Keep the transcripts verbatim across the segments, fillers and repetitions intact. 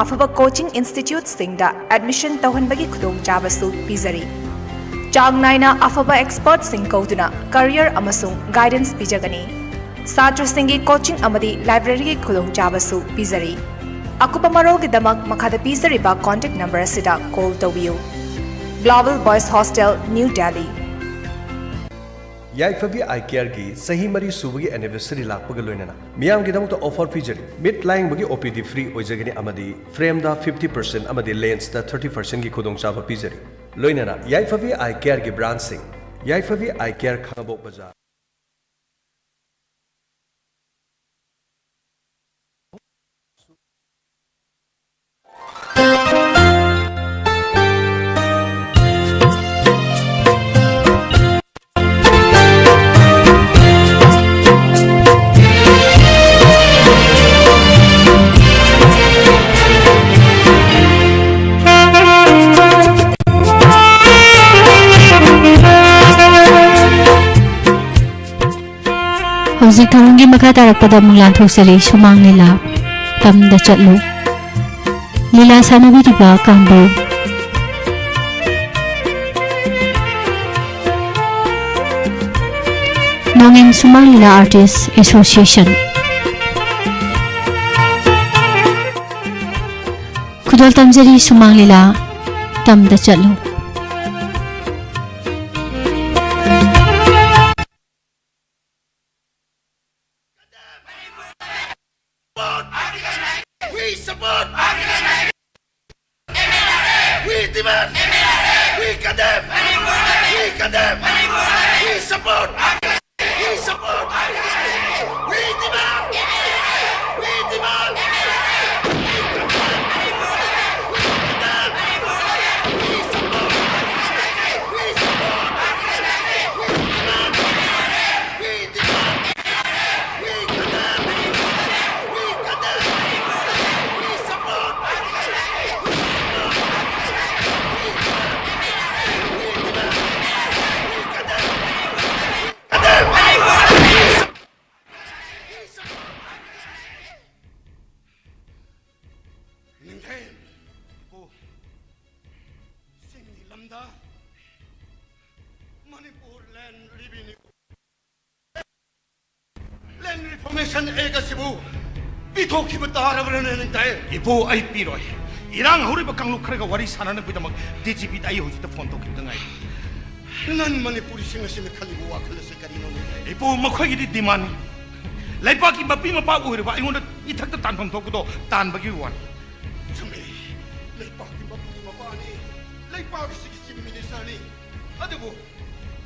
ꯑꯐꯕ coaching instituteꯁꯤꯡꯗ admission ꯇꯧꯍꯟꯕꯒꯤ ꯈꯨꯗꯣꯡꯆꯥꯕꯁꯨ ꯄꯤꯖꯔꯤ꯫ ꯆꯥꯡ ꯅꯥꯏꯅ ꯑꯐꯕ expertꯁꯤꯡ ꯀꯧꯗꯨꯅ career ꯑꯃꯁꯨꯡ guidance ꯄꯤꯖꯒꯅꯤ꯫ ꯁꯥꯇ꯭ꯔꯁꯤꯡꯒꯤ coaching ꯑꯃꯗꯤ libraryꯒꯤ ꯈꯨꯗꯣꯡꯆꯥꯕꯁꯨ ꯄꯤꯖꯔꯤ꯫ ꯑꯀꯨꯞꯄ ꯃꯔꯣꯜꯒꯤꯗꯃꯛ ꯃꯈꯥꯗ ꯄꯤꯖꯔꯤꯕ contact number ꯑꯁꯤꯗ call ꯇꯧꯕꯤꯌꯨ꯫ Global Boys Hostel, New Delhi꯫ ꯌꯥꯏꯐꯕꯤ ꯑꯥꯏ ꯀꯦꯌꯔꯒꯤ ꯆꯍꯤ ꯃꯔꯤ ꯁꯨꯕꯒꯤ anniversary ꯂꯥꯛꯄꯒ ꯂꯣꯏꯅꯅ ꯃꯤꯌꯥꯝꯒꯤꯗꯃꯛꯇ offer ꯄꯤꯖꯔꯤ꯫ ꯃꯤꯠ ꯂꯥꯌꯦꯡꯕꯒꯤ O P D free ꯑꯣꯏꯖꯒꯅꯤ ꯑꯃꯗꯤ frameꯗ fifty percent ꯑꯃꯗꯤ lensꯇ thirty percentꯒꯤ ꯈꯨꯗꯣꯡꯆꯥꯕ ꯄꯤꯖꯔꯤ꯫ ꯂꯣꯏꯅꯅ ꯌꯥꯏꯐꯕꯤ ꯑꯥꯏ ꯀꯦꯌꯔꯒꯤ branchꯁꯤꯡ, ꯌꯥꯏꯐꯕꯤ ꯑꯥꯏ ꯀꯦꯌꯔ, ꯈꯥꯉꯕꯣꯛ ꯕꯖꯥꯔ꯫ ꯍꯧꯖꯤꯛ ꯊꯧꯔꯝꯒꯤ ꯃꯈꯥ ꯇꯥꯔꯛꯄꯗ ꯑꯃꯨꯛ ꯂꯥꯟꯊꯣꯛꯆꯔꯤ, ꯁꯨꯃꯥꯡ ꯂꯤꯂꯥ꯫ ꯇꯝꯗ ꯆꯠꯂꯨ꯫ ꯂꯤꯂꯥ ꯁꯥꯟꯅꯕꯤꯔꯤꯕ ꯀꯥꯡꯕꯨ: ꯅꯣꯡꯉꯦꯝ ꯁꯨꯃꯥꯡ ꯂꯤꯂꯥ Artist Association꯫ ꯈꯨꯗꯣꯜ ꯇꯝꯖꯔꯤ ꯁꯨꯃꯥꯡ ꯂꯤꯂꯥ꯫ ꯇꯝꯗ ꯆꯠꯂꯨ꯫ We support. We demand. We condemn. We condemn. We support. We support. We demand. We demand. Manipur ꯂꯦꯟ ꯔꯤꯚꯤꯅ꯭ꯌꯨ, ꯂꯦꯟ ꯔꯤꯐꯣꯔꯃꯦꯁꯟ ꯑꯦꯛ ꯑꯁꯤꯕꯨ ꯄꯤꯊꯣꯛꯈꯤꯕ ꯇꯥꯔꯕ꯭ꯔꯅꯦ ꯅꯤꯡꯊꯦꯝ? ꯏꯄꯨ, ꯑꯩ ꯄꯤꯔꯣꯏ꯫ ꯏꯔꯥꯡ ꯍꯧꯔꯤꯕ ꯀꯥꯡꯂꯨꯞ ꯈꯔꯒ ꯋꯥꯔꯤ ꯁꯥꯟꯅꯅꯕꯒꯤꯗꯃꯛ ꯗꯤ ꯖꯤ ꯄꯤꯗ ꯑꯩ ꯍꯧꯖꯤꯛꯇ ꯐꯣꯟ ꯇꯧꯈꯤꯕꯗ ꯉꯥꯏꯔꯤ꯫ ꯅꯟ ꯃꯅꯤꯄꯨꯔꯤꯁꯤꯡ ꯑꯁꯤꯅ ꯈꯜꯂꯤꯕ ꯋꯥꯈꯜ ꯑꯁꯤ ꯀꯔꯤꯅꯣ ꯅꯤꯡꯊꯦꯝ? ꯏꯄꯨ, ꯃꯈꯣꯏꯒꯤꯗꯤ ꯗꯤꯃꯥꯟꯅꯤ꯫ ꯂꯩꯄꯥꯛꯀꯤ ꯃꯄꯤ ꯃꯄꯥ ꯑꯣꯏꯔꯤꯕ ꯑꯩꯉꯣꯟꯗ ꯏꯊꯛꯇ ꯇꯥꯟꯐꯝ ꯊꯣꯛꯄꯗꯣ ꯇꯥꯟꯕꯒꯤ ꯋꯥꯅꯤ꯫ ꯆꯨꯝꯃꯤ, ꯂꯩꯄꯥꯛꯀꯤ ꯃꯄꯤ ꯃꯄꯥꯅꯤ, ꯂꯩꯄꯥꯛ ꯑꯁꯤꯒꯤ ꯆꯤꯐ ꯃꯤꯅꯤꯁꯇꯔꯅꯤ꯫ ꯑꯗꯨꯕꯨ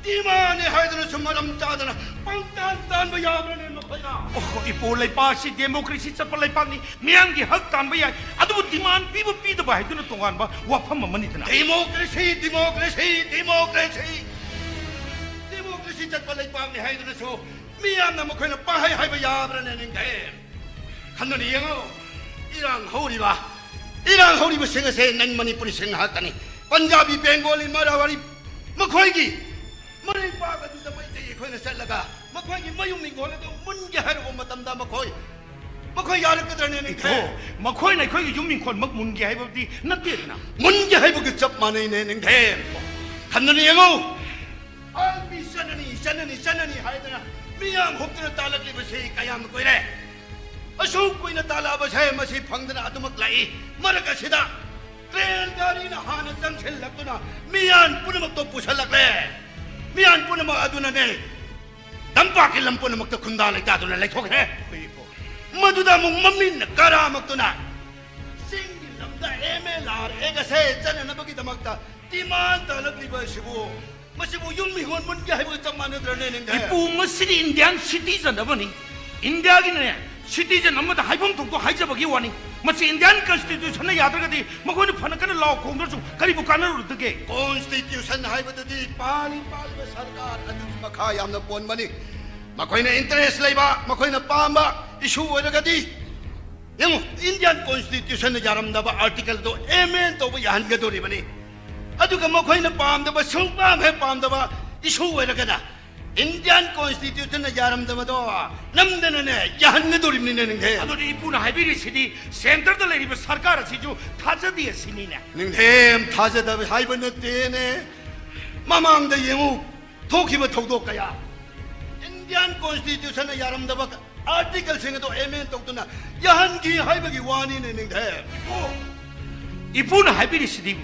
ꯗꯤꯃꯥꯟꯅꯤ ꯍꯥꯏꯗꯨꯅꯁꯨ ꯃꯔꯝ ꯆꯥꯗꯅ ꯄꯪꯇꯥꯟ ꯇꯥꯟꯕ ꯌꯥꯕ꯭ꯔꯅꯦ ꯃꯈꯣꯏꯅ? ꯑꯣꯍꯣ, ꯏꯄꯨ, ꯂꯩꯄꯥꯛ ꯑꯁꯤ ꯗꯦꯃꯣꯀ꯭ꯔꯦꯁꯤ ꯆꯠꯄ ꯂꯩꯄꯥꯛꯅꯤ꯫ ꯃꯤꯌꯥꯝꯒꯤ ꯍꯛ ꯇꯥꯟꯕ ꯌꯥꯏ, ꯑꯗꯨꯕꯨ ꯗꯤꯃꯥꯟ ꯄꯤꯕ ꯄꯤꯗꯕ ꯍꯥꯏꯗꯨꯅ ꯇꯣꯉꯥꯟꯕ ꯋꯥꯐꯝ ꯑꯃꯅꯤꯗꯅ꯫ ꯗꯦꯃꯣꯀ꯭ꯔꯦꯁꯤ, ꯗꯦꯃꯣꯀ꯭ꯔꯦꯁꯤ, ꯗꯦꯃꯣꯀ꯭ꯔꯦꯁꯤ, ꯗꯦꯃꯣꯀ꯭ꯔꯦꯁꯤ ꯆꯠꯄ ꯂꯩꯄꯥꯛꯅꯤ ꯍꯥꯏꯗꯨꯅꯁꯨ ꯃꯤꯌꯥꯝꯅ ꯃꯈꯣꯏꯅ ꯄꯥꯍꯩ ꯍꯥꯏꯕ ꯌꯥꯕ꯭ꯔꯅꯦ ꯅꯤꯡꯊꯦꯝ? ꯈꯟꯗꯨꯅ ꯌꯦꯡꯉꯨ, ꯏꯔꯥꯡ ꯍꯧꯔꯤꯕ, ꯏꯔꯥꯡ ꯍꯧꯔꯤꯕꯁꯤꯡ ꯑꯁꯦ ꯅꯟ ꯃꯅꯤꯄꯨꯔꯤꯁꯤꯡ ꯉꯥꯛꯇꯅꯤ꯫ ꯄꯟꯖꯥꯕꯤ, ꯕꯦꯡꯒꯣꯂꯤ, ꯃꯔꯋꯥꯔꯤ, ꯃꯈꯣꯏꯒꯤ ꯃꯔꯩꯕꯥꯛ ꯑꯗꯨꯗ ꯃꯩꯇꯩ ꯑꯩꯈꯣꯏꯅ ꯆꯠꯂꯒ ꯃꯈꯣꯏꯒꯤ ꯃꯌꯨꯝ ꯏꯪꯈꯣꯜ ꯑꯗꯨ ꯃꯨꯟꯒꯦ ꯍꯥꯏꯔꯨꯕ ꯃꯇꯝꯗ ꯃꯈꯣꯏ, ꯃꯈꯣꯏ ꯌꯥꯔꯛꯀꯗ꯭ꯔꯅꯦ ꯅꯤꯡꯊꯦꯝ? ꯏꯄꯨ, ꯃꯈꯣꯏꯅ ꯑꯩꯈꯣꯏꯒꯤ ꯌꯨꯝ ꯏꯪꯈꯣꯜꯃꯛ ꯃꯨꯟꯒꯦ ꯍꯥꯏꯕꯗꯤ ꯅꯠꯇꯦꯗꯅ꯫ ꯃꯨꯟꯒꯦ ꯍꯥꯏꯕꯒ ꯆꯞ ꯃꯥꯟꯅꯩꯅꯦ ꯅꯤꯡꯊꯦꯝ꯫ ꯈꯟꯗꯨꯅ ꯌꯦꯡꯉꯨ, ꯑꯥꯔ ꯄꯤ ꯆꯠꯅꯅꯤ, ꯆꯠꯅꯅꯤ, ꯆꯠꯅꯅꯤ ꯍꯥꯏꯗꯅ ꯃꯤꯌꯥꯝ ꯍꯨꯞꯇꯨꯅ ꯇꯥꯜꯂꯛꯂꯤꯕꯁꯤ ꯀꯌꯥꯝ ꯀꯨꯏꯔꯦ? ꯑꯁꯨꯛ ꯀꯨꯏꯅ ꯇꯥꯜꯂꯛꯑꯕꯁꯦ ꯃꯁꯤ ꯐꯪꯗꯅ ꯑꯗꯨꯃꯛ ꯂꯥꯛꯏ꯫ ꯃꯔꯛ ꯑꯁꯤꯗ ꯇ꯭ꯔꯦꯟ ꯒꯥꯔꯤꯅ ꯍꯥꯟꯅ ꯆꯪꯁꯤꯜꯂꯛꯇꯨꯅ ꯃꯤꯌꯥꯝ ꯄꯨꯝꯅꯃꯛꯇꯣ ꯄꯨꯁꯜꯂꯛꯂꯦ꯫ ꯃꯤꯌꯥꯝ ꯄꯨꯝꯅꯃꯛ ꯑꯗꯨꯅꯅꯦ ꯇꯝꯄꯥꯛꯀꯤ ꯂꯝ ꯄꯨꯝꯅꯃꯛꯇ ꯈꯨꯟꯗꯥ ꯂꯩꯇꯥꯗꯨꯅ ꯂꯩꯊꯣꯛꯈ꯭ꯔꯦ꯫ ꯃꯗꯨꯗ ꯑꯃꯨꯛ ꯃꯃꯤꯠꯅ ꯀꯔꯥꯃꯛꯇꯨꯅ ꯆꯤꯡꯒꯤ ꯂꯝꯗ ꯑꯦꯝ ꯑꯦꯜ ꯑꯥꯔ ꯑꯦꯛ ꯑꯁꯦ ꯆꯠꯅꯅꯕꯒꯤꯗꯃꯛꯇ ꯗꯤꯃꯥꯟ ꯇꯥꯜꯂꯛꯂꯤꯕ ꯑꯁꯤꯕꯨ, ꯃꯁꯤꯕꯨ ꯌꯨꯝ ꯏꯪꯈꯣꯜ ꯃꯨꯟꯒꯦ ꯍꯥꯏꯕꯒ ꯆꯞ ꯃꯥꯟꯅꯗ꯭ꯔꯅꯦ ꯅꯤꯡꯊꯦꯝ? ꯏꯄꯨ, ꯃꯁꯤꯗꯤ ꯏꯟꯗꯤꯌꯥꯟ ꯁꯤꯇꯤꯖꯟ ꯑꯃꯅꯤ꯫ ꯏꯟꯗꯤꯌꯥꯒꯤꯅꯦ, ꯁꯤꯇꯤꯖꯟ ꯑꯃꯗ ꯍꯥꯏꯐꯝ ꯊꯣꯛꯄ ꯍꯥꯏꯖꯕꯒꯤ ꯋꯥꯅꯤ꯫ ꯃꯁꯤ ꯏꯟꯗꯤꯌꯥꯟ ꯀꯟꯁꯇꯤꯇ꯭ꯌꯨꯁꯟꯅ ꯌꯥꯗ꯭ꯔꯒꯗꯤ ꯃꯈꯣꯏꯅ ꯐꯅ ꯀꯟꯅ ꯂꯥꯎ ꯈꯣꯡꯗ꯭ꯔꯁꯨ ꯀꯔꯤꯕꯨ ꯀꯥꯟꯅꯔꯨꯗꯒꯦ? ꯀꯣꯟꯁꯇꯤꯇ꯭ꯌꯨꯁꯟ ꯍꯥꯏꯕꯗꯨꯗꯤ ꯄꯥꯜꯂꯤ ꯄꯥꯜꯂꯤꯕ ꯁꯔꯀꯥꯔ ꯑꯗꯨꯒꯤ ꯃꯈꯥ ꯌꯥꯝꯅ ꯄꯣꯟꯕꯅꯤ꯫ ꯃꯈꯣꯏꯅ ꯏꯟꯇꯔꯦꯁ ꯂꯩꯕ, ꯃꯈꯣꯏꯅ ꯄꯥꯝꯕ ꯏꯁꯨ ꯑꯣꯏꯔꯒꯗꯤ, ꯌꯦꯡꯉꯨ, ꯏꯟꯗꯤꯌꯥꯟ ꯀꯣꯟꯁꯇꯤꯇ꯭ꯌꯨꯁꯟꯅ ꯌꯥꯔꯝꯗꯕ ꯑꯥꯔꯇꯤꯀꯜꯗꯣ ꯑꯦꯃꯦꯟ ꯇꯧꯕ ꯌꯥꯍꯟꯒꯗꯧꯔꯤꯕꯅꯤ꯫ ꯑꯗꯨꯒ ꯃꯈꯣꯏꯅ ꯄꯥꯝꯗꯕ, ꯁꯨꯡꯄꯥꯝ ꯍꯦꯛ ꯄꯥꯝꯗꯕ ꯏꯁꯨ ꯑꯣꯏꯔꯒꯅ Indian Constitution ꯅ ꯌꯥꯔꯝꯗꯕꯗꯣ ꯅꯝꯗꯅꯅꯦ ꯌꯥꯍꯟꯒꯗꯧꯔꯤꯕꯅꯤꯅꯦ, ꯅꯤꯡꯊꯦꯝ꯫ ꯑꯗꯨꯗꯤ ꯏꯄꯨꯅ ꯍꯥꯏꯕꯤꯔꯤꯁꯤꯗꯤ centre ꯗ ꯂꯩꯔꯤꯕ ꯁꯔꯀꯥꯔ ꯑꯁꯤꯁꯨ ꯊꯥꯖꯗꯦ ꯁꯤꯅꯤꯅꯦ꯫ ꯅꯤꯡꯊꯦꯝ, ꯊꯥꯖꯗꯕ ꯍꯥꯏꯕ ꯅꯠꯇꯦꯅꯦ꯫ ꯃꯃꯥꯡꯗ ꯌꯦꯡꯉꯨ, ꯊꯣꯛꯈꯤꯕ ꯊꯧꯗꯣꯛ ꯀꯌꯥ꯫ Indian Constitution ꯅ ꯌꯥꯔꯝꯗꯕ article ꯁꯤꯡ ꯑꯗꯨ amend ꯇꯧꯗꯨꯅ ꯌꯥꯍꯟꯈꯤ ꯍꯥꯏꯕꯒꯤ ꯋꯥꯅꯤꯅꯦ, ꯅꯤꯡꯊꯦꯝ꯫ ꯏꯄꯨ, ꯏꯄꯨꯅ ꯍꯥꯏꯕꯤꯔꯤꯁꯤꯗꯤ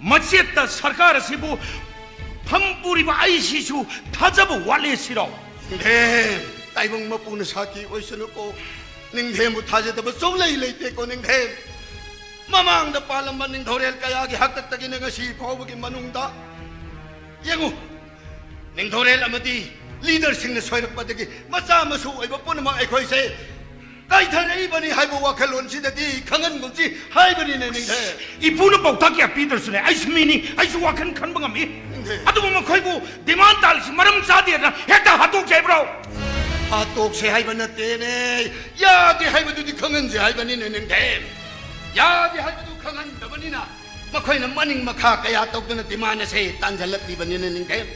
ꯃꯆꯦꯠꯇ ꯁꯔꯀꯥꯔ ꯑꯁꯤꯕꯨ ꯐꯝ ꯄꯨꯔꯤꯕ ꯑꯩꯁꯤꯁꯨ ꯊꯥꯖꯕ ꯋꯥꯠꯂꯦ ꯁꯤꯔꯣ? ꯅꯤꯡꯊꯦꯝ, ꯇꯥꯏꯕꯪ ꯃꯄꯨꯅ ꯁꯥꯈꯤ ꯑꯣꯏꯁꯅꯨꯀꯣ꯫ ꯅꯤꯡꯊꯦꯝꯕꯨ ꯊꯥꯖꯗꯕ ꯁꯨꯡꯂꯩ ꯂꯩꯇꯦꯀꯣ, ꯅꯤꯡꯊꯦꯝ꯫ ꯃꯃꯥꯡꯗ ꯄꯥꯜꯂꯝꯕ ꯅꯤꯡꯊꯧꯔꯦꯜ ꯀꯌꯥꯒꯤ ꯍꯥꯛꯇꯛꯇꯒꯤꯅ ꯉꯁꯤ ꯐꯥꯎꯕꯒꯤ ꯃꯅꯨꯡꯗ ꯌꯦꯡꯉꯨ, ꯅꯤꯡꯊꯧꯔꯦꯜ ꯑꯃꯗꯤ leader ꯁꯤꯡꯅ ꯁꯣꯏꯔꯛꯄꯗꯒꯤ ꯃꯆꯥ ꯃꯁꯨ ꯑꯣꯏꯕ ꯄꯨꯝꯅꯃꯛ ꯑꯩꯈꯣꯏꯁꯦ ꯀꯥꯏꯊꯔꯛꯏꯕꯅꯤ ꯍꯥꯏꯕ ꯋꯥꯈꯜꯂꯣꯟꯁꯤꯗꯗꯤ ꯈꯪꯍꯟꯒꯨꯝꯁꯤ ꯍꯥꯏꯕꯅꯤꯅꯦ, ꯅꯤꯡꯊꯦꯝ꯫ ꯏꯄꯨꯅ ꯄꯥꯎꯇꯥꯛ ꯀꯌꯥ ꯄꯤꯗ꯭ꯔꯁꯨꯅꯦ, ꯑꯩꯁꯨ ꯃꯤꯅꯤ, ꯑꯩꯁꯨ ꯋꯥꯈꯜ ꯈꯟꯕ ꯉꯝꯃꯤ꯫ ꯅꯤꯡꯊꯦꯝ꯫ ꯑꯗꯨꯕꯨ ꯃꯈꯣꯏꯕꯨ demand ꯇꯥꯜꯂꯤꯁꯤ ꯃꯔꯝ ꯆꯥꯗꯦꯅ ꯍꯦꯛꯇ ꯍꯥꯠꯇꯣꯛꯁꯦ ꯍꯥꯏꯕ꯭ꯔꯣ? ꯍꯥꯠꯇꯣꯛꯁꯦ ꯍꯥꯏꯕ ꯅꯠꯇꯦꯅꯦ, ꯌꯥꯗꯦ ꯍꯥꯏꯕꯗꯨꯗꯤ ꯈꯪꯍꯟꯁꯦ ꯍꯥꯏꯕꯅꯤꯅꯦ, ꯅꯤꯡꯊꯦꯝ꯫ ꯌꯥꯗꯦ ꯍꯥꯏꯕꯗꯨ ꯈꯪꯍꯟꯗꯕꯅꯤꯅ ꯃꯈꯣꯏꯅ ꯃꯅꯤꯡ ꯃꯈꯥ ꯀꯌꯥ ꯇꯧꯗꯨꯅ demand ꯑꯁꯦ ꯇꯥꯟꯁꯤꯜꯂꯛꯂꯤꯕꯅꯤꯅꯦ, ꯅꯤꯡꯊꯦꯝ꯫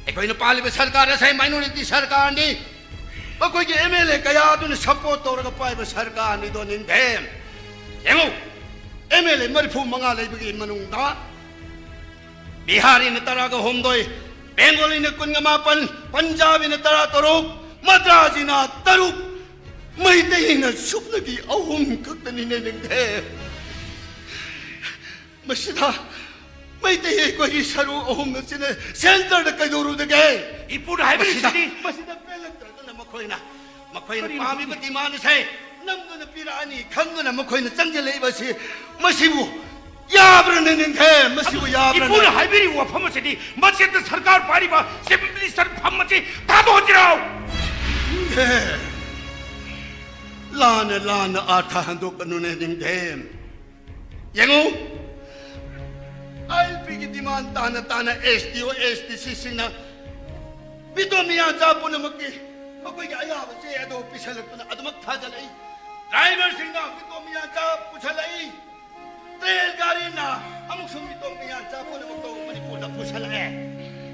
ꯑꯩꯈꯣꯏꯅ ꯄꯥꯜꯂꯤꯕ ꯁꯔꯀꯥꯔ ꯑꯁꯦ minority ꯁꯔꯀꯥꯔꯅꯤ꯫ ꯃꯈꯣꯏꯒꯤ MLA ꯀꯌꯥ ꯑꯗꯨꯅ support ꯇꯧꯔꯒ ꯄꯥꯏꯕ ꯁꯔꯀꯥꯔꯅꯤꯗꯣ, ꯅꯤꯡꯊꯦꯝ꯫ ꯌꯦꯡꯉꯨ, MLA ꯃꯔꯤꯐꯨ ꯃꯉꯥ ꯂꯩꯕꯒꯤ ꯃꯅꯨꯡꯗ ꯕꯤꯍꯥꯔꯤꯅ ꯇꯔꯥꯒ ꯍꯨꯝꯗꯣꯏ, ꯕꯦꯡꯒꯣꯂꯤꯅ ꯀꯨꯟꯒ ꯃꯥꯄꯟ, ꯄꯟꯖꯥꯕꯤꯅ ꯇꯔꯥ ꯇꯔꯨꯛ, ꯃꯗ꯭ꯔꯥꯖꯤꯅ ꯇꯔꯨꯛ, ꯃꯩꯇꯩꯅ ꯁꯨꯞꯅꯒꯤ ꯑꯍꯨꯝ ꯈꯛꯇꯅꯤꯅꯦ, ꯅꯤꯡꯊꯦꯝ꯫ ꯃꯁꯤꯗ ꯃꯩꯇꯩ ꯑꯩꯈꯣꯏꯒꯤ ꯁꯔꯨꯛ ꯑꯍꯨꯝ ꯑꯁꯤꯅ centre ꯗ ꯀꯩꯗꯧꯔꯨꯗꯒꯦ? ꯏꯄꯨꯅ ꯍꯥꯏꯕꯁꯤꯗꯤ ꯃꯁꯤꯗ, ꯃꯁꯤꯗ ꯄꯦꯜꯂꯛꯇ꯭ꯔꯗꯨꯅ ꯃꯈꯣꯏꯅ, ꯃꯈꯣꯏꯅ ꯀꯔꯤꯅꯣ ꯄꯥꯝꯃꯤꯕ ꯈꯪꯗꯦ꯫ Demand ꯑꯁꯦ ꯅꯝꯗꯨꯅ ꯄꯤꯔꯛꯑꯅꯤ ꯈꯪꯗꯨꯅ ꯃꯈꯣꯏꯅ ꯆꯪꯁꯤꯜꯂꯛꯏꯕ ꯑꯁꯤ, ꯃꯁꯤꯕꯨ ꯌꯥꯕ꯭ꯔꯅꯦ, ꯅꯤꯡꯊꯦꯝ? ꯃꯁꯤꯕꯨ ꯌꯥꯕ꯭ꯔꯅꯦ? ꯏꯄꯨꯅ ꯍꯥꯏꯕꯤꯔꯤꯕ ꯋꯥꯐꯝ ꯑꯁꯤꯗꯤ ꯃꯆꯦꯠꯇ ꯁꯔꯀꯥꯔ ꯄꯥꯏꯔꯤꯕ Chief Minister ꯐꯝ ꯑꯁꯤ ꯊꯥꯗꯣꯛꯍꯟꯁꯤꯔꯣ? ꯅꯤꯡꯊꯦꯝ, ꯂꯥꯟꯅ ꯂꯥꯟꯅ ꯑꯥꯔꯊ ꯍꯟꯗꯣꯛꯀꯅꯨꯅꯦ, ꯅꯤꯡꯊꯦꯝ꯫ ꯌꯦꯡꯉꯨ, ILP ꯒꯤ demand ꯇꯥꯅ ꯇꯥꯅ SDO, SDC ꯁꯤꯡꯅ ꯃꯤꯇꯣꯞ ꯃꯤꯌꯥꯟꯆꯥ ꯄꯨꯝꯅꯃꯛꯀꯤ ꯃꯈꯣꯏꯒꯤ ꯑꯌꯥꯕ ꯆꯦ ꯑꯗꯨ ꯄꯤꯁꯜꯂꯛꯇꯨꯅ ꯑꯗꯨꯃꯛ ꯊꯥꯖꯜꯂꯛꯏ꯫ Driver ꯁꯤꯡꯅ ꯃꯤꯇꯣꯞ ꯃꯤꯌꯥꯟꯆꯥ ꯄꯨꯁꯜꯂꯛꯏ꯫ Train ꯒꯥꯔꯤꯅ ꯑꯃꯨꯛꯁꯨ ꯃꯤꯇꯣꯞ ꯃꯤꯌꯥꯟꯆꯥ ꯄꯨꯝꯅꯃꯛꯇꯨ ꯃꯅꯤꯄꯨꯔꯗ ꯄꯨꯁꯜꯂꯛꯑꯦ꯫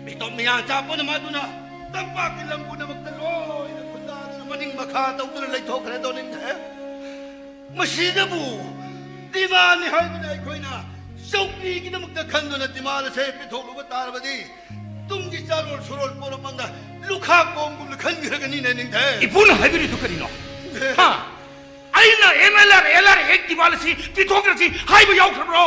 ꯃꯤꯇꯣꯞ ꯃꯤꯌꯥꯟꯆꯥ ꯄꯨꯝꯅꯃꯛ ꯑꯗꯨꯅ ꯇꯝꯄꯥꯛꯀꯤ ꯂꯝ ꯄꯨꯝꯅꯃꯛꯇ ꯂꯣꯏꯅ ꯈꯨꯟꯗꯥꯗꯨꯅ ꯃꯅꯤꯡ ꯃꯈꯥ ꯇꯧꯗꯨꯅ ꯂꯩꯊꯣꯛꯈ꯭ꯔꯦꯗꯣ ꯅꯤꯡꯊꯦ꯫ ꯃꯁꯤꯗꯕꯨ ꯗꯤꯃꯥꯟꯅꯤ ꯍꯥꯏꯗꯨꯅ ꯑꯩꯈꯣꯏꯅ ꯆꯧꯀ꯭ꯔꯤꯒꯤꯗꯃꯛꯇ ꯈꯟꯗꯨꯅ ꯗꯤꯃꯥꯟ ꯑꯁꯦ ꯄꯤꯊꯣꯛꯂꯨꯕ ꯇꯥꯔꯕꯗꯤ ꯇꯨꯡꯒꯤ ꯆꯥꯔꯣꯜ ꯁꯨꯔꯣꯜ ꯄꯣꯔꯛꯃꯪꯗ ꯂꯨꯈꯥꯛ ꯀꯣꯝꯒꯨꯝꯅ ꯈꯟꯈ꯭ꯔꯒꯅꯤꯅꯦ ꯅꯤꯡꯊꯦ꯫ ꯏꯄꯨꯅ ꯍꯥꯏꯕꯤꯔꯤꯗꯨ ꯀꯔꯤꯅꯣ? ꯍꯥ? ꯑꯩꯅ M L R L R act demand ꯑꯁꯤ ꯄꯤꯊꯣꯛꯈ꯭ꯔꯁꯤ ꯍꯥꯏꯕ ꯌꯥꯎꯈ꯭ꯔꯕ꯭ꯔꯣ?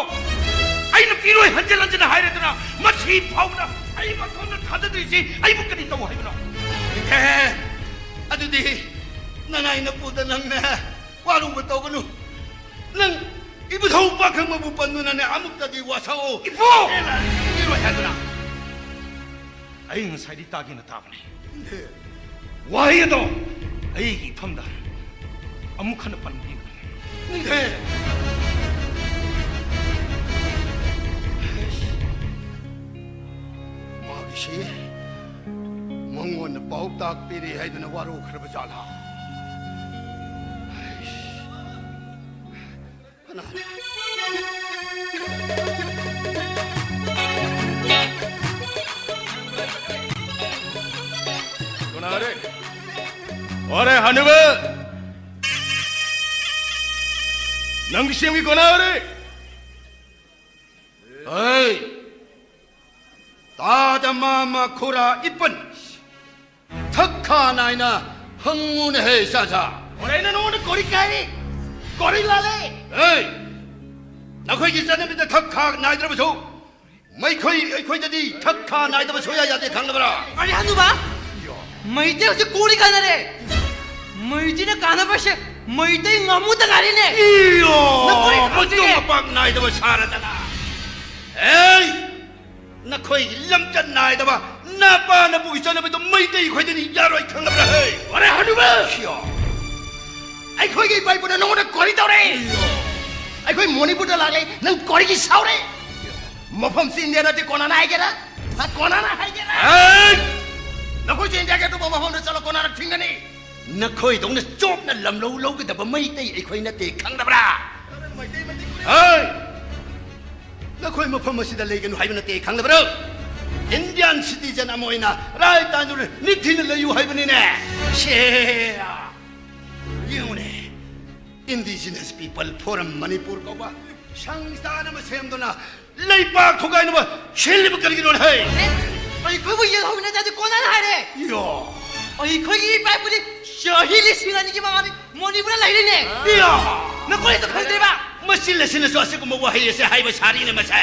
ꯑꯩꯅ ꯄꯤꯔꯣꯏ ꯍꯟꯖꯤꯟ ꯍꯟꯖꯤꯟ ꯍꯥꯏꯔꯗꯅ ꯃꯁꯤ ꯐꯥꯎꯕꯗ ꯑꯩ ꯃꯁꯣꯝꯗ ꯊꯥꯖꯗ꯭ꯔꯤꯁꯤ ꯑꯩꯕꯨ ꯀꯔꯤ ꯇꯧ ꯍꯥꯏꯕꯅꯣ? ꯅꯤꯡꯊꯦ, ꯑꯗꯨꯗꯤ ꯅꯅꯥꯏ ꯅꯄꯨꯗ ꯅꯪꯅꯦ ꯋꯥꯔꯨꯕ ꯇꯧꯒꯅꯨ꯫ ꯅꯪ ꯏꯕꯨꯙꯧ ꯄꯥꯈꯪꯕꯕꯨ ꯄꯟꯗꯨꯅꯅꯦ ꯑꯃꯨꯛꯇꯗꯤ ꯋꯥꯁꯛꯑꯣ꯫ ꯏꯄꯨ! ꯑꯦ, ꯂꯥ-, ꯏꯔꯣꯏ ꯍꯥꯏꯗꯨꯅ꯫ ꯑꯩ ꯉꯁꯥꯏꯗꯤ ꯇꯥꯒꯦꯅ ꯇꯥꯕꯅꯤ꯫ ꯋꯥꯍꯩ ꯑꯗꯣ ꯑꯩꯒꯤ ꯏꯐꯝꯗ ꯑꯃꯨꯛ ꯍꯟꯅ ꯄꯟꯕꯤꯒꯅꯨ꯫ ꯅꯤꯡꯊꯦ! ꯃꯥꯒꯤꯁꯤ ꯃꯉꯣꯟꯗ ꯄꯥꯎꯇꯥꯛ ꯄꯤꯔꯤ ꯍꯥꯏꯗꯨꯅ ꯋꯥꯔꯧꯈ꯭ꯔꯕ ꯖꯥꯠꯂꯥ? ꯀꯅꯥꯅ? ꯀꯅꯥꯔꯦ? ꯑꯣꯔꯦ ꯍꯅꯨꯕ! ꯅꯪꯒꯤ ꯁꯦꯝꯒꯤ ꯀꯅꯥꯔꯦ? ꯑꯩ! ꯇꯥꯗ ꯃꯥꯃ ꯈꯨꯔꯥ ꯏꯄꯟ꯫ ꯊꯛ ꯈꯥ ꯅꯥꯏꯅ ꯍꯪꯉꯨꯅꯦꯍꯦ, ꯏꯆꯥꯁꯥ꯫ ꯑꯣꯔꯦ, ꯅꯉꯣꯟꯗ ꯀꯣꯔꯤ ꯀꯥꯏꯔꯤ, ꯀꯣꯔꯤ ꯂꯥꯜꯂꯦ꯫ ꯑꯦ, ꯅꯈꯣꯏꯒꯤ ꯆꯠꯅꯕꯤꯗ ꯊꯛ ꯈꯥ ꯅꯥꯏꯗ꯭ꯔꯕꯁꯨ, ꯃꯩꯈꯣꯏ ꯑꯩꯈꯣꯏꯗꯗꯤ ꯊꯛ ꯈꯥ ꯅꯥꯏꯗꯕ ꯁꯨꯡꯌꯥ ꯌꯥꯗꯦ, ꯈꯪꯂꯕ꯭ꯔꯥ? ꯑꯔꯦ ꯍꯅꯨꯕ, ꯃꯩꯇꯩ ꯍꯧꯖꯤꯛ ꯀꯣꯔꯤ ꯀꯥꯟꯅꯔꯦ꯫ ꯃꯩꯇꯩꯅ ꯀꯥꯟꯅꯕꯁꯦ ꯃꯩꯇꯩ ꯉꯥꯃꯨꯗ ꯉꯥꯏꯔꯦꯅꯦ꯫ ꯏꯌꯣ, ꯅꯈꯣꯏ ꯃꯇꯨꯡ ꯈꯪꯗꯦ꯫ ꯃꯄꯥꯛ ꯅꯥꯏꯗꯕ ꯁꯥꯔꯗꯅ꯫ ꯑꯦ, ꯅꯈꯣꯏꯒꯤ ꯂꯝꯆꯠ ꯅꯥꯏꯗꯕ ꯅꯄꯥ ꯅꯄꯨꯒꯤ ꯆꯠꯅꯕꯤꯗꯣ ꯃꯩꯇꯩ ꯑꯩꯈꯣꯏꯗꯗꯤ ꯌꯥꯔꯣꯏ, ꯈꯪꯂꯕ꯭ꯔꯥ? ꯍꯦ! ꯑꯔꯦ ꯍꯅꯨꯕ! ꯁꯤꯌꯣ! ꯑꯩꯈꯣꯏꯒꯤ ꯏꯄꯥ ꯏꯄꯨꯅ ꯅꯉꯣꯟꯗ ꯀꯣꯔꯤ ꯇꯧꯔꯦ꯫ ꯑꯩꯈꯣꯏ ꯃꯣꯅꯤꯄꯨꯔꯗ ꯂꯥꯛꯂꯦ, ꯅꯪ ꯀꯣꯔꯤꯒꯤ ꯁꯥꯎꯔꯦ꯫ ꯃꯐꯝꯁꯤ ꯏꯟꯗꯤꯌꯥ ꯅꯠꯇꯦ, ꯀꯣꯅꯥꯅ ꯍꯥꯏꯒꯦꯔꯥ? ꯍꯥ, ꯀꯣꯅꯥꯅ ꯍꯥꯏꯒꯦꯔꯥ? ꯍꯦ! ꯅꯈꯣꯏꯁꯨ ꯏꯟꯗꯤꯌꯥꯒꯤ ꯑꯇꯣꯞꯄ ꯃꯐꯝꯗ ꯆꯠꯂꯣ, ꯀꯣꯅꯥꯅ ꯊꯤꯡꯒꯅꯤ꯫ ꯅꯈꯣꯏꯗꯧꯅ ꯆꯣꯞꯅ ꯂꯝꯂꯧ ꯂꯧꯒꯗꯕ ꯃꯩꯇꯩ ꯑꯩꯈꯣꯏ ꯅꯠꯇꯦ, ꯈꯪꯗꯕ꯭ꯔꯥ? ꯍꯩ! ꯅꯈꯣꯏ ꯃꯐꯝ ꯑꯁꯤꯗ ꯂꯩꯒꯅꯨ ꯍꯥꯏꯕ ꯅꯠꯇꯦ, ꯈꯪꯗꯕ꯭ꯔꯣ? Indian citizen ꯑꯃ ꯑꯣꯏꯅ ꯔꯥꯏ ꯇꯥꯏꯗꯨꯅ ꯅꯤꯡꯊꯤꯅ ꯂꯩꯌꯨ ꯍꯥꯏꯕꯅꯤꯅꯦ꯫ ꯁꯦ, ꯌꯦꯡꯉꯨꯅꯦ, Indigenous People Forum ꯃꯅꯤꯄꯨꯔ ꯀꯧꯕ ꯁꯪꯁꯊꯥꯟ ꯑꯃ ꯁꯦꯝꯗꯨꯅ ꯂꯩꯄꯥꯛ ꯊꯨꯒꯥꯏꯅꯕ ꯁꯤꯜꯂꯤꯕ ꯀꯔꯤꯒꯤꯅꯣ ꯍꯦ? ꯑꯩꯈꯣꯏꯕꯨ ꯌꯦꯜꯍꯧꯃꯤꯅ ꯆꯥꯗꯤ ꯀꯣꯟꯅꯅ ꯍꯥꯏꯔꯦ꯫ ꯌꯣ꯫ ꯑꯩꯈꯣꯏꯒꯤ ꯏꯄꯥ ꯏꯄꯨꯗꯤ ꯆꯍꯤ ꯂꯤꯁꯤꯡ ꯑꯅꯤꯒꯤ ꯃꯃꯥꯡꯗ ꯃꯅꯤꯄꯨꯔꯗ ꯂꯩꯔꯤꯅꯦ꯫ ꯌꯣ꯫ ꯅꯈꯣꯏꯅꯁꯨ ꯈꯪꯗꯦꯕ꯫ ꯃꯁꯤ ꯂꯩꯁꯤꯜꯂꯁꯨ ꯑꯁꯤꯒꯨꯝꯕ ꯋꯥꯍꯩ ꯑꯁꯦ ꯍꯥꯏꯕ ꯁꯥꯔꯤꯅꯦ ꯃꯁꯦ꯫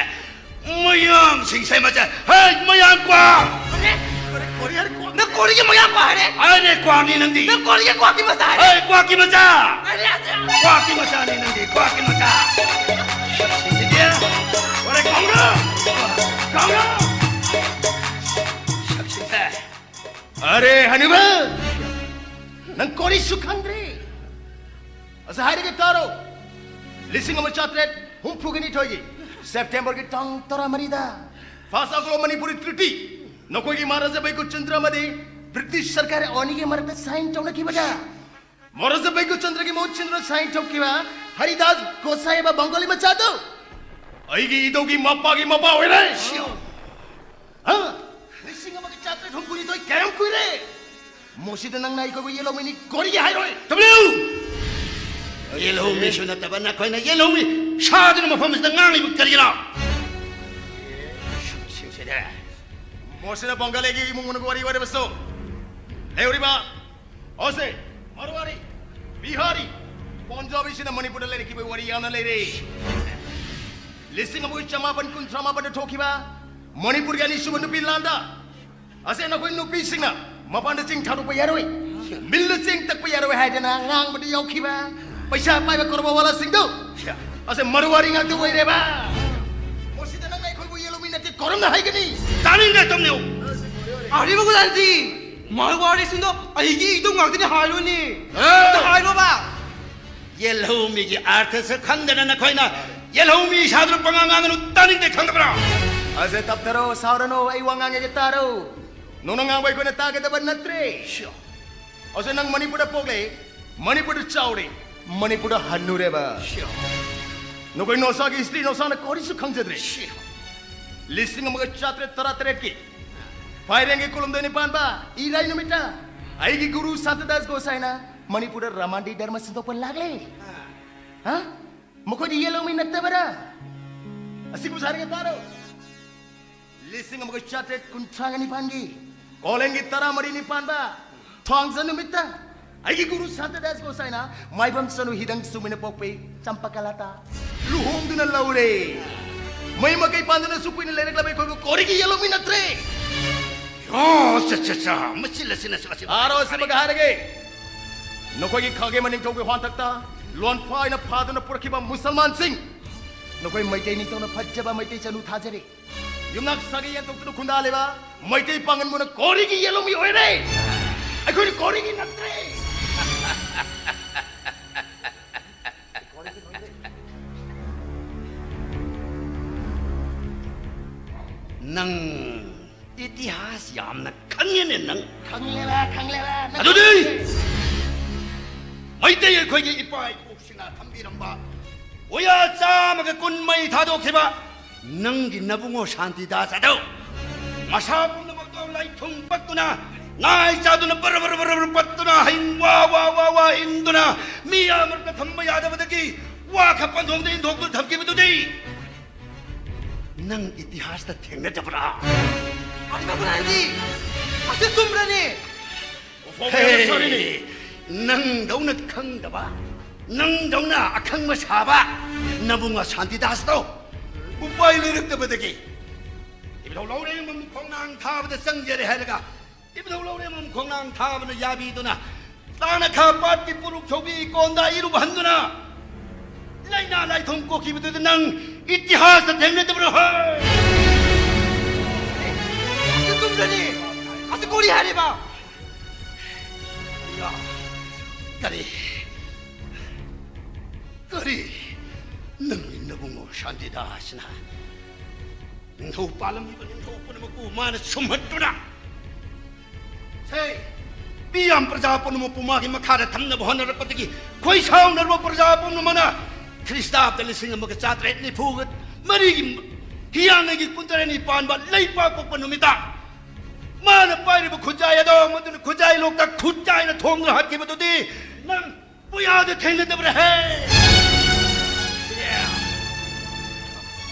ꯃꯌꯥꯡꯁꯤꯡꯁꯦ ꯃꯁꯦ꯫ ꯍꯦ, ꯃꯌꯥꯡ ꯀ꯭ꯋꯥꯛ! ꯀꯣꯔꯤ, ꯀꯣꯔꯤ, ꯀꯣꯔꯤ, ꯀꯣꯔꯤ꯫ ꯅꯪ ꯀꯣꯔꯤꯒꯤ ꯃꯌꯥꯡ ꯀ꯭ꯋꯥꯛ ꯍꯥꯏꯔꯦ? ꯑꯩꯅꯦ ꯀ꯭ꯋꯥꯛꯅꯤ ꯅꯪꯗꯤ꯫ ꯅꯪ ꯀꯣꯔꯤꯒꯤ ꯀ꯭ꯋꯥꯛꯀꯤ ꯃꯆꯥ ꯍꯥꯏꯔꯦ? ꯍꯦ, ꯀ꯭ꯋꯥꯛꯀꯤ ꯃꯆꯥ! ꯑꯔꯦ, ꯑꯁꯦ! ꯀ꯭ꯋꯥꯛꯀꯤ ꯃꯆꯥꯅꯤ ꯅꯪꯗꯤ, ꯀ꯭ꯋꯥꯛꯀꯤ ꯃꯆꯥ! ꯁꯛꯁꯤꯡꯁꯤꯗꯤ! ꯑꯣꯔꯦ, ꯀꯥꯎꯔꯣ! ꯀꯥꯎꯔꯣ! ꯁꯛꯁꯤꯡꯁꯦ! ꯑꯔꯦ, ꯍꯅꯨꯕ! ꯅꯪ ꯀꯣꯔꯤꯁꯨ ꯈꯪꯗ꯭ꯔꯤ! ꯑꯁ, ꯍꯥꯏꯔꯒꯦ ꯇꯥꯔꯣ꯫ ꯂꯤꯁꯤꯡ ꯑꯃ ꯆꯥꯇ꯭ꯔꯦꯠ ꯍꯨꯝꯐꯨꯒ ꯅꯤꯊꯣꯏꯒꯤ ꯁꯦꯞꯇꯦꯝꯕꯔꯒꯤ ꯇꯥꯡ ꯇꯔꯥꯃꯔꯤꯗ ꯐꯥꯁ ꯑꯒ꯭ꯂꯣ ꯃꯅꯤꯄꯨꯔꯤ ꯇ꯭ꯔꯤꯇꯤ ꯅꯈꯣꯏꯒꯤ ꯃꯍꯥꯔꯥꯖꯥ ꯕꯩꯀꯨꯆꯟꯗ꯭ꯔ ꯑꯃꯗꯤ ꯕ꯭ꯔꯤꯇꯤꯁ ꯁꯔꯀꯥꯔ ꯑꯅꯤꯒꯤ ꯃꯔꯛꯇ ꯁꯥꯏꯟ ꯇꯧꯅꯈꯤꯕꯗ ꯃꯍꯥꯔꯥꯖꯥ ꯕꯩꯀꯨꯆꯟꯗ꯭ꯔꯒꯤ ꯃꯍꯨꯠ ꯁꯤꯟꯗꯨꯅ ꯁꯥꯏꯟ ꯇꯧꯈꯤꯕ ꯍꯔꯤꯗꯥꯁ ꯒꯣꯁꯥꯏ ꯍꯥꯏꯕ ꯕꯪꯒꯣꯂꯤ ꯃꯆꯥꯗꯨ ꯑꯩꯒꯤ ꯏꯙꯧꯒꯤ ꯃꯄꯥꯒꯤ ꯃꯄꯥ ꯑꯣꯏꯔꯦ꯫ ꯍꯥ? ꯂꯤꯁꯤꯡ ꯑꯃꯒ ꯆꯥꯇ꯭ꯔꯦꯠ ꯍꯨꯝꯐꯨꯅꯤꯊꯣꯏ ꯀꯌꯥꯝ ꯀꯨꯏꯔꯦ? ꯃꯁꯤꯗ ꯅꯪꯅ ꯑꯩꯈꯣꯏꯕꯨ ꯌꯦꯜꯍꯧꯃꯤꯅꯤ ꯀꯣꯔꯤꯒꯦ ꯍꯥꯏꯔꯣꯏ꯫ ꯇꯨꯃꯤꯟ ꯂꯩꯌꯨ! ꯌꯦꯜꯍꯧꯃꯤꯁꯨ ꯅꯠꯇꯕ ꯅꯈꯣꯏꯅ ꯌꯦꯜꯍꯧꯃꯤ ꯁꯥꯗꯨꯅ ꯃꯐꯝꯁꯤꯗ ꯉꯥꯡꯂꯤꯕ ꯀꯔꯤꯒꯤꯅꯣ? ꯁꯤꯡꯁꯤꯗꯤ ꯃꯁꯤꯅ ꯕꯪꯒꯥꯂꯤꯒꯤ ꯏꯃꯨꯡ ꯃꯅꯨꯡꯒꯤ ꯋꯥꯔꯤ ꯑꯣꯏꯔꯕꯁꯨ ꯂꯩꯍꯧꯔꯤꯕ ꯑꯣꯁꯦ, ꯃꯔꯋꯥꯔꯤ, ꯕꯤꯍꯥꯔꯤ, ꯄꯟꯖꯥꯕꯤꯁꯤꯅ ꯃꯅꯤꯄꯨꯔꯗ ꯂꯩꯔꯛꯈꯤꯕꯒꯤ ꯋꯥꯔꯤ ꯌꯥꯝꯅ ꯂꯩꯔꯦ꯫ ꯂꯤꯁꯤꯡ ꯑꯃꯒ ꯆꯃꯥꯄꯟ ꯀꯨꯟꯊ꯭ꯔꯥ ꯃꯥꯄꯟꯗ ꯊꯣꯛꯈꯤꯕ ꯃꯅꯤꯄꯨꯔꯒꯤ ꯑꯅꯤꯁꯨꯕ ꯅꯨꯄꯤ ꯂꯥꯟꯗ ꯑꯁꯦ ꯅꯈꯣꯏ ꯅꯨꯄꯤꯁꯤꯡꯅ ꯃꯄꯥꯟꯗ ꯆꯦꯡ ꯊꯥꯗꯣꯛꯄ ꯌꯥꯔꯣꯏ, ꯃꯤꯜꯗ ꯆꯦꯡ ꯇꯛꯄ ꯌꯥꯔꯣꯏ ꯍꯥꯏꯗꯅ ꯉꯥꯡꯕꯗ ꯌꯥꯎꯈꯤꯕ ꯄꯩꯁꯥ ꯄꯥꯏꯕ ꯀꯣꯔꯕꯥꯋꯥꯂꯥꯁꯤꯡꯗꯨ ꯑꯁꯦ ꯃꯔꯋꯥꯔꯤ ꯉꯥꯛꯇ ꯑꯣꯏꯔꯦꯕ꯫ ꯃꯁꯤꯗ ꯅꯪꯅ ꯑꯩꯈꯣꯏꯕꯨ ꯌꯦꯜꯍꯧꯃꯤ ꯅꯠꯇꯦ ꯀꯣꯔꯝꯅ ꯍꯥꯏꯒꯅꯤ? ꯇꯥꯅꯤꯡꯗꯦ, ꯇꯨꯃꯤꯟ ꯂꯩꯌꯨ! ꯑꯔꯤꯕ ꯒꯨꯂꯥꯟꯖꯤ, ꯃꯔꯋꯥꯔꯤꯁꯤꯡꯗꯣ ꯑꯩꯒꯤ ꯏꯙꯧ ꯉꯥꯛꯇꯅꯤ ꯍꯥꯏꯔꯣꯅꯦ꯫ ꯑꯦ! ꯑꯝꯇ ꯍꯥꯏꯔꯣꯕ꯫ ꯌꯦꯜꯍꯧꯃꯤꯒꯤ ꯑꯥꯔꯊꯁꯨ ꯈꯪꯗꯅ ꯅꯈꯣꯏꯅ ꯌꯦꯜꯍꯧꯃꯤ ꯁꯥꯗꯨꯅ ꯄꯉꯥꯡ ꯉꯥꯡꯒꯅꯨ, ꯇꯥꯅꯤꯡꯗꯦ, ꯈꯪꯗꯕ꯭ꯔꯥ? ꯑꯁꯦ ꯇꯞꯊꯔꯣ, ꯁꯥꯎꯔꯅꯨ, ꯑꯩ ꯋꯥ ꯉꯥꯡꯉꯒꯦ ꯇꯥꯔꯣ꯫ ꯅꯪꯅ ꯉꯥꯡꯕ ꯑꯩꯈꯣꯏꯅ ꯇꯥꯒꯗꯕ ꯅꯠꯇ꯭ꯔꯦ꯫ ꯁꯤꯌꯣ꯫ ꯑꯁꯦ ꯅꯪ ꯃꯅꯤꯄꯨꯔꯗ ꯄꯣꯛꯂꯦ, ꯃꯅꯤꯄꯨꯔꯗ ꯆꯥꯎꯔꯦ, ꯃꯅꯤꯄꯨꯔꯗ ꯍꯟꯅꯨꯔꯦꯕ꯫ ꯁꯤꯌꯣ꯫ ꯅꯈꯣꯏ ꯅꯁꯥꯒꯤ ꯍꯤꯁꯇ꯭ꯔꯤ ꯅꯁꯥꯅ ꯀꯔꯤꯁꯨ ꯈꯪꯖꯗ꯭ꯔꯦ꯫ ꯁꯤꯌꯣ꯫ ꯂꯤꯁꯤꯡ ꯑꯃꯒ ꯆꯥꯇ꯭ꯔꯦꯠ ꯇꯔꯥꯇꯔꯦꯠꯀꯤ ꯐꯥꯏꯔꯦꯟꯒꯤ ꯀꯨꯟꯍꯨꯝꯗꯣꯏꯅꯤ ꯄꯥꯟꯕ ꯏꯔꯥꯏ ꯅꯨꯃꯤꯠꯇ ꯑꯩꯒꯤ ꯒꯨꯔꯨ ꯁꯥꯟꯇꯗꯥꯁ ꯒꯣꯁꯥꯏꯅ ꯃꯅꯤꯄꯨꯔꯗ ꯔꯥꯃꯥꯟꯗꯤ ꯙꯔꯃ ꯁꯟꯗꯣꯛꯄ ꯂꯥꯛꯂꯦ꯫ ꯍꯥ? ꯃꯈꯣꯏꯗꯤ ꯌꯦꯜꯍꯧꯃꯤ ꯅꯠꯇꯕꯔꯥ? ꯑꯁꯤꯒꯨꯝꯕ ꯍꯥꯏꯔꯒ ꯇꯥꯔꯣ꯫ ꯂꯤꯁꯤꯡ ꯑꯃꯒ ꯆꯥꯇ꯭ꯔꯦꯠ ꯀꯨꯟꯊ꯭ꯔꯥꯒ ꯅꯤꯄꯥꯟꯒꯤ ꯀꯣꯂꯦꯟꯒꯤ ꯇꯔꯥꯃꯔꯤꯅꯤ ꯄꯥꯟꯕ ꯊꯥꯡꯖ ꯅꯨꯃꯤꯠꯇ ꯑꯩꯒꯤ ꯒꯨꯔꯨ ꯁꯥꯟꯇꯗꯥꯁ ꯒꯣꯁꯥꯏꯅ ꯃꯥꯏꯕꯝ ꯆꯅꯨ ꯍꯤꯗꯪ ꯁꯨꯃꯤꯅ ꯄꯣꯛꯄꯤ ꯆꯝꯄꯀꯂꯥꯇ ꯂꯨꯍꯣꯡꯗꯨꯅ ꯂꯧꯔꯦ꯫ ꯃꯩ ꯃꯀꯩ ꯄꯥꯟꯗꯨꯅꯁꯨ ꯀꯨꯏꯅ ꯂꯩꯔꯛꯂꯕ ꯑꯩꯈꯣꯏꯕꯨ ꯀꯣꯔꯤꯒꯤ ꯌꯦꯜꯍꯧꯃꯤ ꯅꯠꯇ꯭ꯔꯦ꯫ ꯑꯣ, ꯆ, ꯆ, ꯆ, ꯃꯁꯤ ꯂꯁꯤꯅꯁꯨ ꯑꯁꯤ ꯍꯥꯏꯔꯒꯦ꯫ ꯅꯈꯣꯏꯒꯤ ꯈꯥꯒꯦ ꯃꯅꯤꯡꯊꯧꯒꯤ ꯍꯥꯟꯊꯛꯇ ꯂꯣꯟꯐꯥꯏꯅ ꯐꯥꯗꯨꯅ ꯄꯨꯔꯛꯈꯤꯕ ꯃꯨꯁꯜꯃꯥꯟꯁꯤꯡ, ꯅꯈꯣꯏ ꯃꯩꯇꯩ ꯅꯤꯡꯊꯧꯅ ꯐꯖꯕ ꯃꯩꯇꯩ ꯆꯅꯨ ꯊꯥꯖꯔꯦ꯫ ꯌꯨꯝꯅꯥꯛ ꯁꯥꯒꯩ ꯌꯦꯟꯊꯣꯛꯇꯨꯅ ꯈꯨꯟꯗꯥꯜꯂꯤꯕ ꯃꯩꯇꯩ ꯄꯥꯡꯒꯟꯕꯨꯅ ꯀꯣꯔꯤꯒꯤ ꯌꯦꯜꯍꯧꯃꯤ ꯑꯣꯏꯔꯦ꯫ ꯑꯩꯈꯣꯏꯅ ꯀꯣꯔꯤꯒꯤ ꯅꯠꯇ꯭ꯔꯦ꯫ ꯅꯪ ꯏꯇꯤꯍꯥꯁ ꯌꯥꯝꯅ ꯈꯪꯉꯦꯅꯦ ꯅꯪ꯫ ꯈꯪꯂꯦꯕ, ꯈꯪꯂꯦꯕ, ꯅꯪ ꯑꯗꯨꯗꯤ ꯈꯪꯂꯦ꯫ ꯃꯩꯇꯩ ꯑꯩꯈꯣꯏꯒꯤ ꯏꯄꯥ ꯏꯄꯨꯁꯤꯡꯅ ꯊꯝꯕꯤꯔꯝꯕ ꯎꯌꯥ ꯆꯥꯝꯃꯒ ꯀꯨꯟ ꯃꯩ ꯊꯥꯗꯣꯛꯈꯤꯕ ꯅꯪꯒꯤ ꯅꯕꯨꯡꯉꯣ ꯁꯥꯟꯇꯤꯗꯥꯁ ꯑꯗꯣ ꯃꯁꯥ ꯄꯨꯝꯅꯃꯛꯇꯣ ꯂꯥꯏꯊꯨꯡ ꯄꯛꯇꯨꯅ ꯉꯥꯏ ꯆꯥꯗꯨꯅ ꯕꯔ ꯕꯔ ꯕꯔ ꯕꯔ ꯄꯠꯇꯨꯅ ꯍꯤꯡ ꯋꯥ ꯋꯥ ꯋꯥ ꯋꯥ ꯏꯟꯗꯨꯅ ꯃꯤ ꯑꯃꯠꯇ ꯊꯝꯕ ꯌꯥꯗꯕꯗꯒꯤ ꯋꯥ ꯈꯛ ꯄꯟꯊꯣꯡꯗ ꯏꯟꯊꯣꯛꯇꯨꯅ ꯊꯝꯈꯤꯕꯗꯨꯗꯤ ꯅꯪ ꯏꯇꯤꯍꯥꯁꯇ ꯊꯦꯡꯅꯗꯕ꯭ꯔꯥ? ꯑꯗꯨꯒ ꯃꯅꯥꯏꯗꯤ ꯑꯁꯤ ꯆꯨꯝꯕ꯭ꯔꯅꯦ? ꯍꯦ, ꯅꯪꯗꯧꯅ ꯈꯪꯗꯕ, ꯅꯪꯗꯧꯅ ꯑꯈꯪꯕ ꯁꯥꯕ ꯅꯕꯨꯡ ꯁꯥꯟꯇꯤꯗꯥꯁꯇꯣ ꯎꯄꯥꯏ ꯂꯩꯔꯛꯇꯕꯗꯒꯤ ꯏꯕꯨꯙꯧ ꯂꯧꯔꯦꯝꯕꯝ ꯈꯣꯡꯅꯥꯡ ꯊꯥꯕꯗ ꯆꯪꯖꯔꯦ ꯍꯥꯏꯔꯒ ꯏꯕꯨꯙꯧ ꯂꯧꯔꯦꯝꯕꯝ ꯈꯣꯡꯅꯥꯡ ꯊꯥꯕꯅ ꯌꯥꯕꯤꯗꯨꯅ ꯇꯥꯅꯈꯥ ꯄꯥꯠꯀꯤ ꯄꯨꯔꯨꯞ ꯊꯧꯕꯤ ꯀꯣꯟꯗ ꯏꯔꯨꯞ ꯍꯟꯗꯨꯅ ꯂꯥꯏꯅꯥ ꯂꯥꯏꯊꯨꯡ ꯀꯣꯛꯈꯤꯕꯗꯨꯗ ꯅꯪ ꯏꯇꯤꯍꯥꯁꯇ ꯊꯦꯡꯅꯗꯕ꯭ꯔꯣ? ꯍꯣꯏ! ꯑꯁꯤ ꯆꯨꯝꯗ꯭ꯔꯅꯤ! ꯑꯁꯤ ꯀꯣꯔꯤ ꯍꯥꯏꯔꯤꯕ! ꯀꯔꯤ? ꯀꯔꯤ? ꯅꯪꯒꯤ ꯅꯕꯨꯡꯉꯣ ꯁꯥꯟꯇꯤꯗꯥꯁꯅ ꯅꯤꯡꯊꯧ ꯄꯥꯜꯂꯝꯃꯤꯕ ꯅꯤꯡꯊꯧ ꯄꯨꯝꯅꯃꯛꯄꯨ ꯃꯥꯅ ꯁꯨꯝꯍꯠꯇꯨꯅ, ꯁꯦ, ꯃꯤꯌꯥꯝ ꯄ꯭ꯔꯖꯥ ꯄꯨꯝꯅꯃꯛꯄꯨ ꯃꯥꯒꯤ ꯃꯈꯥꯗ ꯊꯝꯅꯕ ꯍꯣꯠꯅꯔꯛꯄꯗꯒꯤ ꯈꯣꯏ ꯁꯥꯎꯅꯔꯕ ꯄ꯭ꯔꯖꯥ ꯄꯨꯝꯅꯃꯛꯅ ꯈ꯭ꯔꯤꯁꯇꯥꯕꯗ ꯂꯤꯁꯤꯡ ꯑꯃꯒ ꯆꯥꯇ꯭ꯔꯦꯠ ꯅꯤꯐꯨꯒ ꯃꯔꯤꯒꯤ ꯍꯤꯌꯥꯡꯒꯩꯒꯤ ꯀꯨꯟꯇꯔꯦꯠꯅꯤ ꯄꯥꯟꯕ ꯂꯩꯄꯥꯛꯄꯣꯛꯄ ꯅꯨꯃꯤꯠꯇ ꯃꯥꯅ ꯄꯥꯏꯔꯤꯕ ꯈꯨꯖꯥꯏ ꯑꯗꯣ, ꯃꯗꯨꯅ ꯈꯨꯖꯥꯏ ꯂꯣꯛꯇ ꯈꯨꯠ ꯆꯥꯏꯅ ꯊꯣꯡꯗꯨꯅ ꯍꯥꯠꯈꯤꯕꯗꯨꯗꯤ ꯅꯪ ꯄꯨꯌꯥꯗ ꯊꯦꯡꯅꯗꯕ꯭ꯔꯥ ꯍꯦ?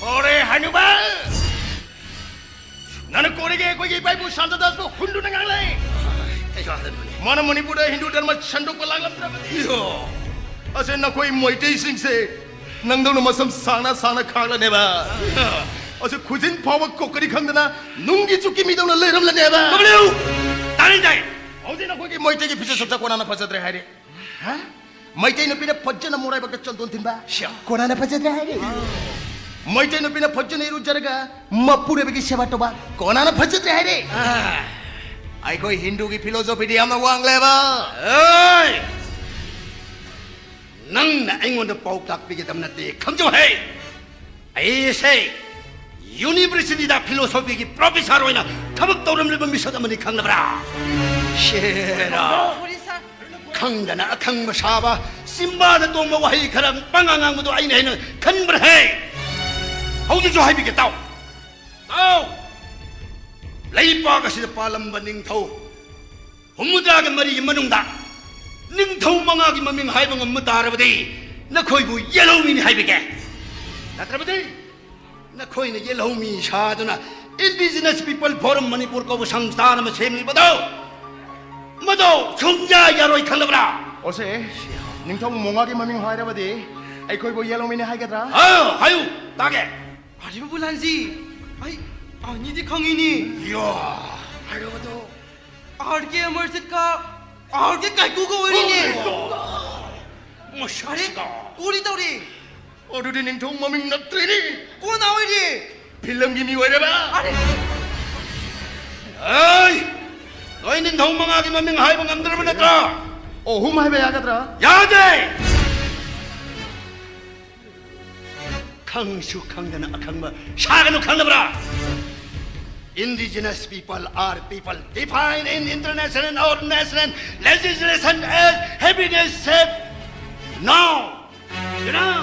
ꯑꯣꯔꯦ ꯍꯅꯨꯃꯥꯟ! ꯅꯪꯅ ꯀꯣꯔꯤꯒꯦ ꯑꯩꯈꯣꯏꯒꯤ ꯏꯄꯥ ꯏꯄꯨ ꯁꯥꯟꯇ ꯗꯥꯁꯄꯨ ꯍꯨꯟꯗꯨꯅ ꯉꯥꯡꯂꯦ꯫ ꯀꯩ ꯋꯥꯗꯅꯣꯅꯦ? ꯃꯥꯅ ꯃꯅꯤꯄꯨꯔꯗ ꯍꯤꯟꯗꯨ ꯙꯔꯃ ꯁꯟꯗꯣꯛꯄ ꯂꯥꯛꯂꯝꯗ꯭ꯔꯕꯗꯤ, ꯑꯁꯦ ꯅꯈꯣꯏ ꯃꯩꯇꯩꯁꯤꯡꯁꯦ ꯅꯪꯗꯧꯅ ꯃꯁꯝ ꯁꯥꯡꯅ ꯁꯥꯡꯅ ꯈꯥꯛꯂꯅꯦꯕ꯫ ꯑꯁꯤ ꯈꯨꯖꯤꯟ ꯐꯥꯎꯕ ꯀꯣꯛꯀꯅꯤ ꯈꯪꯗꯅ ꯅꯨꯡꯒꯤ ꯆꯨꯛꯀꯤ ꯃꯤꯗꯧꯅ ꯂꯩꯔꯝꯂꯅꯦꯕ꯫ ꯀꯃꯂꯤꯌꯨ! ꯇꯥꯅꯤꯡꯗꯦ! ꯍꯧꯖꯤꯛ ꯅꯈꯣꯏꯒꯤ ꯃꯩꯇꯩꯒꯤ ꯐꯤꯖꯦꯠ ꯆꯛꯆꯥ ꯀꯣꯟꯅꯅ ꯐꯖꯗ꯭ꯔꯦ ꯍꯥꯏꯔꯦ꯫ ꯍꯥ? ꯃꯩꯇꯩ ꯅꯨꯄꯤꯅ ꯐꯖꯅ ꯃꯣꯔꯥꯏꯕꯛꯇ ꯆꯟꯗꯣꯟ ꯊꯤꯟꯕ꯫ ꯁꯤꯌꯥ꯫ ꯀꯣꯟꯅꯅ ꯐꯖꯗ꯭ꯔꯦ ꯍꯥꯏꯔꯦ꯫ ꯃꯩꯇꯩ ꯅꯨꯄꯤꯅ ꯐꯖꯅ ꯏꯔꯨꯖꯔꯒ ꯃꯄꯨꯔꯣꯏꯕꯒꯤ ꯁꯦꯕꯥ ꯇꯧꯕ꯫ ꯀꯣꯟꯅꯅ ꯐꯖꯗ꯭ꯔꯦ ꯍꯥꯏꯔꯦ꯫ ꯑꯥ꯫ ꯑꯩꯈꯣꯏ ꯍꯤꯟꯗꯨꯒꯤ ꯐꯤꯂꯣꯁꯣꯐꯤꯗꯤ ꯌꯥꯝꯅ ꯋꯥꯡꯂꯦꯕ꯫ ꯑꯦ! ꯅꯪꯅ ꯑꯩꯉꯣꯟꯗ ꯄꯥꯎꯇꯥꯛ ꯄꯤꯒꯗꯕ ꯅꯠꯇꯦ, ꯈꯪꯖꯧ ꯍꯦ꯫ ꯑꯩꯁꯦ ꯌꯨꯅꯤꯚꯔꯁꯤꯇꯤꯗ ꯐꯤꯂꯣꯁꯣꯐꯤꯒꯤ ꯄ꯭ꯔꯣꯐꯦꯁꯔ ꯑꯣꯏꯅ ꯊꯕꯛ ꯇꯧꯔꯝꯂꯤꯕ ꯃꯤꯁꯛ ꯑꯃꯅꯤ, ꯈꯪꯂꯕ꯭ꯔꯥ? ꯁꯦꯔꯥ! ꯁꯣꯔꯤ, ꯁꯥꯔ꯫ ꯈꯪꯗꯅ ꯑꯈꯪꯕ ꯁꯥꯕ, ꯆꯤꯝꯕꯥꯗ ꯇꯣꯡꯕ ꯋꯥꯍꯩ ꯈꯔ ꯄꯉꯥꯡ ꯉꯥꯡꯕꯗꯣ ꯑꯩꯅ ꯍꯦꯟꯅ ꯈꯟꯕ꯭ꯔꯥ ꯍꯦ? ꯍꯧꯖꯤꯛꯁꯨ ꯍꯥꯏꯕꯤꯒꯦ, ꯇꯥꯎ꯫ ꯇꯥꯎ! ꯂꯩꯄꯥꯛ ꯑꯁꯤꯗ ꯄꯥꯜꯂꯝꯕ ꯅꯤꯡꯊꯧ ꯍꯨꯝꯐꯨꯇꯔꯥꯒ ꯃꯔꯤꯒꯤ ꯃꯅꯨꯡꯗ ꯅꯤꯡꯊꯧ ꯃꯉꯥꯒꯤ ꯃꯃꯤꯡ ꯍꯥꯏꯕ ꯉꯝꯕ ꯇꯥꯔꯕꯗꯤ ꯅꯈꯣꯏꯕꯨ ꯌꯦꯜꯍꯧꯃꯤꯅꯤ ꯍꯥꯏꯕꯤꯒꯦ꯫ ꯅꯠꯇ꯭ꯔꯕꯗꯤ ꯅꯈꯣꯏꯅ ꯌꯦꯜꯍꯧꯃꯤ ꯁꯥꯗꯨꯅ Indigenous People Forum ꯃꯅꯤꯄꯨꯔ ꯀꯧꯕ ꯁꯪꯁꯊꯥꯟ ꯑꯃ ꯁꯦꯝꯂꯤꯕꯗꯣ, ꯃꯗꯣ ꯁꯨꯡꯌꯥ ꯌꯥꯔꯣꯏ, ꯈꯪꯂꯕ꯭ꯔꯥ? ꯑꯣꯁꯦ, ꯅꯤꯡꯊꯧ ꯃꯉꯥꯒꯤ ꯃꯃꯤꯡ ꯍꯥꯏꯔꯕꯗꯤ ꯑꯩꯈꯣꯏꯕꯨ ꯌꯦꯜꯍꯧꯃꯤꯅꯤ ꯍꯥꯏꯒꯗ꯭ꯔꯥ? ꯑꯥ, ꯍꯥꯏꯌꯨ, ꯇꯥꯒꯦ꯫ ꯑꯔꯤꯕ ꯕꯨꯂꯥꯟꯖꯤ, ꯑꯩ ꯑꯅꯤꯗꯤ ꯈꯪꯉꯤꯅꯦ꯫ ꯌꯣ, ꯍꯥꯏꯔꯕꯗꯣ꯫ ꯑꯥꯔ ꯀꯦ ꯑꯃꯔꯖꯤꯠꯀ ꯑꯥꯔ ꯀꯦ ꯀꯥꯏꯀꯨꯒ ꯑꯣꯏꯔꯤꯅꯦ꯫ ꯑꯣ, ꯑꯔꯦ, ꯃꯁꯛꯁꯤꯒ꯫ ꯀꯣꯔꯤ ꯇꯧꯔꯤ꯫ ꯑꯗꯨꯗꯤ ꯅꯤꯡꯊꯧ ꯃꯃꯤꯡ ꯅꯠꯇ꯭ꯔꯦꯅꯦ꯫ ꯀꯣꯟꯅ ꯑꯣꯏꯔꯤ꯫ ꯐꯤꯂꯝꯒꯤ ꯃꯤ ꯑꯣꯏꯔꯕ? ꯑꯔꯦ꯫ ꯑꯩ! ꯅꯣꯏ ꯅꯤꯡꯊꯧ ꯃꯉꯥꯒꯤ ꯃꯃꯤꯡ ꯍꯥꯏꯕ ꯉꯝꯗ꯭ꯔꯕ ꯅꯠꯇ꯭ꯔꯥ? ꯑꯍꯨꯝ ꯍꯥꯏꯕ ꯌꯥꯒꯗ꯭ꯔꯥ? ꯌꯥꯗꯦ! ꯈꯪꯁꯨ ꯈꯪꯗꯅ ꯑꯈꯪꯕ ꯁꯥꯒꯅꯨ, ꯈꯪꯂꯕ꯭ꯔꯥ? Indigenous people are people defined in international or national legislation as having a shape. Now, you know,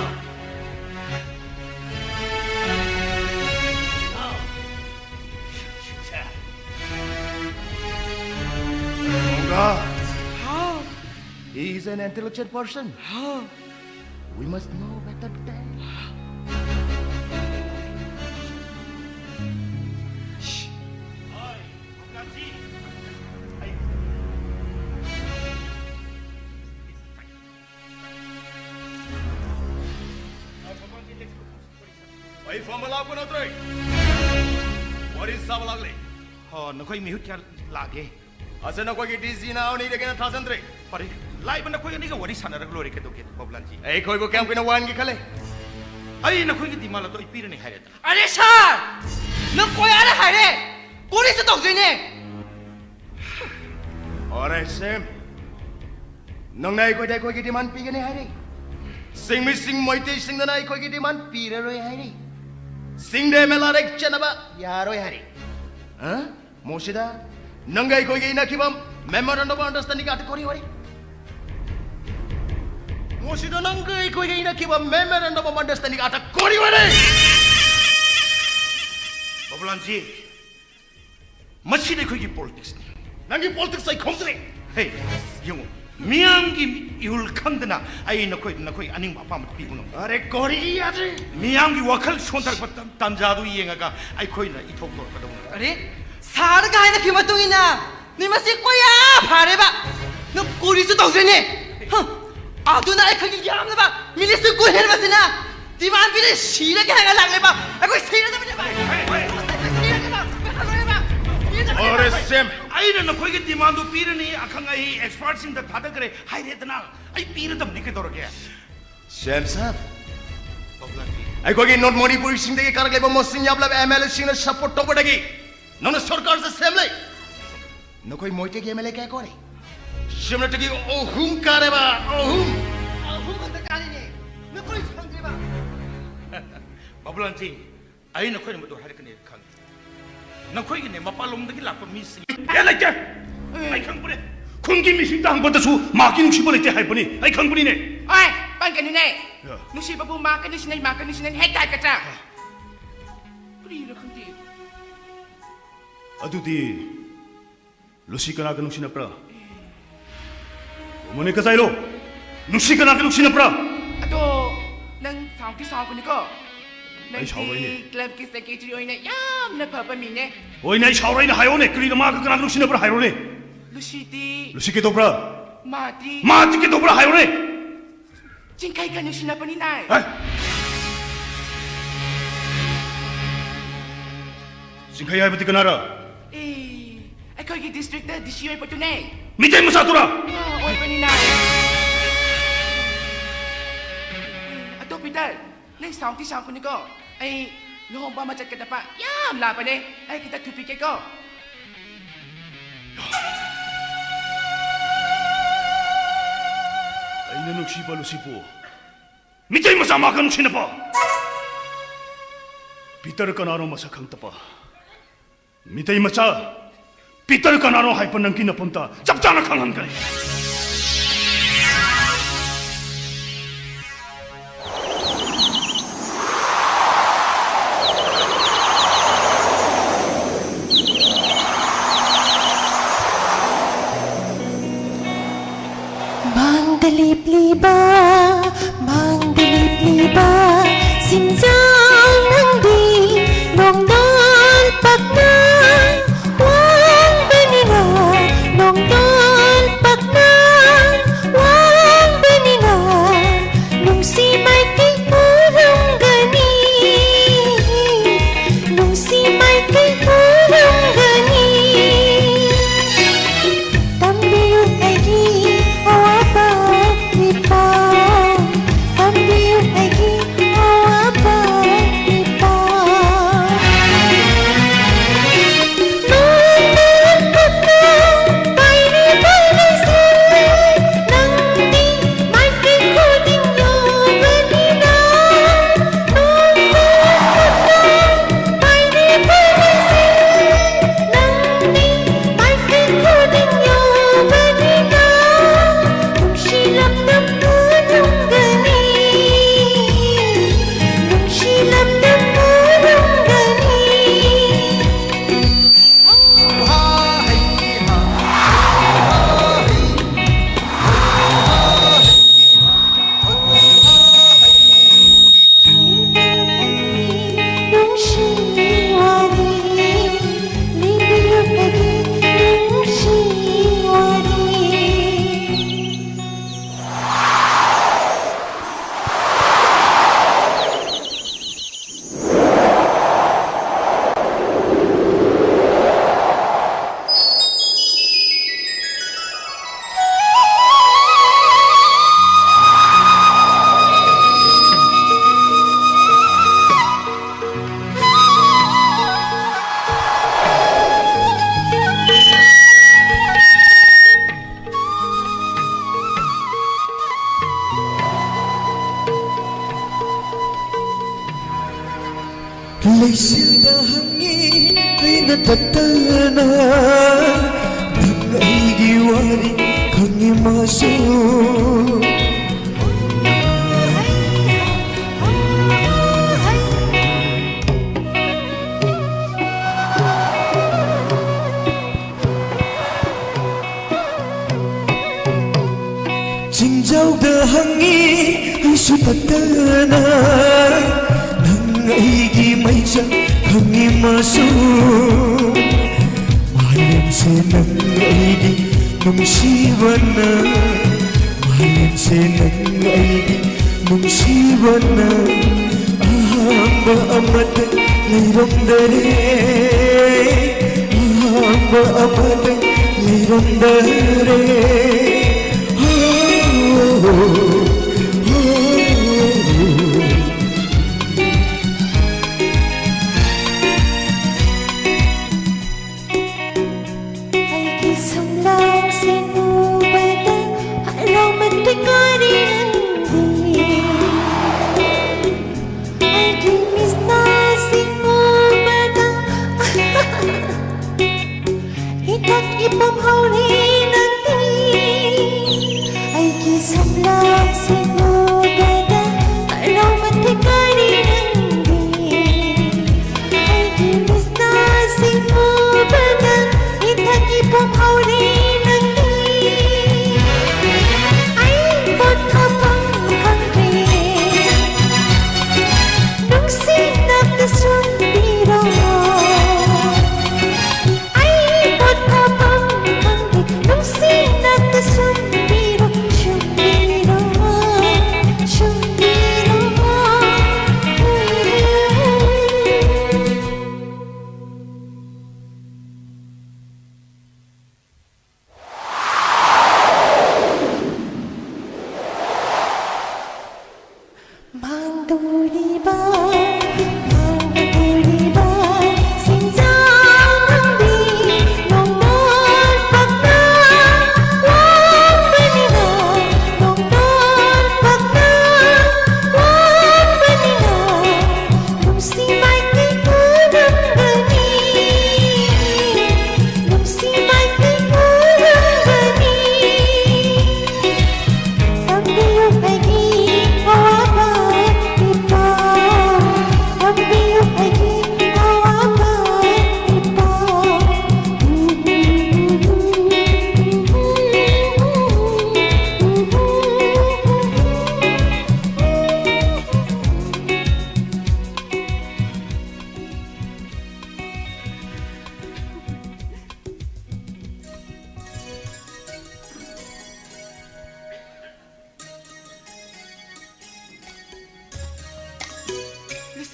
an intelligent person. We must know better than. ꯑꯩ ꯐꯝꯕ ꯂꯥꯛꯄ ꯅꯠꯇ꯭ꯔꯦ꯫ ꯋꯥꯔꯤ ꯁꯥꯕ ꯂꯥꯛꯂꯦ꯫ ꯍꯣ, ꯅꯈꯣꯏ ꯃꯤꯍꯨꯠ ꯀꯌꯥ ꯂꯥꯛꯒꯦ? ꯑꯁ, ꯅꯈꯣꯏꯒꯤ ꯗꯤ ꯖꯤ ꯅꯥꯎꯅꯤꯗꯒꯤꯅ ꯊꯥꯖꯟꯗ꯭ꯔꯦ꯫ ꯐꯔꯦ, ꯂꯥꯛꯏꯕ ꯅꯈꯣꯏ ꯑꯅꯤꯒ ꯋꯥꯔꯤ ꯁꯥꯟꯅꯔꯒ ꯂꯣꯏꯔꯦ, ꯀꯩꯗꯧꯒꯦ ꯕꯕꯨꯂꯥꯟꯖꯤ? ꯑꯩꯈꯣꯏꯕꯨ ꯀꯌꯥꯝ ꯀꯨꯏꯅ ꯋꯥꯍꯟꯒꯦ ꯈꯜꯂꯦ? ꯑꯩ ꯅꯈꯣꯏꯒꯤ ꯗꯤꯃꯥꯟ ꯑꯗꯣ ꯑꯩ ꯄꯤꯔꯅꯤ ꯍꯥꯏꯔꯦꯗꯅ꯫ ꯑꯔꯦ ꯁꯥꯔ! ꯅꯪ ꯀꯣꯏ ꯑꯥꯗ ꯍꯥꯏꯔꯦ! ꯀꯣꯔꯤꯁꯨ ꯇꯧꯗꯣꯏꯅꯦ! ꯑꯣꯔꯦ ꯁꯦꯝ, ꯅꯪꯅ ꯑꯩꯈꯣꯏꯗ ꯑꯩꯈꯣꯏꯒꯤ ꯗꯤꯃꯥꯟ ꯄꯤꯒꯅꯤ ꯍꯥꯏꯔꯦ꯫ ꯁꯤꯡꯃꯤꯁꯤꯡ ꯃꯩꯇꯩꯁꯤꯡꯗꯅ ꯑꯩꯈꯣꯏꯒꯤ ꯗꯤꯃꯥꯟ ꯄꯤꯔꯔꯣꯏ ꯍꯥꯏꯔꯦ꯫ ꯁꯤꯡꯗ ꯑꯦꯝ ꯑꯦꯜ ꯑꯥꯔ ꯑꯦꯛ ꯆꯠꯅꯕ ꯌꯥꯔꯣꯏ ꯍꯥꯏꯔꯦ꯫ ꯍꯥ? ꯃꯣꯁꯤꯗ ꯅꯪꯒ ꯑꯩꯈꯣꯏꯒꯤ ꯏꯅꯈꯤꯕ memorandum of understanding ꯑꯥꯗ ꯀꯣꯔꯤ ꯋꯥꯔꯤ꯫ ꯃꯣꯁꯤꯗ ꯅꯪꯒ ꯑꯩꯈꯣꯏꯒꯤ ꯏꯅꯈꯤꯕ memorandum of understanding ꯑꯥꯗ ꯀꯣꯔꯤ ꯋꯥꯔꯤ꯫ ꯕꯕꯨꯂꯥꯟꯖꯤ, ꯃꯁꯤꯗꯤ ꯑꯩꯈꯣꯏꯒꯤ politics ꯅꯤ꯫ ꯅꯪꯒꯤ politics ꯑꯩ ꯈꯪꯗ꯭ꯔꯦ꯫ ꯍꯦ, ꯌꯦꯡꯉꯨ, ꯃꯤꯌꯥꯝꯒꯤ ꯏꯍꯨꯜ ꯈꯪꯗꯅ ꯑꯩ ꯅꯈꯣꯏ, ꯅꯈꯣꯏ ꯑꯅꯤꯡꯕ ꯑꯄꯥꯝꯕ ꯄꯤꯕ ꯉꯝꯗꯦ꯫ ꯑꯔꯦ, ꯀꯣꯔꯤ ꯌꯥꯗ꯭ꯔꯦ꯫ ꯃꯤꯌꯥꯝꯒꯤ ꯋꯥꯈꯜ ꯁꯣꯟꯊꯔꯛꯄ ꯇꯥꯟ-, ꯇꯥꯟꯖꯥꯗꯨ ꯌꯦꯡꯉꯒ ꯑꯩꯈꯣꯏꯅ ꯏꯊꯧ ꯇꯧꯔꯛꯀꯗꯧꯕꯅꯤ꯫ ꯑꯔꯦ, ꯁꯥꯔꯒ ꯍꯥꯏꯅꯈꯤꯕ ꯃꯇꯨꯡ ꯏꯟꯅ ꯅꯨꯃꯤꯠꯁꯤ ꯀꯣꯌꯥ ꯐꯥꯔꯦꯕ꯫ ꯅꯪ ꯀꯣꯔꯤꯁꯨ ꯇꯧꯗ꯭ꯔꯦꯅꯦ꯫ ꯍ, ꯑꯗꯨꯅ ꯑꯩꯈꯣꯏꯒꯤ ꯌꯥꯝꯂꯕ ꯃꯤꯅꯤꯠꯁꯨ ꯀꯨꯟ ꯍꯦꯟꯕꯁꯤꯅ ꯗꯤꯃꯥꯟ ꯄꯤꯔꯦ, ꯁꯤꯔꯒꯦ ꯍꯥꯏꯅ ꯂꯥꯛꯂꯦꯕ꯫ ꯑꯩꯈꯣꯏ ꯁꯤꯔꯗꯕꯅꯦꯕ꯫ ꯑꯩꯈꯣꯏ ꯁꯤꯔꯒꯦꯕ꯫ ꯄꯩꯁꯥ ꯂꯣꯏꯔꯦꯕ꯫ ꯁꯤꯔꯗꯕꯅꯦꯕ꯫ ꯑꯣꯔꯦ ꯁꯦꯝ, ꯑꯩꯅ ꯅꯈꯣꯏꯒꯤ ꯗꯤꯃꯥꯟꯗꯨ ꯄꯤꯔꯅꯤ, ꯑꯈꯪ ꯑꯍꯩ ꯑꯦꯛꯁꯄꯔꯠꯁꯤꯡꯗ ꯊꯥꯗꯈ꯭ꯔꯦ ꯍꯥꯏꯔꯦꯗꯅ꯫ ꯑꯩ ꯄꯤꯔꯗꯕꯅꯤ, ꯀꯩꯗꯧꯔꯒꯦ? ꯁꯦꯝ ꯁꯥꯕ, ꯕꯕꯨꯂꯥꯟꯖꯤ, ꯑꯩꯈꯣꯏꯒꯤ ꯅꯣꯔꯠ ꯃꯅꯤꯄꯨꯔꯤꯁꯤꯡꯗꯒꯤ ꯀꯥꯔꯛꯂꯤꯕ ꯃꯁꯤꯡ ꯌꯥꯝꯂꯕ ꯑꯦꯝ ꯑꯦꯜ ꯑꯦꯁꯤꯡꯅ ꯁꯄꯣꯔꯠ ꯇꯧꯕꯗꯒꯤ ꯅꯪꯅ ꯁꯔꯀꯥꯔꯁꯦ ꯁꯦꯝꯂꯦ꯫ ꯅꯈꯣꯏ ꯃꯣꯏꯇꯦꯒꯤ ꯑꯦꯝ ꯑꯦꯜ ꯑꯦ ꯀꯌꯥ ꯀꯣꯔꯦ? ꯁꯤꯝꯅꯇꯒꯤ ꯑꯍꯨꯝ ꯀꯥꯔꯦꯕ, ꯑꯍꯨꯝ꯫ ꯑꯍꯨꯝ ꯈꯛꯇ ꯀꯥꯔꯤꯅꯦ꯫ ꯅꯈꯣꯏ ꯈꯪꯗ꯭ꯔꯤꯕ? ꯕꯕꯨꯂꯥꯟꯖꯤ, ꯑꯩ ꯅꯈꯣꯏꯅ ꯃꯗꯨ ꯍꯥꯏꯔꯛꯀꯅꯤ ꯈꯪꯉꯤ꯫ ꯅꯈꯣꯏꯒꯤꯅꯦ, ꯃꯄꯥꯟꯂꯣꯝꯗꯒꯤ ꯂꯥꯛꯄ ꯃꯤꯁꯤꯡ꯫ ꯑꯦ, ꯂꯩꯇꯦ꯫ ꯑꯩ ꯈꯪꯕꯅꯦ꯫ ꯈꯨꯟꯒꯤ ꯃꯤꯁꯤꯡꯗ ꯍꯪꯕꯗꯁꯨ ꯃꯍꯥꯛꯀꯤ ꯅꯨꯡꯁꯤꯕ ꯂꯩꯇꯦ ꯍꯥꯏꯕꯅꯤ꯫ ꯑꯩ ꯈꯪꯕꯅꯤ꯫ ꯑꯣꯏ, ꯄꯪꯒꯅꯨꯅꯦ꯫ ꯌꯥ꯫ ꯅꯨꯡꯁꯤꯕꯕꯨ ꯃꯍꯥꯛꯀ ꯅꯨꯡꯁꯤꯅꯩ, ꯃꯍꯥꯛꯀ ꯅꯨꯡꯁꯤꯅꯩ ꯍꯦꯛ ꯍꯥꯏꯒꯗ꯭ꯔꯥ? ꯀꯔꯤꯔ ꯈꯪꯗꯦ꯫ ꯑꯗꯨꯗꯤ ꯂꯨꯁꯤ ꯀꯅꯥꯒ ꯅꯨꯡꯁꯤꯅꯕ꯭ꯔꯥ? ꯃꯣꯅꯤꯀꯥ ꯆꯥꯏꯔꯣ, ꯅꯨꯡꯁꯤ ꯀꯅꯥꯒ ꯅꯨꯡꯁꯤꯅꯕ꯭ꯔꯥ? ꯑꯗꯣ, ꯅꯪ ꯁꯥꯎꯗꯤ ꯁꯥꯎꯒꯅꯨꯀꯣ꯫ ꯑꯩ ꯁꯥꯎꯔꯣꯏꯅꯦ꯫ ꯅꯪꯗꯤ club ꯀꯤ secretary ꯑꯣꯏꯅ ꯌꯥꯝꯅ ꯐꯕ ꯃꯤꯅꯦ꯫ ꯍꯣꯏꯅꯦ, ꯑꯩ ꯁꯥꯎꯔꯣꯏꯅꯦ, ꯍꯥꯏꯌꯣꯅꯦ, ꯀꯔꯤꯅꯣ ꯃꯥꯒ ꯀꯅꯥꯒ ꯅꯨꯡꯁꯤꯅꯕ꯭ꯔꯥ ꯍꯥꯏꯔꯣꯅꯦ꯫ ꯂꯨꯁꯤꯗꯤ꯫ ꯂꯨꯁꯤ ꯀꯩꯗꯧꯕ꯭ꯔꯥ? ꯃꯥꯗꯤ꯫ ꯃꯥꯗꯤ ꯀꯩꯗꯧꯕ꯭ꯔꯥ ꯍꯥꯏꯌꯣꯅꯦ꯫ ꯆꯤꯡꯈꯩꯒ ꯅꯨꯡꯁꯤꯅꯕꯅꯤꯅꯦ꯫ ꯍꯦ? ꯆꯤꯡꯈꯩ ꯍꯥꯏꯕꯗꯤ ꯀꯅꯥꯔ? ꯑꯦ, ꯑꯩꯈꯣꯏꯒꯤ district ꯇ D C ꯑꯣꯏꯕꯗꯨꯅꯦ꯫ ꯃꯤꯇꯩ ꯃꯆꯥꯗꯨꯔ? ꯑꯥ, ꯑꯣꯏꯕꯅꯤꯅꯦ꯫ ꯑꯗꯣ ꯄꯤꯇꯔ, ꯅꯪ ꯁꯥꯎꯗꯤ ꯁꯥꯎꯒꯅꯨꯀꯣ꯫ ꯑꯩ ꯂꯨꯍꯣꯡꯕ ꯑꯃ ꯆꯠꯀꯗꯕ ꯌꯥꯝ ꯂꯥꯞꯄꯅꯦ꯫ ꯑꯩ ꯈꯤꯇ ꯊꯨꯄꯤꯒꯦꯀꯣ꯫ ꯑꯩꯅ ꯅꯨꯡꯁꯤꯕ ꯂꯨꯁꯤꯕꯨ ꯃꯤꯇꯩ ꯃꯆꯥ ꯃꯥꯒ ꯅꯨꯡꯁꯤꯅꯕ? ꯄꯤꯇꯔ ꯀꯅꯥꯅꯣ ꯃꯁꯛ ꯈꯪꯗꯕ? ꯃꯤꯇꯩ ꯃꯆꯥ, ꯄꯤꯇꯔ ꯀꯅꯥꯅꯣ ꯍꯥꯏꯕ ꯅꯪꯒꯤ ꯅꯐꯝꯗ ꯆꯞ ꯆꯥꯅ ꯈꯪꯍꯟꯒꯅꯤ꯫ ꯃꯥꯡꯗ ꯂꯦꯞꯂꯤꯕ, ꯃꯥꯡꯗ ꯂꯦꯞꯂꯤꯕ ꯁꯤꯡꯖꯥꯎ ꯅꯪꯗꯤ ꯅꯣꯡꯗꯣꯜ ꯄꯛꯅ ꯋꯥꯡꯕꯅꯤꯅ, ꯅꯣꯡꯗꯣꯜ ꯄꯛꯅ ꯋꯥꯡꯕꯅꯤꯅ, ꯅꯨꯡꯁꯤ ꯃꯥꯏꯀꯩ ꯎꯔꯝꯒꯅꯤ, ꯅꯨꯡꯁꯤ ꯃꯥꯏꯀꯩ ꯎꯔꯝꯒꯅꯤ꯫ ꯇꯝꯕꯤꯌꯨ ꯑꯩꯒꯤ ꯑꯋꯥꯕ ꯏꯄꯥ, ꯇꯝꯕꯤꯌꯨ ꯑꯩꯒꯤ ꯑꯋꯥꯕ ꯏꯄꯥ꯫ ꯅꯣꯡꯃ ꯈꯨꯠꯅ ꯄꯥꯏꯔꯤꯕ ꯂꯩꯁꯦ, ꯅꯪꯗꯤ ꯃꯥꯏꯀꯩ ꯈꯨꯗꯤꯡ ꯌꯧꯕꯅꯤꯅ, ꯅꯣꯡꯃ ꯈꯨꯠꯅ ꯄꯥꯏꯔꯤꯕ ꯂꯩꯁꯦ, ꯅꯪꯗꯤ ꯃꯥꯏꯀꯩ ꯈꯨꯗꯤꯡ ꯌꯧꯕꯅꯤꯅ, ꯅꯨꯡꯁꯤꯔꯞꯅ ꯄꯨꯔꯝꯒꯅꯤ, ꯅꯨꯡꯁꯤꯔꯞꯅ ꯄꯨꯔꯝꯒꯅꯤ꯫ ꯂꯩꯆꯤꯜꯗ ꯍꯪꯉꯤ ꯑꯩꯅ ꯇꯠꯇꯅ, ꯅꯪ ꯑꯩꯒꯤ ꯋꯥꯔꯤ ꯈꯪꯉꯤ ꯃꯥꯁꯨ꯫ ꯆꯤꯡꯖꯥꯎꯗ ꯍꯪꯉꯤ ꯑꯩꯁꯨ ꯇꯠꯇꯅ, ꯅꯪ ꯑꯩꯒꯤ ꯃꯩꯆꯥꯛ ꯈꯪꯉꯤ ꯃꯥꯁꯨ꯫ ꯃꯥꯂꯦꯝꯁꯦ ꯅꯪ ꯑꯩꯒꯤ ꯅꯨꯡꯁꯤꯕꯅ, ꯃꯥꯂꯦꯝꯁꯦ ꯅꯪ ꯑꯩꯒꯤ ꯅꯨꯡꯁꯤꯕꯅ꯫ ꯑꯍꯥꯡꯕ ꯑꯃꯠꯇ ꯂꯩꯔꯝꯗꯔꯦ, ꯑꯍꯥꯡꯕ ꯑꯃꯠꯇ ꯂꯩꯔꯝꯗꯔꯦ꯫ ꯍꯣ, ꯍꯣ, ꯍꯣ꯫ ꯑꯩꯒꯤ ꯁꯝꯂꯥꯡꯁꯤꯡ ꯎꯕꯗ ꯍꯔꯥꯎꯃꯟꯕꯒꯤ ꯅꯪꯗꯤ꯫ ꯑꯩꯒꯤ ꯃꯤꯠꯅꯁꯤꯡ ꯎꯕꯗ ꯏꯊꯛ ꯏꯄꯨꯝ ꯍꯧꯔꯦ ꯅꯪꯗꯤ꯫ ꯑꯩꯒꯤ ꯁꯝꯂꯥꯡꯁꯤꯡ ꯎꯕꯗ ꯍꯔꯥꯎꯃꯟꯕꯒꯤ ꯅꯪꯗꯤ꯫ ꯑꯩꯒꯤ ꯃꯤꯠꯅꯁꯤꯡ ꯎꯕꯗ ꯏꯊꯛ ꯏꯄꯨꯝ ꯍꯧꯔꯦ ꯅꯪꯗꯤ꯫ ꯑꯩ ꯄꯣꯊꯥꯐꯝ ꯈꯪꯗ꯭ꯔꯦ꯫ ꯅꯨꯡꯁꯤꯅ ꯄꯤꯁꯨꯝꯕꯤꯔꯣ꯫ ꯑꯩ ꯄꯣꯊꯥꯐꯝ ꯈꯪꯗ꯭ꯔꯦ꯫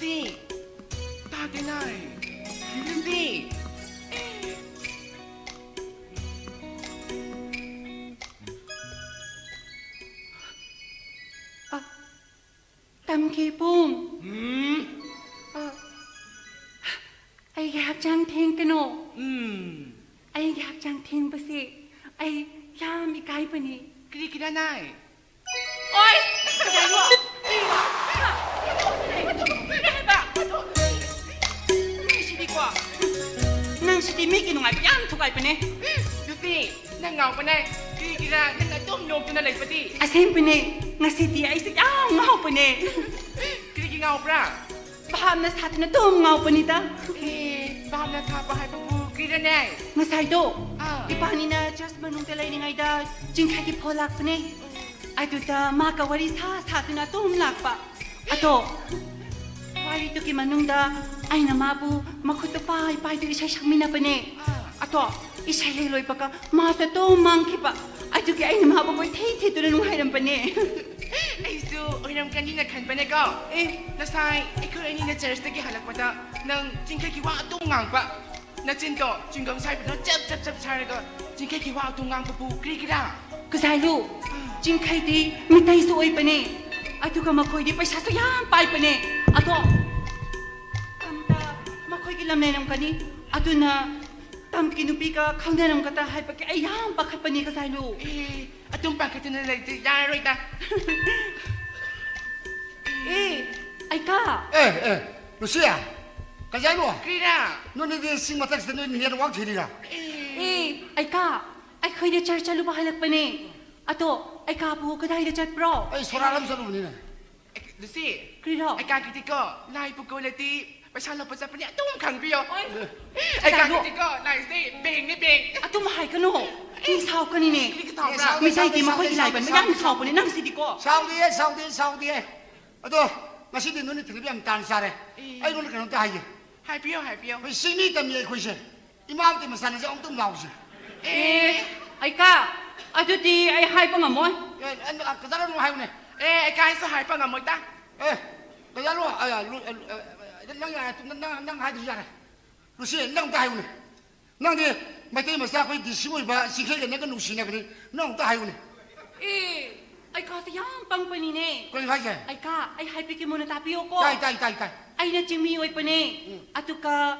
ꯁꯤ, ꯇꯥꯗꯦꯅꯦ꯫ ꯂꯨꯁꯤ꯫ ꯑ, ꯇꯝꯀꯤꯄꯨꯝ꯫ ꯎꯝ꯫ ꯑ, ꯑꯩꯒꯤ ꯍꯛꯆꯥꯡ ꯊꯦꯡꯀꯅꯨ꯫ ꯎꯝ꯫ ꯑꯩꯒꯤ ꯍꯛꯆꯥꯡ ꯊꯦꯡꯕꯁꯦ ꯑꯩ ꯌꯥꯝ ꯏꯀꯥꯏꯕꯅꯤ꯫ ꯀꯔꯤꯒꯤꯔ ꯅꯥꯏ? ꯑꯣꯏ! ꯀꯩꯗꯧꯔꯤꯅꯣ? ꯀꯔꯤꯅꯣ? ꯍꯥ? ꯀꯩ ꯍꯥꯏꯕ? ꯅꯪꯁꯤꯗꯤꯀꯣ, ꯅꯪꯁꯤꯗꯤ ꯃꯤꯒꯤ ꯅꯨꯡꯉꯥꯏꯕ ꯌꯥꯝ ꯊꯨꯒꯥꯏꯕꯅꯦ꯫ ꯂꯨꯁꯤ, ꯅꯪ ꯉꯥꯎꯕꯅꯦ꯫ ꯀꯔꯤꯒꯤꯔ ꯅꯪ ꯑꯗꯨꯝ ꯅꯣꯛꯇꯨꯅ ꯂꯩꯕꯗꯤ? ꯑꯁꯦꯡꯕꯅꯦ, ꯉꯁꯤꯗꯤ ꯑꯩꯁꯦ ꯌꯥꯝ ꯉꯥꯎꯕꯅꯦ꯫ ꯀꯔꯤꯒꯤ ꯉꯥꯎꯕ꯭ꯔꯥ? ꯚꯥꯞꯅ ꯁꯥꯗꯅ ꯑꯗꯨꯝ ꯉꯥꯎꯕꯅꯤꯗ꯫ ꯑꯦ, ꯚꯥꯞꯅ ꯁꯥꯕ ꯍꯥꯏꯕꯕꯨ ꯀꯔꯤꯔꯅꯦ? ꯉꯁꯥꯏꯗꯣ, ꯑꯥ꯫ ꯏꯕꯥꯅꯤꯅ ꯆꯔꯆ ꯃꯅꯨꯡꯗ ꯂꯩꯔꯤꯉꯩꯗ ꯆꯤꯡꯈꯩꯒꯤ ꯐꯣꯟ ꯂꯥꯛꯄꯅꯦ꯫ ꯑꯗꯨꯗ ꯃꯥꯒ ꯋꯥꯔꯤ ꯁꯥ ꯁꯥꯗꯨꯅ ꯑꯗꯨꯝ ꯂꯥꯛꯄ꯫ ꯑꯗꯣ, ꯋꯥꯔꯤꯗꯨꯒꯤ ꯃꯅꯨꯡꯗ ꯑꯩꯅ ꯃꯥꯕꯨ ꯃꯈꯨꯠꯇ ꯄꯥꯏ ꯄꯥꯏꯗꯨꯅ ꯏꯁꯩ ꯁꯛꯃꯤꯟꯅꯕꯅꯦ꯫ ꯑꯥ꯫ ꯑꯗꯣ, ꯏꯁꯩ ꯍꯦꯛ ꯂꯣꯏꯕꯒ ꯃꯥꯁꯨ ꯑꯗꯨꯝ ꯃꯥꯡꯈꯤꯕ꯫ ꯑꯗꯨꯒꯤ ꯑꯩꯅ ꯃꯥꯕꯨ ꯀꯣꯏꯊꯤ ꯊꯤꯗꯨꯅ ꯅꯨꯡꯉꯥꯏꯔꯝꯕꯅꯦ꯫ ꯑꯩꯁꯨ ꯑꯣꯏꯔꯝꯒꯅꯤꯅ ꯈꯟꯕꯅꯦꯀꯣ꯫ ꯑꯦ꯫ ꯉꯁꯥꯏ ꯑꯩꯈꯣꯏ ꯑꯅꯤꯅ ꯆꯔꯆꯇꯒꯤ ꯍꯜꯂꯛꯄꯗ ꯅꯪ ꯆꯤꯡꯈꯩꯒꯤ ꯋꯥ ꯑꯗꯨꯝ ꯉꯥꯡꯕ꯫ ꯅꯆꯤꯟꯗꯣ ꯆ꯭ꯋꯤꯡꯒꯝ ꯁꯥꯏꯕꯗꯣ ꯆꯞ ꯆꯞ ꯆꯞ ꯁꯥꯏꯔꯒ ꯆꯤꯡꯈꯩꯒꯤ ꯋꯥ ꯑꯗꯨꯝ ꯉꯥꯡꯕꯕꯨ ꯀꯔꯤꯒꯤꯔꯥ? ꯀꯖꯥꯏꯂꯨ, ꯆꯤꯡꯈꯩꯗꯤ ꯃꯤꯇꯩꯁꯨ ꯑꯣꯏꯕꯅꯦ꯫ ꯑꯗꯨꯒ ꯃꯈꯣꯏꯗꯤ ꯄꯩꯁꯥꯁꯨ ꯌꯥꯝ ꯄꯥꯏꯕꯅꯦ꯫ ꯑꯗꯣ, ꯇꯝꯗ ꯃꯈꯣꯏꯒꯤ ꯂꯝ ꯂꯩꯔꯝꯒꯅꯤ꯫ ꯑꯗꯨꯅ ꯇꯝꯒꯤ ꯅꯨꯄꯤꯒ ꯈꯪꯅꯔꯝꯒꯗ꯭ꯔꯥ ꯍꯥꯏꯕꯒꯤ ꯑꯩ ꯌꯥꯝ ꯄꯥꯈꯠꯄꯅꯦ, ꯀꯖꯥꯏꯂꯨ꯫ ꯑꯦ, ꯑꯗꯨꯝ ꯄꯥꯈꯠꯇꯅ ꯂꯩꯔꯗꯤ ꯌꯥꯔꯔꯣꯏꯗ꯫ ꯑꯦ, ꯑꯩꯀꯥ꯫ ꯑꯦ, ꯑꯦ, ꯂꯨꯁꯤꯌꯥ, ꯀꯖꯥꯏꯂꯨ꯫ ꯀ꯭ꯔꯤꯔꯥ? ꯅꯣꯏꯅꯤꯗꯤ ꯆꯤꯡ ꯃꯊꯛꯁꯤꯗ ꯅꯣꯏ ꯅꯦꯠꯋꯥꯛ ꯊꯤꯔꯤꯔꯥ? ꯑꯦ, ꯑꯩꯀꯥ, ꯑꯩꯈꯣꯏꯗꯤ ꯆꯔꯆ ꯆꯠꯂꯨꯕ ꯍꯜꯂꯛꯄꯅꯦ꯫ ꯑꯗꯣ, ꯑꯩꯀꯥꯕꯨ ꯀꯗꯥꯏꯗ ꯆꯠꯄ꯭ꯔꯣ? ꯑꯩ ꯁꯣꯔꯥꯠ ꯑꯃ ꯆꯠꯂꯨꯕꯅꯤꯅꯦ꯫ ꯑꯦ, ꯂꯨꯁꯤ, ꯀ꯭ꯔꯤꯔꯣ? ꯑꯩꯀꯥꯒꯤꯗꯤꯀꯣ, ꯂꯥꯏ ꯄꯨꯀꯣꯜꯂꯗꯤ ꯄꯩꯁꯥ ꯂꯧꯕ ꯆꯠꯄꯅꯦ, ꯑꯗꯨꯝ ꯈꯪꯕꯤꯌꯣ꯫ ꯑꯣꯏ, ꯑꯩꯀꯥꯒꯤꯗꯤꯀꯣ, ꯂꯥꯏꯁꯦ ꯕꯦꯡꯅꯦ, ꯕꯦꯡ꯫ ꯑꯗꯨꯝ ꯍꯥꯏꯒꯅꯨ꯫ ꯃꯤ ꯁꯥꯎꯀꯅꯤꯅꯦ꯫ ꯀꯔꯤꯒꯤ ꯁꯥꯎꯕ꯭ꯔꯥ? ꯑꯦ, ꯁꯥꯎꯗꯦ, ꯃꯤꯇꯩꯗꯤ ꯁꯥꯎꯗꯦ, ꯃꯈꯣꯏꯒꯤ ꯁꯥꯎꯗꯦ, ꯂꯥꯏꯕꯟꯕ ꯁꯥꯎꯗꯦ, ꯌꯥꯝ ꯁꯥꯎꯕꯅꯦ, ꯅꯪꯁꯤꯗꯤꯀꯣ꯫ ꯁꯥꯎꯗꯦ, ꯁꯥꯎꯗꯦ, ꯁꯥꯎꯗꯦ꯫ ꯑꯗꯣ, ꯉꯁꯤꯗꯤ ꯅꯣꯏꯅ ꯊꯤꯜꯂꯤꯕ ꯌꯥꯝ ꯇꯥꯟ ꯆꯥꯔꯦ꯫ ꯑꯦ꯫ ꯑꯩ ꯅꯉꯣꯟꯗ ꯀꯩꯅꯣꯝꯇ ꯍꯥꯏꯒꯦ꯫ ꯍꯥꯏꯕꯤꯌꯣ, ꯍꯥꯏꯕꯤꯌꯣ꯫ ꯑꯩꯈꯣꯏ ꯆꯤꯡꯃꯤ ꯇꯝꯃꯤ ꯑꯩꯈꯣꯏꯁꯦ꯫ ꯏꯃꯥ ꯑꯃꯗꯤ ꯃꯆꯥꯅꯁꯦ ꯑꯃꯨꯛꯇꯪ ꯂꯥꯎꯁꯦ꯫ ꯑꯦ, ꯑꯩꯀꯥ, ꯑꯗꯨꯗꯤ ꯑꯩ ꯍꯥꯏꯕ ꯉꯝꯃꯣꯏ꯫ ꯑꯦ, ꯑ, ꯑ, ꯀꯀꯥ ꯅꯪ ꯍꯥꯏꯌꯨꯅꯦ꯫ ꯑꯦ, ꯑꯩꯀꯥꯏꯁꯨ ꯍꯥꯏꯕ ꯉꯝꯃꯣꯏꯗ꯫ ꯑꯦ, ꯀꯩꯗꯧꯔꯣ? ꯑ, ꯂꯨ-, ꯑ, ꯂꯨ-, ꯑ, ꯑ, ꯅꯪ ꯌꯥꯔꯦ, ꯅꯪ, ꯅꯪ, ꯅꯪ ꯍꯥꯏꯗ꯭ꯔꯁꯨ ꯌꯥꯔꯦ꯫ ꯂꯨꯁꯤ, ꯅꯪ ꯑꯝꯇ ꯍꯥꯏꯌꯨꯅꯦ꯫ ꯅꯪꯗꯤ ꯃꯩꯇꯩ ꯃꯆꯥ ꯑꯩꯈꯣꯏ ꯗꯤ ꯁꯤ ꯑꯣꯏꯕ ꯆꯤꯡꯈꯩꯒ ꯅꯪꯒ ꯅꯨꯡꯁꯤꯅꯕꯅꯤ꯫ ꯅꯪ ꯑꯝꯇ ꯍꯥꯏꯌꯨꯅꯦ꯫ ꯑꯦ, ꯑꯩ ꯀꯥꯁꯦ ꯌꯥꯝ ꯄꯪꯕꯅꯤꯅꯦ꯫ ꯀꯩꯅꯣ ꯍꯥꯏꯁꯦ? ꯑꯩ ꯀꯥ, ꯑꯩ ꯍꯥꯏꯕꯤꯒꯦ, ꯃꯨꯟꯅ ꯇꯥꯕꯤꯌꯣꯀꯣ꯫ ꯇꯥꯏ, ꯇꯥꯏ, ꯇꯥꯏ, ꯇꯥꯏ꯫ ꯑꯩꯅ ꯆꯤꯡꯃꯤ ꯑꯣꯏꯕꯅꯦ꯫ ꯎꯝ꯫ ꯑꯗꯨꯒ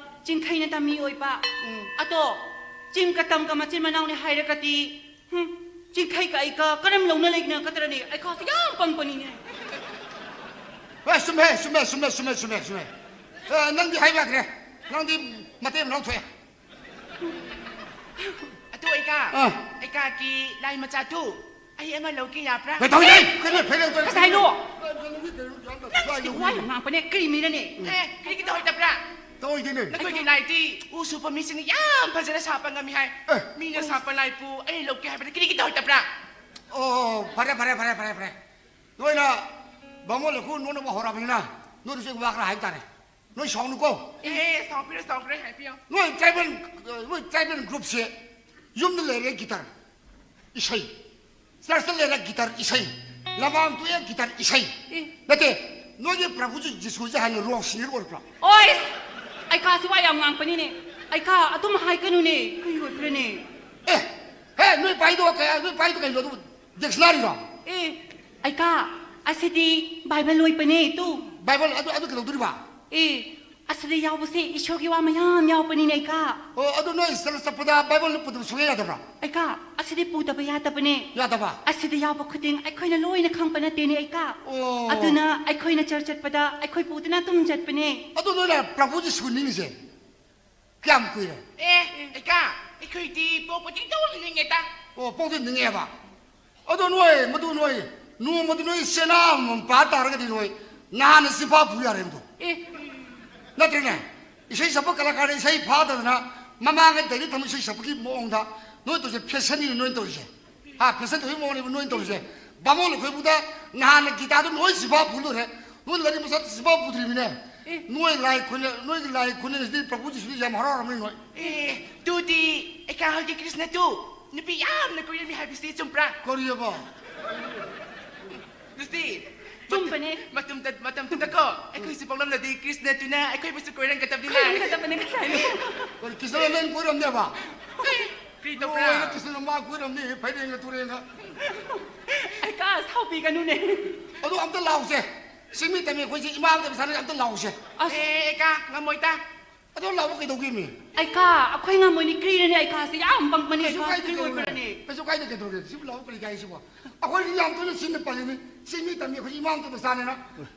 ꯆꯤꯡꯈꯩꯅ ꯇꯝꯃꯤ ꯑꯣꯏꯕ꯫ ꯎꯝ꯫ ꯑꯗꯣ ꯆꯤꯡꯒ ꯇꯝꯒ ꯃꯆꯤꯟ ꯃꯅꯥꯎꯅꯤ ꯍꯥꯏꯔꯒꯗꯤ, ꯍꯨꯝ, ꯆꯤꯡꯈꯩꯒ ꯑꯩꯒ ꯀꯔꯝ ꯂꯧꯅ ꯂꯩꯅꯒꯗ꯭ꯔꯅꯦ? ꯑꯩ ꯀꯥꯁꯦ ꯌꯥꯝ ꯄꯪꯕꯅꯤꯅꯦ꯫ ꯍꯣꯏ, ꯆꯨꯝꯃꯦ, ꯆꯨꯝꯃꯦ, ꯆꯨꯝꯃꯦ꯫ ꯑꯦ, ꯅꯪꯗꯤ ꯍꯥꯏꯕ ꯌꯥꯗ꯭ꯔꯦ꯫ ꯅꯪꯗꯤ ꯃꯇꯩ ꯃꯅꯥꯎ ꯊꯣꯛꯑꯦ꯫ ꯑꯗꯨ ꯑꯩꯒ, ꯑꯥ꯫ ꯑꯩꯒꯒꯤ ꯂꯥꯏ ꯃꯆꯥꯗꯨ ꯑꯩ ꯑꯃ ꯂꯧꯒꯦ ꯌꯥꯕ꯭ꯔꯥ? ꯀꯩ ꯇꯧꯔꯤꯅꯣ? ꯀꯩꯅꯣ, ꯀꯩꯅꯣ, ꯀꯩꯅꯣ? ꯀꯁꯥꯏꯅꯣ? ꯅꯪ ꯁꯤꯗꯤ ꯋꯥ ꯌꯥꯝ ꯉꯥꯡꯕꯅꯦ, ꯀꯔꯤ ꯃꯤꯅꯅꯦ? ꯑꯦ, ꯀꯔꯤꯒꯤ ꯇꯧꯍꯩꯗꯕ꯭ꯔꯥ? ꯇꯧꯍꯩꯗꯦꯅꯦ꯫ ꯅꯈꯣꯏꯒꯤ ꯂꯥꯏꯗꯤ ꯎ ꯁꯨꯕ ꯃꯤꯁꯤꯡꯅ ꯌꯥꯝ ꯐꯖꯅ ꯁꯥꯕ ꯉꯝꯃꯤ ꯍꯥꯏ꯫ ꯑꯦ꯫ ꯃꯤꯅ ꯁꯥꯕ ꯂꯥꯏꯕꯨ ꯑꯩ ꯂꯧꯒꯦ ꯍꯥꯏꯕꯗ ꯀꯔꯤꯒꯤ ꯇꯧꯍꯩꯗꯕ꯭ꯔꯥ? ꯑꯣ, ꯐꯔꯦ, ꯐꯔꯦ, ꯐꯔꯦ, ꯐꯔꯦ, ꯐꯔꯦ꯫ ꯅꯣꯏꯅ ꯕꯥꯃꯣꯟ ꯂꯩꯈꯨ ꯅꯣꯛꯅꯕ ꯍꯧꯔꯛꯑꯕꯅꯤꯅ, ꯅꯣꯏꯗꯁꯨ ꯑꯩ ꯋꯥ ꯈꯔ ꯍꯥꯏꯕ ꯇꯥꯔꯦ꯫ ꯅꯣꯏ ꯁꯥꯎꯅꯨꯀꯣ꯫ ꯑꯦ, ꯁꯥꯎꯕꯤꯔꯣ, ꯁꯥꯎꯕꯤꯔꯣ, ꯍꯥꯏꯕꯤꯌꯣ꯫ ꯅꯣꯏ tribal, ꯅꯣꯏ tribal groupꯁꯦ ꯌꯨꯝꯗ ꯂꯩꯔꯦ ꯒꯤꯇꯔ ꯏꯁꯩ, ꯆꯔꯆꯇ ꯂꯩꯔꯦ ꯒꯤꯇꯔ ꯏꯁꯩ, ꯂꯝꯃꯥꯡ ꯇꯣꯛꯑꯦ ꯒꯤꯇꯔ ꯏꯁꯩ꯫ ꯑꯦ꯫ ꯅꯠꯇꯦ, ꯅꯣꯏꯒꯤ ꯄ꯭ꯔꯚꯨ ꯖꯤꯁꯨꯁꯦ ꯍꯥꯟꯅ rock singer ꯑꯣꯏꯔꯛꯄ꯭ꯔꯣ? ꯑꯣꯏ! ꯑꯩ ꯀꯥꯁꯤ ꯋꯥ ꯌꯥꯝ ꯉꯥꯡꯕꯅꯤꯅꯦ꯫ ꯑꯩ ꯀꯥ, ꯑꯗꯨꯝ ꯍꯥꯏꯒꯅꯨꯅꯦ꯫ ꯀꯔꯤ ꯑꯣꯏꯕ꯭ꯔꯅꯦ? ꯑꯦ, ꯍꯦ, ꯅꯣꯏ ꯄꯥꯏꯗꯣ ꯀꯌꯥ, ꯅꯣꯏ ꯄꯥꯏꯗꯣ ꯀꯩꯅꯣ ꯑꯗꯨꯕꯨ? Dictionaryꯔꯣ? ꯑꯦ, ꯑꯩꯀꯥ, ꯑꯁꯤꯗꯤ Bible ꯑꯣꯏꯕꯅꯦ, ꯇꯨ꯫ Bible ꯑꯗꯨ, ꯑꯗꯨ ꯀꯩꯗꯧꯗꯣꯔꯤꯕ? ꯑꯦ, ꯑꯁꯤꯗ ꯌꯥꯎꯕꯁꯦ ꯏꯁꯣꯔꯒꯤ ꯋꯥ ꯃꯌꯥꯝ ꯌꯥꯎꯕꯅꯤꯅꯦ, ꯑꯩꯀꯥ꯫ ꯑꯣ, ꯑꯗꯨ ꯅꯣꯏ ꯆꯔꯆ ꯆꯠꯄꯗ Bibleꯅ ꯄꯨꯗꯕ ꯁꯨꯡꯌꯥ ꯌꯥꯗꯕ꯭ꯔꯥ? ꯑꯩꯀꯥ, ꯑꯁꯤꯗꯤ ꯄꯨꯗꯕ ꯌꯥꯗꯕꯅꯦ꯫ ꯌꯥꯗꯕ? ꯑꯁꯤꯗ ꯌꯥꯎꯕ ꯈꯨꯗꯤꯡ ꯑꯩꯈꯣꯏꯅ ꯂꯣꯏꯅ ꯈꯪꯕ ꯅꯠꯇꯦꯅꯦ, ꯑꯩꯀꯥ꯫ ꯑꯣ꯫ ꯑꯗꯨꯅ ꯑꯩꯈꯣꯏꯅ ꯆꯔꯆ ꯆꯠꯄꯗ ꯑꯩꯈꯣꯏ ꯄꯨꯗꯨꯅ ꯑꯗꯨꯝ ꯆꯠꯄꯅꯦ꯫ ꯑꯗꯨ ꯅꯣꯏꯅ ꯄ꯭ꯔꯚꯨ ꯖꯤꯁꯨ ꯅꯤꯡꯉꯤꯁꯦ? ꯀꯌꯥꯝ ꯀꯨꯏꯔꯦ? ꯑꯦ, ꯏꯀꯥ, ꯑꯩꯈꯣꯏꯗꯤ ꯄꯣꯛꯄꯗꯒꯤ ꯇꯧꯔꯛꯂꯤꯉꯩꯗ꯫ ꯑꯣ, ꯄꯣꯛꯇ ꯅꯤꯡꯉꯦꯕ? ꯑꯗꯣ ꯅꯣꯏ, ꯃꯗꯨ ꯅꯣꯏ, ꯅꯣꯡꯃꯗꯤ ꯅꯣꯏ ꯆꯦꯅꯥ ꯑꯃꯃꯝ ꯄꯥ ꯇꯥꯔꯒꯗꯤ ꯅꯣꯏ ꯅꯍꯥꯟꯅ ꯆꯤꯐꯥ ꯄꯨ ꯌꯥꯔꯦ ꯃꯗꯨ꯫ ꯑꯦ꯫ ꯅꯠꯇ꯭ꯔꯅꯦ? ꯏꯁꯩ ꯁꯛꯄ ꯀꯂꯥꯀꯥꯔꯅ ꯏꯁꯩ ꯐꯥꯗꯗꯅ ꯃꯃꯥꯡꯗ ꯗꯥꯏꯔꯤ ꯊꯝꯕ ꯏꯁꯩ ꯁꯛꯄꯒꯤ ꯃꯑꯣꯡꯗ ꯅꯣꯏ ꯇꯧꯔꯤꯁꯦ ꯐꯦꯁꯟꯅꯤꯅ ꯅꯣꯏ ꯇꯧꯔꯤꯁꯦ꯫ ꯍꯥ, ꯐꯦꯁꯟ ꯇꯧꯕꯒꯤ ꯃꯑꯣꯡꯅꯦꯕ ꯅꯣꯏ ꯇꯧꯔꯤꯁꯦ꯫ ꯕꯥꯃꯣꯟ ꯑꯩꯈꯣꯏꯕꯨꯗ ꯅꯍꯥꯟꯅ ꯒꯤꯇꯥꯗꯣ ꯂꯣꯏ ꯆꯤꯐꯥ ꯄꯨ ꯂꯣꯏꯔꯦ꯫ ꯅꯣꯏ ꯂꯥꯏꯔꯤꯛ ꯃꯆꯥ ꯆꯤꯐꯥ ꯄꯨꯗ꯭ꯔꯤꯕꯅꯦ꯫ ꯑꯦ꯫ ꯅꯣꯏ ꯂꯥꯏ ꯈꯨꯅꯦ-, ꯅꯣꯏꯒꯤ ꯂꯥꯏ ꯈꯨꯅꯦꯁꯤꯗꯤ ꯄ꯭ꯔꯚꯨ ꯖꯤꯁꯨꯗꯤ ꯌꯥꯝ ꯍꯔꯥꯎꯔꯝꯃꯅꯤ ꯅꯣꯏ꯫ ꯑꯦ, ꯇꯨꯗꯤ ꯑꯩꯈꯣꯏ ꯍꯧꯖꯤꯛ ꯀ꯭ꯔꯤꯁꯅ ꯇꯨ ꯅꯨꯄꯤ ꯌꯥꯝꯅ ꯀꯣꯏꯔꯝꯃꯤ ꯍꯥꯏꯕꯁꯤ ꯆꯨꯝꯕ꯭ꯔꯥ? ꯀꯔꯤꯑꯕ? ꯂꯨꯁꯤ, ꯆꯨꯝꯕꯅꯦ꯫ ꯃꯇꯝꯗ, ꯃꯇꯝꯗꯨꯗꯀꯣ, ꯑꯩꯈꯣꯏꯁꯨ ꯄꯣꯛꯂꯝꯂꯗꯤ ꯀ꯭ꯔꯤꯁꯅꯗꯨꯅ ꯑꯩꯈꯣꯏꯕꯨꯁꯨ ꯀꯣꯏꯔꯝꯒꯗꯕꯅꯤꯅꯦ꯫ ꯀꯣꯏꯔꯝꯒꯗꯕꯅꯦ ꯉꯁꯥꯏꯗꯣ꯫ ꯀꯔꯤ, ꯀ꯭ꯔꯤꯁꯅ ꯅꯪ ꯀꯣꯏꯔꯝꯅꯦꯕ? ꯀꯔꯤ ꯇꯧꯕ꯭ꯔꯥ? ꯂꯣꯏꯔꯦ, ꯀ꯭ꯔꯤꯁꯅ ꯃꯥ ꯀꯣꯏꯔꯝꯅꯤ, ꯐꯩꯔꯦꯡꯒ ꯇꯨꯔꯦꯡꯒ꯫ ꯑꯩ ꯀꯥ ꯁꯥꯎꯕꯤꯒꯅꯨꯅꯦ꯫ ꯑꯗꯣ ꯑꯝꯇ ꯂꯥꯎꯁꯦ꯫ ꯁꯤꯡꯃꯤ ꯇꯝꯃꯤ ꯑꯩꯈꯣꯏꯁꯦ ꯏꯃꯥ ꯑꯝꯇ ꯁꯥꯟꯅ ꯑꯝꯇ ꯂꯥꯎꯁꯦ꯫ ꯑꯁ꯫ ꯑꯦ, ꯑꯦ, ꯀꯥ, ꯉꯝꯃꯣꯏꯗ꯫ ꯑꯗꯣ ꯂꯥꯎꯕ ꯀꯩꯗꯧꯒꯦꯃꯤ? ꯑꯩ ꯀꯥ, ꯑꯩꯈꯣꯏ ꯉꯝꯃꯣꯏꯅꯦ, ꯀ꯭ꯔꯤꯔꯅꯦ ꯑꯩ ꯀꯥꯁꯦ ꯌꯥꯝ ꯄꯪꯕꯅꯦ, ꯑꯩ ꯀꯩꯁꯨ ꯀꯥꯁꯦ ꯀꯥꯏꯗꯦ ꯀ꯭ꯔꯤ ꯀꯩꯗꯧꯔꯒꯦ? ꯑꯣꯏꯕ꯭ꯔꯅꯦ? ꯀꯩꯁꯨ ꯀꯥꯏꯗꯦ ꯀꯩꯗꯧꯔꯒꯦ? ꯁꯤꯕꯨ ꯂꯥꯎꯕ ꯀꯔꯤ ꯀꯥꯏ ꯁꯤꯕꯣ? ꯑꯩꯈꯣꯏꯗꯤ ꯌꯥꯝ ꯇꯣꯏꯅ ꯁꯤꯡꯅ ꯄꯜꯂꯤꯅꯤ꯫ ꯁꯤꯡꯃꯤ ꯇꯝꯃꯤ ꯑꯩꯈꯣꯏ ꯏꯃꯥ ꯑꯝꯇ ꯃꯆꯥꯅꯤꯅ꯫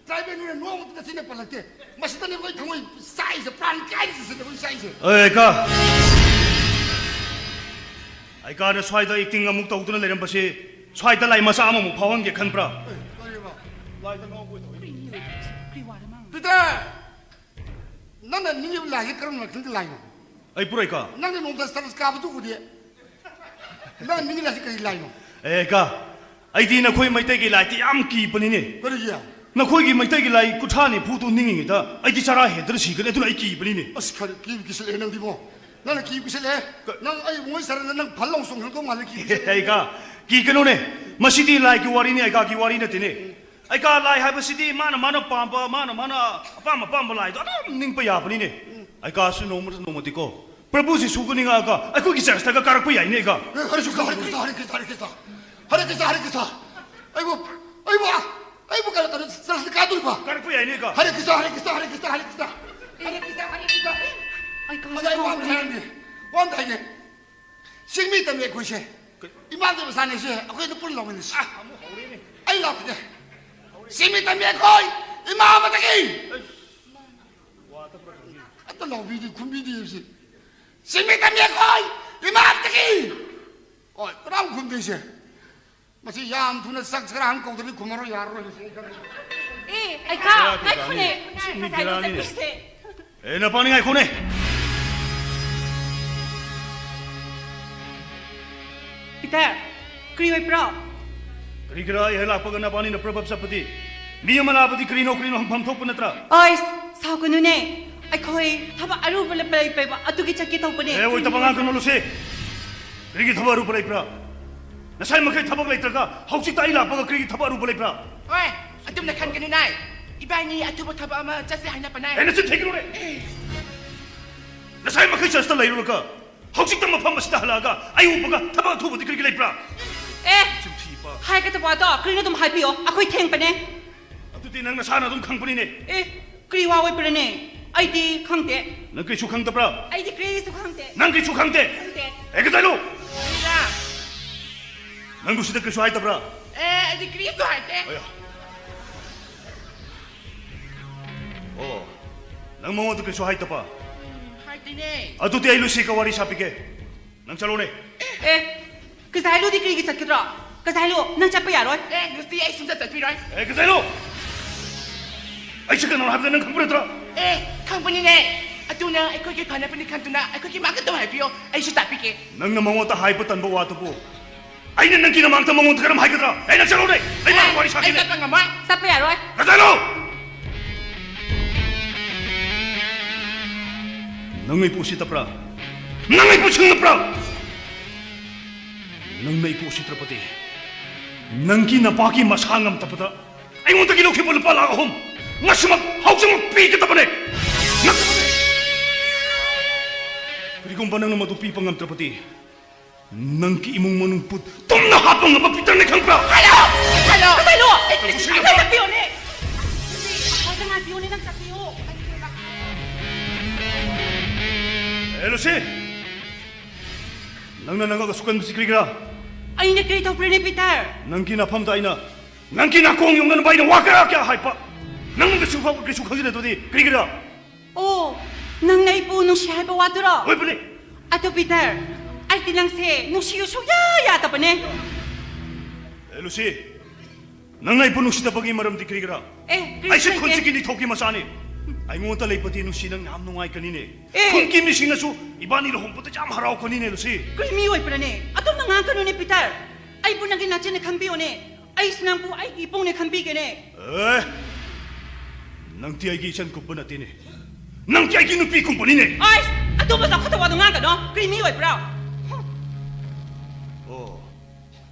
ꯇ꯭ꯔꯥꯏꯕꯦꯜꯅꯤꯅ ꯅꯣꯡꯃꯇ ꯁꯤꯡꯅ ꯄꯜꯂꯛꯇꯦ꯫ ꯃꯁꯤꯗꯅꯤ ꯑꯩꯈꯣꯏ ꯊꯃꯣꯏ ꯆꯥꯛꯏꯁꯦ, ꯄ꯭ꯔꯥꯟ ꯀꯥꯏꯔꯤꯁꯦ, ꯁꯤꯗ ꯑꯩꯈꯣꯏ ꯆꯥꯛꯏꯁꯦ꯫ ꯑꯦ, ꯑꯩꯀꯥ꯫ ꯑꯩꯀꯥꯅ ꯁ꯭ꯋꯥꯏꯗ ꯑꯦꯛꯇꯤꯡ ꯑꯃꯨꯛ ꯇꯧꯗꯨꯅ ꯂꯩꯔꯝꯕꯁꯦ, ꯁ꯭ꯋꯥꯏꯗ ꯂꯥꯏ ꯃꯆꯥ ꯑꯃꯃꯨꯛ ꯐꯥꯎꯍꯟꯒꯦ ꯈꯟꯕ꯭ꯔꯥ? ꯑꯦ, ꯀꯔꯤꯕ? ꯂꯥꯏꯗ ꯉꯥꯎꯕ ꯇꯧꯏ꯫ ꯀ꯭ꯔꯤ ꯋꯥꯔ ꯃꯥꯡ? ꯄꯤꯇꯔ! ꯅꯪꯅ ꯅꯤꯡꯉꯤꯕ ꯂꯥꯏꯁꯦ ꯀꯔꯝꯕ ꯃꯈꯜꯒꯤ ꯂꯥꯏꯅꯣ? ꯑꯩ ꯄꯨꯔꯥꯏꯀꯥ꯫ ꯅꯪꯅ ꯅꯣꯡꯃꯇ ꯆꯔꯆ ꯀꯥꯕꯗꯨ ꯎꯗꯦ꯫ ꯅꯪꯅ ꯅꯤꯡꯉꯤ ꯂꯥꯏꯁꯦ ꯀꯔꯤ ꯂꯥꯏꯅꯣ? ꯑꯦ, ꯀꯥ, ꯑꯩꯗꯤ ꯅꯈꯣꯏ ꯃꯩꯇꯩꯒꯤ ꯂꯥꯏꯗꯤ ꯌꯥꯝ ꯀꯤꯕꯅꯤꯅꯦ꯫ ꯀꯔꯤꯒꯤ? ꯅꯈꯣꯏꯒꯤ ꯃꯩꯇꯩꯒꯤ ꯂꯥꯏ ꯀꯨꯟꯊ꯭ꯔꯥ ꯅꯤꯐꯨꯗꯨ ꯅꯤꯡꯉꯤꯉꯩꯗ ꯑꯩꯗꯤ ꯆꯔꯥ ꯍꯦꯟꯗꯅ ꯁꯤꯒꯅꯤ, ꯑꯗꯨꯅ ꯑꯩ ꯀꯤꯕꯅꯤꯅꯦ꯫ ꯑꯁ, ꯈꯔ ꯀꯤꯕ ꯀꯤꯁꯤꯜꯂꯛꯑꯦ ꯅꯪꯗꯤꯕꯣ꯫ ꯅꯪꯅ ꯀꯤꯕ ꯀꯤꯁꯤꯜꯂꯛꯑꯦ꯫ ꯀ- ꯅꯪ ꯑꯩ ꯃꯣꯏ ꯁꯔꯅ ꯅꯪ ꯐꯜ ꯂꯥꯎ ꯆꯣꯡꯊꯣꯛꯇꯧ ꯃꯥꯜꯂꯦ, ꯀꯤꯕ ꯀꯤꯁꯤꯜꯂꯛꯑꯦ꯫ ꯑꯩꯀꯥ, ꯀꯤꯒꯅꯨꯅꯦ꯫ ꯃꯁꯤꯗꯤ ꯂꯥꯏꯒꯤ ꯋꯥꯔꯤꯅꯤ, ꯑꯩꯀꯥꯒꯤ ꯋꯥꯔꯤ ꯅꯠꯇꯦꯅꯦ꯫ ꯑꯩꯀꯥ ꯂꯥꯏ ꯍꯥꯏꯕꯁꯤꯗꯤ ꯃꯥꯅ ꯃꯥꯅ ꯄꯥꯝꯕ, ꯃꯥꯅ ꯃꯥꯅ ꯑꯄꯥꯝ ꯑꯄꯥꯝꯕ ꯂꯥꯏꯗꯣ ꯑꯗꯨꯝ ꯅꯤꯡꯕ ꯌꯥꯕꯅꯤꯅꯦ꯫ ꯑꯩꯀꯥꯁꯨ ꯅꯣꯡꯃ ꯅꯣꯡꯃꯗꯤꯀꯣ ꯄ꯭ꯔꯚꯨ ꯖꯤꯁꯨꯒ ꯅꯤꯡꯉꯛꯑꯒ ꯑꯩꯈꯣꯏꯒꯤ ꯆꯔꯆꯇꯒ ꯀꯥꯔꯛꯄ ꯌꯥꯏꯅꯦ, ꯑꯩꯀꯥ꯫ ꯍꯔꯦ ꯀ꯭ꯔꯤꯁꯅ, ꯍꯔꯦ ꯀ꯭ꯔꯤꯁꯅ, ꯍꯔꯦ ꯀ꯭ꯔꯤꯁꯅ, ꯍꯔꯦ ꯀ꯭ꯔꯤꯁꯅ, ꯍꯔꯦ ꯀ꯭ꯔꯤꯁꯅ꯫ ꯑꯩꯕꯨ, ꯑꯩꯕꯨ, ꯑꯩꯕꯨ ꯀꯔ-, ꯀꯔ-, ꯆꯔꯆꯇ ꯀꯥꯗꯣꯔꯤꯕ? ꯀꯥꯔꯛꯄ ꯌꯥꯏꯅꯦ, ꯑꯩꯀꯥ꯫ ꯍꯔꯦ ꯀ꯭ꯔꯤꯁꯅ, ꯍꯔꯦ ꯀ꯭ꯔꯤꯁꯅ, ꯍꯔꯦ ꯀ꯭ꯔꯤꯁꯅ, ꯍꯔꯦ ꯀ꯭ꯔꯤꯁꯅ, ꯍꯔꯦ ꯀ꯭ꯔꯤꯁꯅ, ꯍꯔꯦ ꯀ꯭ꯔꯤꯁꯅ꯫ ꯑꯩ ꯀꯥꯁꯦ ꯑꯗ ꯑꯩ ꯋꯥ ꯑꯝꯇ ꯁꯥꯎꯈ꯭ꯔꯦ꯫ ꯍꯥꯏꯔꯝꯒꯦ, ꯋꯥ ꯑꯝꯇ ꯍꯥꯏꯒꯦ꯫ ꯆꯤꯡꯃꯤ ꯇꯝꯃꯤ ꯑꯩꯈꯣꯏꯁꯦ꯫ ꯀ- ꯏꯃꯥꯒꯤ ꯃꯆꯥꯅꯤꯁꯦ ꯑꯩꯈꯣꯏꯗ ꯄꯨꯟꯅ ꯂꯥꯎꯃꯤꯟꯅꯁꯤ꯫ ꯑꯥ, ꯑꯃꯨꯛ ꯍꯧꯔꯦꯅꯦ꯫ ꯑꯩ ꯂꯥꯎꯈꯤꯒꯦ꯫ ꯆꯤꯡꯃꯤ ꯇꯝꯃꯤ ꯑꯩꯈꯣꯏ ꯏꯃꯥ ꯑꯃꯗꯒꯤ꯫ ꯑꯩꯁ, ꯋꯥ ꯇꯞꯄ꯭ꯔꯥ ꯈꯪꯗꯦ꯫ ꯑꯝꯇ ꯂꯥꯎꯕꯤꯗꯦ, ꯈꯨꯝꯕꯤꯗꯦ ꯍꯧꯖꯤꯛ꯫ ꯆꯤꯡꯃꯤ ꯇꯝꯃꯤ ꯑꯩꯈꯣꯏ ꯏꯃꯥ ꯑꯃꯗꯒꯤ꯫ ꯍꯣꯏ, ꯀꯅꯥꯝ ꯈꯨꯝꯗꯦꯁꯦ꯫ ꯃꯁꯤ ꯌꯥꯝ ꯊꯨꯅ ꯆꯥꯛ ꯆꯔꯥ ꯑꯃ ꯀꯧꯗ꯭ꯔꯗꯤ ꯈꯨꯝꯃꯔꯣꯏ, ꯌꯥꯔꯔꯣꯏ ꯃꯁꯤ ꯑꯩ ꯈꯪꯉꯦ꯫ ꯑꯦ, ꯑꯩꯀꯥ, ꯕꯦꯔꯥ ꯉꯥꯏꯈꯣꯅꯦ꯫ ꯇꯧꯖꯥꯠꯅꯤ꯫ ꯉꯁꯥꯏꯗꯣ ꯕꯦꯔꯥꯅꯤꯅꯦ꯫ ꯆꯠꯈꯤꯁꯦ꯫ ꯑꯦ, ꯅꯄꯥꯅꯤ ꯉꯥꯏꯈꯣꯅꯦ꯫ ꯄꯤꯇꯔ, ꯀꯔꯤ ꯑꯣꯏꯕ꯭ꯔꯣ? ꯀꯔꯤ ꯀꯔꯥ ꯑꯩ ꯍꯦꯛ ꯂꯥꯛꯄꯒ ꯅꯄꯥꯅꯤꯅ ꯄ꯭ꯔꯚꯞ ꯆꯠꯄꯗꯤ? ꯃꯤ ꯑꯃ ꯂꯥꯛꯄꯗꯤ ꯀꯔꯤꯅꯣ ꯀꯔꯤꯅꯣ ꯍꯪꯐꯝ ꯊꯣꯛꯄ ꯅꯠꯇ꯭ꯔꯥ? ꯑꯁ, ꯁꯥꯎꯒꯅꯨꯅꯦ꯫ ꯑꯩꯈꯣꯏ ꯊꯕꯛ ꯑꯔꯨꯕ ꯂꯩ-, ꯂꯩꯕ ꯑꯗꯨꯒꯤ ꯆꯠꯀꯦ ꯇꯧꯕꯅꯦ꯫ ꯑꯦ, ꯑꯣꯏꯗꯕ ꯉꯥꯡꯒꯅꯨ, ꯂꯨꯁꯤ꯫ ꯀꯔꯤꯒꯤ ꯊꯕꯛ ꯑꯔꯨꯕ ꯂꯩꯕ꯭ꯔꯥ? ꯉꯁꯥꯏ ꯃꯈꯩ ꯊꯕꯛ ꯂꯩꯇ꯭ꯔꯒ ꯍꯧꯖꯤꯛꯇ ꯑꯩ ꯂꯥꯛꯄꯒ ꯀꯔꯤꯒꯤ ꯊꯕꯛ ꯑꯔꯨꯕ ꯂꯩꯕ꯭ꯔꯥ? ꯍꯣꯏ, ꯑꯗꯨꯝꯅ ꯈꯟꯒꯅꯨ ꯅꯥꯏ꯫ ꯏꯕꯥꯅꯤ ꯑꯊꯨꯕ ꯊꯕꯛ ꯑꯃ ꯆꯠꯁꯦ ꯍꯥꯏꯅꯕꯅꯦ꯫ ꯑꯦ, ꯅꯆꯤꯟ ꯊꯤꯒꯅꯨꯅꯦ꯫ ꯉꯁꯥꯏ ꯃꯈꯩ ꯆꯔꯆꯇ ꯂꯩꯔꯨꯔꯒ ꯍꯧꯖꯤꯛꯇ ꯃꯐꯝ ꯑꯁꯤꯗ ꯍꯜꯂꯛꯑꯒ ꯑꯩ ꯎꯕꯒ ꯊꯕꯛ ꯑꯊꯨꯕꯗꯤ ꯀꯔꯤꯒꯤ ꯂꯩꯕ꯭ꯔꯥ? ꯑꯦ, ꯆꯤꯟꯊꯤꯕ꯫ ꯍꯥꯏꯒꯗꯕ ꯋꯥꯗꯣ ꯀꯔꯤꯅꯣ ꯑꯗꯨꯝ ꯍꯥꯏꯕꯤꯌꯣ, ꯑꯩꯈꯣꯏ ꯊꯦꯡꯕꯅꯦ꯫ ꯑꯗꯨꯗꯤ ꯅꯪ ꯅꯁꯥꯅ ꯑꯗꯨꯝ ꯈꯪꯕꯅꯤꯅꯦ꯫ ꯑꯦ, ꯀꯔꯤ ꯋꯥ ꯑꯣꯏꯕ꯭ꯔꯅꯦ? ꯑꯩꯗꯤ ꯈꯪꯗꯦ꯫ ꯅꯪ ꯀꯔꯤꯁꯨ ꯈꯪꯗꯕ꯭ꯔꯥ? ꯑꯩꯗꯤ ꯀꯔꯤꯁꯨ ꯈꯪꯗꯦ꯫ ꯅꯪ ꯀꯔꯤꯁꯨ ꯈꯪꯗꯦ? ꯈꯪꯗꯦ꯫ ꯑꯦ, ꯀꯗꯥꯏꯅꯣ? ꯀꯔꯤꯔꯥ? ꯅꯪ ꯂꯨꯁꯤꯗ ꯀꯔꯤꯁꯨ ꯍꯥꯏꯗꯕ꯭ꯔꯥ? ꯑꯦ, ꯑꯩꯗꯤ ꯀꯔꯤꯁꯨ ꯍꯥꯏꯗꯦ꯫ ꯑꯌꯥ꯫ ꯑꯣ, ꯅꯪ ꯃꯉꯣꯟꯗ ꯀꯔꯤꯁꯨ ꯍꯥꯏꯗꯕ? ꯎꯝ, ꯍꯥꯏꯗꯦꯅꯦ꯫ ꯑꯗꯨꯗꯤ ꯑꯩ ꯂꯨꯁꯤꯒ ꯋꯥꯔꯤ ꯁꯥꯕꯤꯒꯦ꯫ ꯅꯪ ꯆꯠꯂꯣꯅꯦ꯫ ꯑꯦ, ꯀꯖꯥꯏꯂꯨꯗꯤ ꯀꯔꯤꯒꯤ ꯆꯠꯀꯗ꯭ꯔꯣ? ꯀꯖꯥꯏꯂꯨ, ꯅꯪ ꯆꯠꯄ ꯌꯥꯔꯣꯏ꯫ ꯑꯦ, ꯂꯨꯁꯤ, ꯑꯩ ꯁꯨꯡꯆꯠ ꯆꯠꯄꯤꯔꯣꯏ꯫ ꯑꯦ, ꯀꯖꯥꯏꯂꯨ! ꯑꯩꯁꯦ ꯀꯅꯥꯅꯣ ꯍꯥꯏꯕꯗ ꯅꯪ ꯈꯪꯕ ꯅꯠꯇ꯭ꯔꯣ? ꯑꯦ, ꯈꯪꯕꯅꯤꯅꯦ꯫ ꯑꯗꯨꯅ ꯑꯩꯈꯣꯏꯒꯤ ꯐꯅꯕꯅꯤ ꯈꯟꯗꯨꯅ ꯑꯩꯈꯣꯏꯒꯤ ꯃꯥꯡꯗ ꯑꯗꯨꯝ ꯍꯥꯏꯕꯤꯌꯣ, ꯑꯩꯁꯨ ꯇꯥꯛꯄꯤꯒꯦ꯫ ꯅꯪꯅ ꯃꯉꯣꯟꯗ ꯍꯥꯏꯕ ꯇꯟꯕ ꯋꯥꯗꯨꯕꯨ ꯑꯩꯅ ꯅꯪꯒꯤ ꯅꯃꯥꯡꯗ ꯃꯉꯣꯟꯗ ꯀꯔꯝ ꯍꯥꯏꯒꯗ꯭ꯔꯥ? ꯑꯩ ꯅꯪ ꯆꯠꯂꯣꯅꯦ꯫ ꯑꯩ ꯃꯥꯒ ꯋꯥꯔꯤ ꯑꯩ ꯁꯥꯈꯤꯅꯦ꯫ ꯆꯠꯄ ꯉꯝꯃꯣꯏ꯫ ꯆꯠꯄ ꯌꯥꯔꯣꯏ꯫ ꯀꯖꯥꯏꯂꯨ! ꯅꯪ ꯑꯩꯕꯨ ꯎꯁꯤꯠꯇꯕ꯭ꯔꯥ? ꯅꯪ ꯑꯩꯕꯨ ꯁꯤꯡꯅꯕ꯭ꯔꯥ? ꯅꯪꯅ ꯑꯩꯕꯨ ꯎꯁꯤꯠꯇ꯭ꯔꯕꯗꯤ, ꯅꯪꯒꯤ ꯅꯄꯥꯒꯤ ꯃꯁꯥ ꯉꯝꯗꯕꯗ ꯑꯩꯉꯣꯟꯗꯒꯤ ꯂꯧꯈꯤꯕ ꯂꯨꯄꯥ ꯂꯥꯈ ꯑꯍꯨꯝ ꯉꯁꯤꯃꯛ ꯍꯧꯖꯤꯛꯃꯛ ꯄꯤꯒꯗꯕꯅꯦ꯫ ꯅꯪ-, ꯀꯔꯤꯒꯨꯝꯕ ꯅꯪꯅ ꯃꯗꯨ ꯄꯤꯕ ꯉꯝꯗ꯭ꯔꯕꯗꯤ, ꯅꯪꯒꯤ ꯏꯃꯨꯡ ꯃꯅꯨꯡ ꯄꯨ ꯇꯨꯝꯅ ꯍꯥꯞꯄ ꯉꯝꯕ ꯄꯤꯇꯔꯅꯦ, ꯈꯪꯕ꯭ꯔꯥ? ꯍꯜꯂꯣ! ꯍꯜꯂꯣ! ꯀꯩꯅꯣ? ꯑꯩ ꯅꯪꯕꯨ ꯁꯤ ꯅꯪ ꯆꯠꯄꯤꯌꯣꯅꯦ! ꯅꯪ ꯆꯠꯄꯤꯌꯣ! ꯑꯦ, ꯂꯨꯁꯤ! ꯅꯪꯅ ꯅꯉꯛ ꯑꯁꯨꯛ ꯀꯟꯕꯁꯤ ꯀꯔꯤꯒꯤꯔꯥ? ꯑꯩꯅ ꯀꯔꯤ ꯇꯧꯕ꯭ꯔꯅꯦ, ꯄꯤꯇꯔ? ꯅꯪꯒꯤ ꯅꯐꯝꯗ ꯑꯩꯅ, ꯅꯪꯒꯤ ꯅꯥꯀꯣꯡ ꯌꯧꯅꯅꯕ ꯑꯩꯅ ꯋꯥ ꯀꯌꯥ ꯀꯌꯥ ꯍꯥꯏꯕ, ꯅꯪꯅ ꯀꯩꯁꯨ ꯐꯥꯎ-, ꯀꯩꯁꯨ ꯈꯪꯖꯤꯟꯅꯗꯕꯗꯤ ꯀꯔꯤꯒꯤꯔꯥ? ꯑꯣ, ꯅꯪꯅ ꯑꯩꯕꯨ ꯅꯨꯡꯁꯤ ꯍꯥꯏꯕ ꯋꯥꯗꯨꯔꯣ? ꯑꯣꯏꯕꯅꯦ꯫ ꯑꯗꯣ ꯄꯤꯇꯔ, ꯑꯩꯗꯤ ꯅꯪꯁꯦ ꯅꯨꯡꯁꯤꯌꯨ ꯁꯨꯛꯌꯥ ꯌꯥꯗꯕꯅꯦ꯫ ꯑꯦ, ꯂꯨꯁꯤ, ꯅꯪꯅ ꯑꯩꯕꯨ ꯅꯨꯡꯁꯤꯗꯕꯒꯤ ꯃꯔꯝꯗꯤ ꯀꯔꯤꯒꯤꯔꯥ? ꯑꯦ, ꯀꯔꯤꯁꯨ ꯑꯩꯁꯦ ꯂꯩꯇꯦ꯫ ꯈꯨꯟꯁꯤꯒꯤ ꯅꯤꯡꯊꯧꯒꯤ ꯃꯆꯥꯅꯤ꯫ ꯑꯩꯉꯣꯟꯗ ꯂꯩꯕꯗꯤ ꯅꯨꯡꯁꯤ, ꯅꯪ ꯌꯥꯝ ꯅꯨꯡꯉꯥꯏꯒꯅꯤꯅꯦ꯫ ꯑꯦ꯫ ꯈꯨꯟꯒꯤ ꯃꯤꯁꯤꯡꯅꯁꯨ ꯏꯕꯥꯅꯤ ꯂꯨꯍꯣꯡꯕꯗ ꯌꯥꯝ ꯍꯔꯥꯎꯒꯅꯤꯅꯦ, ꯂꯨꯁꯤ꯫ ꯀꯔꯤ ꯃꯤ ꯑꯣꯏꯕ꯭ꯔꯅꯦ? ꯑꯗꯨꯝꯅ ꯉꯥꯡꯒꯅꯨꯅꯦ, ꯄꯤꯇꯔ꯫ ꯑꯩꯕꯨ ꯅꯪꯒꯤ ꯅꯆꯦꯅ ꯈꯟꯕꯤꯌꯣꯅꯦ꯫ ꯑꯩꯁꯨ ꯅꯪꯕꯨ ꯑꯩꯒꯤ ꯏꯄꯨꯡꯅꯦ ꯈꯟꯕꯤꯒꯦꯅꯦ꯫ ꯑꯦ, ꯅꯪꯗꯤ ꯑꯩꯒꯤ ꯏꯆꯟ ꯀꯨꯝꯕ ꯅꯠꯇꯦꯅꯦ꯫ ꯅꯪꯗꯤ ꯑꯩꯒꯤ ꯅꯨꯄꯤ ꯀꯨꯝꯕꯅꯤꯅꯦ꯫ ꯑꯁ, ꯑꯗꯨꯝꯕ ꯆꯥꯎꯈꯠꯇꯕ ꯋꯥꯗꯣ ꯉꯥꯡꯒꯅꯣ꯫ ꯀꯔꯤ ꯃꯤ ꯑꯣꯏꯕ꯭ꯔꯣ? ꯑꯣ,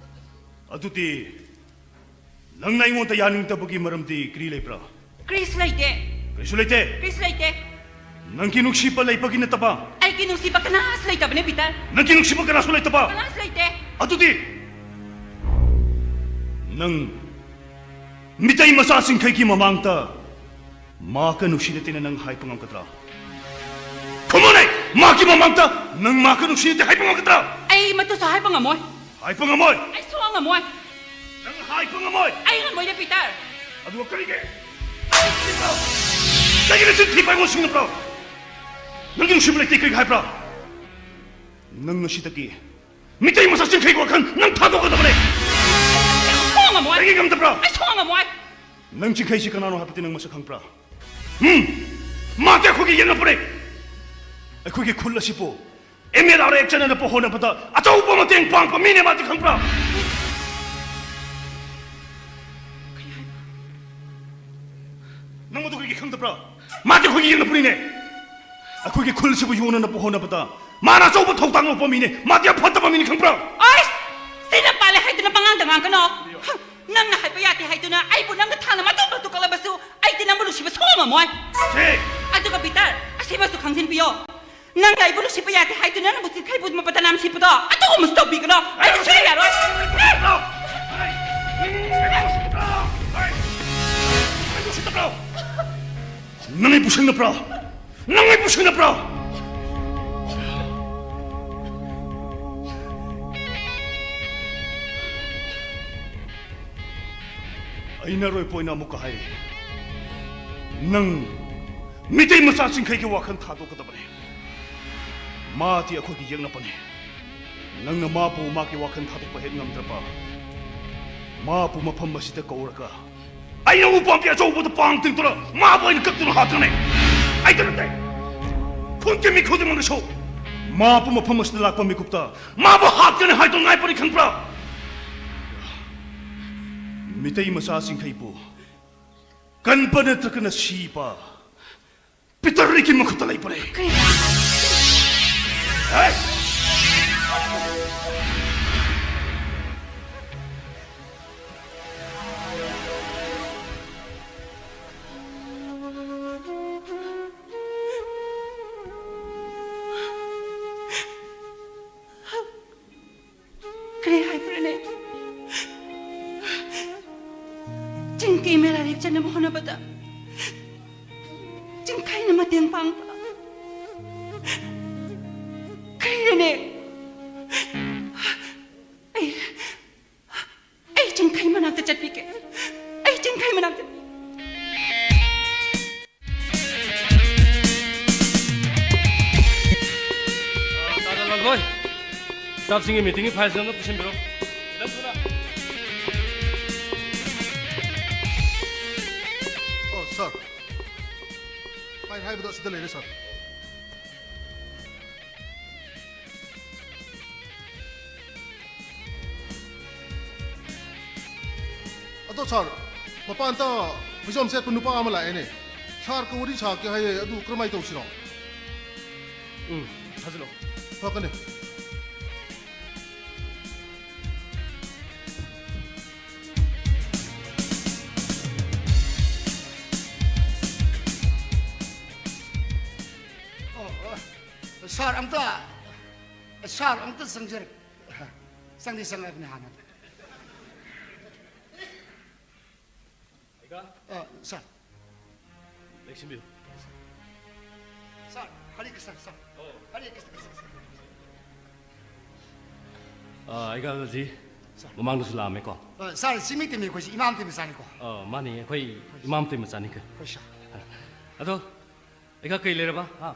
ꯑꯗꯨꯗꯤ ꯅꯪꯅ ꯑꯩꯉꯣꯟꯗ ꯌꯥꯅꯤꯡꯗꯕꯒꯤ ꯃꯔꯝꯗꯤ ꯀꯔꯤ ꯂꯩꯕ꯭ꯔꯥ? ꯀꯔꯤꯁꯨ ꯂꯩꯇꯦ꯫ ꯀꯔꯤꯁꯨ ꯂꯩꯇꯦ? ꯀꯔꯤꯁꯨ ꯂꯩꯇꯦ꯫ ꯅꯪꯒꯤ ꯅꯨꯡꯁꯤꯕ ꯂꯩꯕꯒꯤ ꯅꯠꯇꯕ? ꯑꯩꯒꯤ ꯅꯨꯡꯁꯤꯕ ꯀꯅꯥꯁꯨ ꯂꯩꯇꯕꯅꯦ, ꯄꯤꯇꯔ꯫ ꯅꯪꯒꯤ ꯅꯨꯡꯁꯤꯕ ꯀꯅꯥꯁꯨ ꯂꯩꯇꯕ? ꯀꯅꯥꯁꯨ ꯂꯩꯇꯦ꯫ ꯑꯗꯨꯗꯤ ꯅꯪ ꯃꯤꯇꯩ ꯃꯆꯥꯁꯤꯡꯈꯩꯒꯤ ꯃꯃꯥꯡꯗ ꯃꯥꯒ ꯅꯨꯡꯁꯤꯅꯗꯦꯅ ꯅꯪ ꯍꯥꯏꯕ ꯉꯝꯒꯗ꯭ꯔꯥ? ꯈꯨꯝꯃꯨꯅꯦ! ꯃꯥꯒꯤ ꯃꯃꯥꯡꯗ ꯅꯪ ꯃꯥꯒ ꯅꯨꯡꯁꯤꯅꯗꯦ ꯍꯥꯏꯕ ꯉꯝꯒꯗ꯭ꯔꯥ? ꯑꯩ ꯃꯗꯨꯁꯨ ꯍꯥꯏꯕ ꯉꯝꯃꯣꯏ꯫ ꯍꯥꯏꯕ ꯉꯝꯃꯣꯏ? ꯑꯩ ꯁꯨꯡꯉꯝ ꯉꯝꯃꯣꯏ꯫ ꯅꯪ ꯍꯥꯏꯕ ꯉꯝꯃꯣꯏ? ꯑꯩ ꯉꯝꯃꯣꯏꯗ, ꯄꯤꯇꯔ꯫ ꯑꯗꯨꯒ ꯀꯔꯤꯒꯤ? ꯀꯔꯤꯒꯤ ꯅꯆꯤꯟ ꯊꯤꯕ ꯑꯩꯉꯣꯟꯗ ꯁꯤꯡꯅꯕ꯭ꯔꯣ? ꯅꯪꯒꯤ ꯅꯨꯡꯁꯤꯕ ꯂꯩꯇꯦ ꯀꯔꯤꯒꯤ ꯍꯥꯏꯕ꯭ꯔꯥ? ꯅꯪ ꯉꯁꯤꯗꯒꯤ ꯃꯤꯇꯩ ꯃꯆꯥ ꯆꯤꯡꯈꯩꯒꯤ ꯋꯥꯈꯜ ꯅꯪ ꯊꯥꯗꯣꯛꯀꯗꯕꯅꯦ꯫ ꯁꯨꯡꯉꯝ ꯉꯝꯃꯣꯏ꯫ ꯀꯔꯤꯒꯤ ꯉꯝꯗꯕ꯭ꯔꯥ? ꯑꯩ ꯁꯨꯡꯉꯝ ꯉꯝꯃꯣꯏ꯫ ꯅꯪ ꯆꯤꯡꯈꯩꯁꯤ ꯀꯅꯥꯅꯣ ꯍꯥꯏꯕꯗꯤ ꯅꯪ ꯃꯁꯛ ꯈꯪꯕ꯭ꯔꯥ? ꯎꯝ? ꯃꯥꯗꯤ ꯑꯩꯈꯣꯏꯒꯤ ꯌꯦꯛꯅꯕꯅꯦ꯫ ꯑꯩꯈꯣꯏꯒꯤ ꯈꯨꯜ ꯑꯁꯤꯕꯨ ꯑꯦꯝ ꯑꯦꯜ ꯑꯥꯔ ꯑꯦꯛ ꯆꯠꯅꯅꯕ ꯍꯣꯠꯅꯕꯗ ꯑꯆꯧꯕ ꯃꯇꯦꯡ ꯄꯥꯡꯕ ꯃꯤꯅꯦ ꯃꯥꯗꯤ, ꯈꯪꯕ꯭ꯔꯥ? ꯅꯪ ꯃꯗꯨ ꯀꯔꯤꯒꯤ ꯈꯪꯗꯕ꯭ꯔꯥ? ꯃꯥꯗꯤ ꯑꯩꯈꯣꯏꯒꯤ ꯌꯦꯛꯅꯕꯅꯤꯅꯦ꯫ ꯑꯩꯈꯣꯏꯒꯤ ꯈꯨꯜꯁꯤꯕꯨ ꯌꯣꯟꯅꯅꯕ ꯍꯣꯠꯅꯕꯗ ꯃꯥꯅ ꯑꯆꯧꯕ ꯊꯧꯗꯥꯡ ꯂꯧꯕ ꯃꯤꯅꯦ꯫ ꯃꯥꯗꯤ ꯌꯥꯝ ꯐꯠꯇꯕ ꯃꯤꯅꯤ, ꯈꯪꯕ꯭ꯔꯥ? ꯑꯩꯁ! ꯁꯤꯅ ꯄꯥꯜꯂꯦ ꯍꯥꯏꯗꯨꯅ ꯄꯉꯥꯡꯗ ꯉꯥꯡꯒꯅꯣ꯫ ꯍ, ꯅꯪꯅ ꯍꯥꯏꯕ ꯌꯥꯗꯦ ꯍꯥꯏꯗꯨꯅ ꯑꯩꯕꯨ ꯅꯪꯒ ꯊꯥꯡꯅ ꯃꯇꯨꯡ ꯃꯇꯨꯡ ꯀꯛꯂꯕꯁꯨ ꯑꯩꯗꯤ ꯅꯪꯕꯨ ꯅꯨꯡꯁꯤꯕ ꯁꯨꯡꯉꯝ ꯉꯝꯃꯣꯏ꯫ ꯁꯦ! ꯑꯗꯨꯒ ꯄꯤꯇꯔ, ꯑꯁꯤꯃꯁꯨ ꯈꯪꯖꯤꯟꯕꯤꯌꯣ꯫ ꯅꯪꯅ ꯑꯩꯕꯨ ꯅꯨꯡꯁꯤꯕ ꯌꯥꯗꯦ ꯍꯥꯏꯗꯨꯅ ꯅꯪꯕꯨ ꯆꯤꯡꯈꯩꯕꯨ ꯃꯄꯇ ꯅꯥꯝ ꯁꯤꯕꯗꯣ ꯑꯗꯨꯒꯨꯝꯕꯁꯨ ꯇꯧꯕꯤꯒꯅꯣ꯫ ꯑꯩ ꯁꯨꯡꯌꯥ ꯌꯥꯔꯣꯏ꯫ ꯅꯪ ꯑꯩꯕꯨ ꯁꯤꯡꯅꯕ꯭ꯔꯣ? ꯅꯪ ꯑꯩꯕꯨ ꯁꯤꯡꯅꯕ꯭ꯔꯣ? ꯑꯩꯅ ꯑꯔꯣꯏꯕ ꯑꯣꯏꯅ ꯑꯃꯨꯛꯀ ꯍꯥꯏꯔꯤ, ꯅꯪ ꯃꯤꯇꯩ ꯃꯆꯥ ꯆꯤꯡꯈꯩꯒꯤ ꯋꯥꯈꯜ ꯊꯥꯗꯣꯛꯀꯗꯕꯅꯤ꯫ ꯃꯥꯗꯤ ꯑꯩꯈꯣꯏꯒꯤ ꯌꯦꯛꯅꯕꯅꯤ꯫ ꯅꯪꯅ ꯃꯥꯕꯨ ꯃꯥꯒꯤ ꯋꯥꯈꯜ ꯊꯥꯗꯣꯛꯄ ꯍꯦꯛ ꯉꯝꯗ꯭ꯔꯕ, ꯃꯥꯕꯨ ꯃꯐꯝ ꯑꯁꯤꯗ ꯀꯧꯔꯒ ꯑꯩꯅ ꯎ ꯄꯥꯝꯕꯤ ꯑꯆꯧꯕꯗ ꯄꯥꯡ ꯇꯤꯡꯗꯨꯅ ꯃꯥꯕꯨ ꯑꯩꯅ ꯀꯛꯇꯨꯅ ꯍꯥꯠꯀꯅꯤ꯫ ꯑꯩꯗ ꯅꯠꯇꯦ, ꯈꯨꯟꯒꯤ ꯃꯤ ꯈꯨꯗꯤꯡꯃꯛꯅꯁꯨ ꯃꯥꯕꯨ ꯃꯐꯝ ꯑꯁꯤꯗ ꯂꯥꯛꯄ ꯃꯤꯀꯨꯞꯇ ꯃꯥꯕꯨ ꯍꯥꯠꯀꯅꯤ ꯍꯥꯏꯗꯨꯅ ꯉꯥꯏꯕꯅꯤ, ꯈꯪꯕ꯭ꯔꯥ? ꯃꯤꯇꯩ ꯃꯆꯥꯁꯤꯡꯈꯩꯕꯨ ꯀꯟꯕ ꯅꯠꯇ꯭ꯔꯒꯅ ꯁꯤꯕ ꯄꯤꯇꯔ ꯔꯤꯀꯤ ꯃꯈꯨꯠꯇ ꯂꯩꯕꯅꯦ꯫ ꯀꯩ? ꯍꯦ! ꯍꯣꯠꯅꯕꯗ ꯆꯤꯡꯈꯩꯅ ꯃꯇꯦꯡ ꯄꯥꯡꯕ꯫ ꯀꯩꯔꯅꯦ? ꯑꯩ, ꯑꯩ ꯆꯤꯡꯈꯩ ꯃꯅꯥꯛꯇ ꯆꯠꯄꯤꯒꯦ꯫ ꯑꯩ ꯆꯤꯡꯈꯩ ꯃꯅꯥꯛꯇ꯫ ꯑ, ꯇꯥꯗ ꯂꯥꯡꯒꯣꯏ꯫ ꯁ꯭ꯇꯥꯐꯁꯤꯡꯒꯤ ꯃꯤꯇꯤꯡꯒꯤ ꯐꯥꯏꯜꯁꯤꯡ ꯑꯝꯇ ꯄꯤꯁꯤꯟꯕꯤꯔꯣ꯫ ꯈꯤꯇꯪ ꯊꯨꯅ꯫ ꯑꯣ, ꯁꯥꯔ꯫ ꯐꯥꯏꯜ ꯍꯥꯏꯕꯗꯣ ꯑꯁꯤꯗ ꯂꯩꯔꯦ, ꯁꯥꯔ꯫ ꯑꯗꯣ ꯁꯥꯔ, ꯃꯄꯥꯟꯗ ꯐꯩꯖꯣꯝ ꯁꯦꯠꯄ ꯅꯨꯄꯥ ꯑꯃ ꯂꯥꯛꯑꯦꯅꯦ꯫ ꯁꯥꯔꯒ ꯋꯥꯔꯤ ꯁꯥꯒꯦ ꯍꯥꯏꯌꯦ, ꯑꯗꯨ ꯀꯔꯝꯍꯥꯏꯅ ꯇꯧꯁꯤꯔꯣ? ꯎꯝ, ꯊꯥꯖꯤꯜꯂꯣ꯫ ꯐꯒꯅꯤ꯫ ꯑꯣ, ꯑꯣ꯫ ꯁꯥꯔ, ꯑꯝꯇ, ꯁꯥꯔ, ꯑꯝꯇ ꯆꯪꯖꯔꯛ-, ꯆꯪꯗꯤ ꯆꯪꯉꯛꯑꯕꯅꯤ ꯍꯥꯟꯅ꯫ ꯑ, ꯁꯥꯔ꯫ ꯂꯦꯡꯁꯤꯟꯕꯤꯌꯨ꯫ ꯁꯥꯔ, ꯍꯔꯦ ꯀ꯭ꯔꯤꯁꯅ, ꯁꯥꯔ꯫ ꯑꯣ꯫ ꯍꯔꯦ ꯀ꯭ꯔꯤꯁꯅ, ꯀ꯭ꯔꯤꯁꯅ, ꯀ꯭ꯔꯤꯁꯅ꯫ ꯑ, ꯑꯩꯒ ꯍꯧꯖꯤꯛ ꯁꯥꯔ꯫ ꯃꯃꯥꯡꯗꯁꯨ ꯂꯥꯛꯑꯝꯃꯦꯀꯣ꯫ ꯑ, ꯁꯥꯔ, ꯆꯤꯡꯃꯩ ꯇꯤꯝꯃꯤ ꯑꯩꯈꯣꯏꯁꯤ ꯏꯃꯥꯝ ꯇꯤꯝ ꯃꯆꯥꯅꯤꯀꯣ꯫ ꯑ, ꯃꯥꯅꯤ, ꯑꯩꯈꯣꯏ ꯏꯃꯥꯝ ꯇꯤꯝ ꯃꯆꯥꯅꯤ ꯀ-꯫ ꯍꯣꯏ, ꯁꯥꯔ꯫ ꯑꯗꯣ, ꯑꯩꯒ ꯀꯩ ꯂꯩꯔꯕ? ꯍꯥ?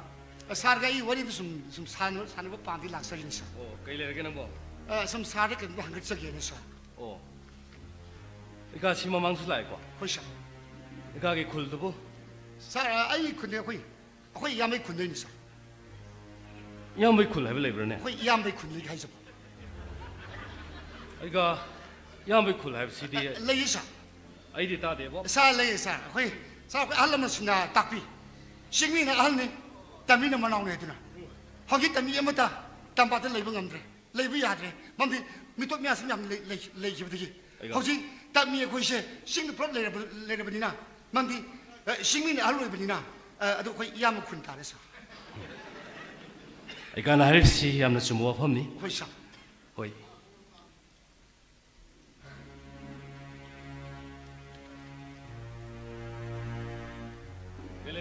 ꯑ, ꯁꯥꯔꯒ ꯑꯩ ꯋꯥꯔꯤꯗꯨ ꯁꯨꯝ, ꯁꯨꯝ ꯁꯥꯟꯅ-, ꯁꯥꯟꯅꯕ ꯄꯥꯝꯗꯤ ꯂꯥꯛꯆꯔꯤꯅꯤ, ꯁꯥꯔ꯫ ꯑꯣ, ꯀꯩ ꯂꯩꯔꯒꯦ ꯅꯪꯕꯣ? ꯑ, ꯁꯨꯝ ꯁꯥꯔꯗ ꯀꯩꯅꯣꯝꯇ ꯍꯪꯒꯠꯆꯒꯦꯅ, ꯁꯥꯔ꯫ ꯑꯣ꯫ ꯏꯀꯥ ꯁꯤ ꯃꯃꯥꯡꯁꯨ ꯂꯥꯛꯑꯦꯀꯣ? ꯍꯣꯏ, ꯁꯥꯔ꯫ ꯏꯀꯥꯒꯤ ꯈꯨꯜꯗꯨꯕꯨ? ꯁꯥꯔ, ꯑ, ꯑꯩ ꯈꯨꯟꯗꯤ ꯑꯩꯈꯣꯏ, ꯑꯩꯈꯣꯏ ꯏꯌꯥꯝꯕꯩ ꯈꯨꯟꯗꯩꯅꯤ, ꯁꯥꯔ꯫ ꯏꯌꯥꯝꯕꯩ ꯈꯨꯜ ꯍꯥꯏꯕ ꯂꯩꯕ꯭ꯔꯥꯅꯦ? ꯑꯩꯈꯣꯏ ꯏꯌꯥꯝꯕꯩ ꯈꯨꯟꯗꯒꯤ ꯍꯥꯏꯖꯕ꯫ ꯑꯩꯒ ꯏꯌꯥꯝꯕꯩ ꯈꯨꯜ ꯍꯥꯏꯕꯁꯤꯗꯤ ꯑ, ꯂꯩꯌꯦ, ꯁꯥꯔ꯫ ꯑꯩꯗꯤ ꯇꯥꯗꯦꯕꯣ꯫ ꯁꯥꯔ, ꯂꯩꯌꯦ, ꯁꯥꯔ꯫ ꯑꯩꯈꯣꯏ, ꯁꯥꯔ, ꯑꯩꯈꯣꯏ ꯑꯍꯜ ꯂꯃꯟꯁꯤꯡꯅ ꯇꯥꯛꯄꯤ꯫ ꯆꯤꯡꯃꯤꯅ ꯑꯍꯜꯅꯤ, ꯇꯝꯃꯤꯅ ꯃꯅꯥꯎꯅꯤ ꯍꯥꯏꯗꯨꯅ꯫ ꯍꯧꯖꯤꯛ ꯇꯝꯃꯤ ꯑꯃꯠꯇ ꯇꯝꯄꯥꯛꯇ ꯂꯩꯕ ꯉꯝꯗ꯭ꯔꯦ꯫ ꯂꯩꯕ ꯌꯥꯗ꯭ꯔꯦ꯫ ꯃꯔꯝꯗꯤ ꯃꯤꯇꯣꯞ ꯃꯌꯥꯝꯁꯤ ꯌꯥꯝ ꯂꯩ-, ꯂꯩ-, ꯂꯩꯈꯤꯕꯗꯒꯤ꯫ ꯑꯩꯒ ꯍꯧꯖꯤꯛ ꯇꯝꯃꯤ ꯑꯩꯈꯣꯏꯁꯦ ꯆꯤꯡꯗ ꯄꯨꯂꯞ ꯂꯩꯔꯕ-, ꯂꯩꯔꯕꯅꯤꯅ, ꯃꯔꯝꯗꯤ, ꯑ, ꯆꯤꯡꯃꯤꯅ ꯑꯍꯜ ꯑꯣꯏꯕꯅꯤꯅ, ꯑ, ꯑꯗꯨ ꯑꯩꯈꯣꯏ ꯏꯌꯥꯝꯕ ꯈꯨꯟ ꯇꯥꯔꯦ, ꯁꯥꯔ꯫ ꯑꯩꯒꯅ ꯍꯥꯏꯔꯤꯕꯁꯤ ꯌꯥꯝꯅ ꯆꯨꯝꯕ ꯋꯥꯐꯝꯅꯤ꯫ ꯍꯣꯏ, ꯁꯥꯔ꯫ ꯍꯣꯏ꯫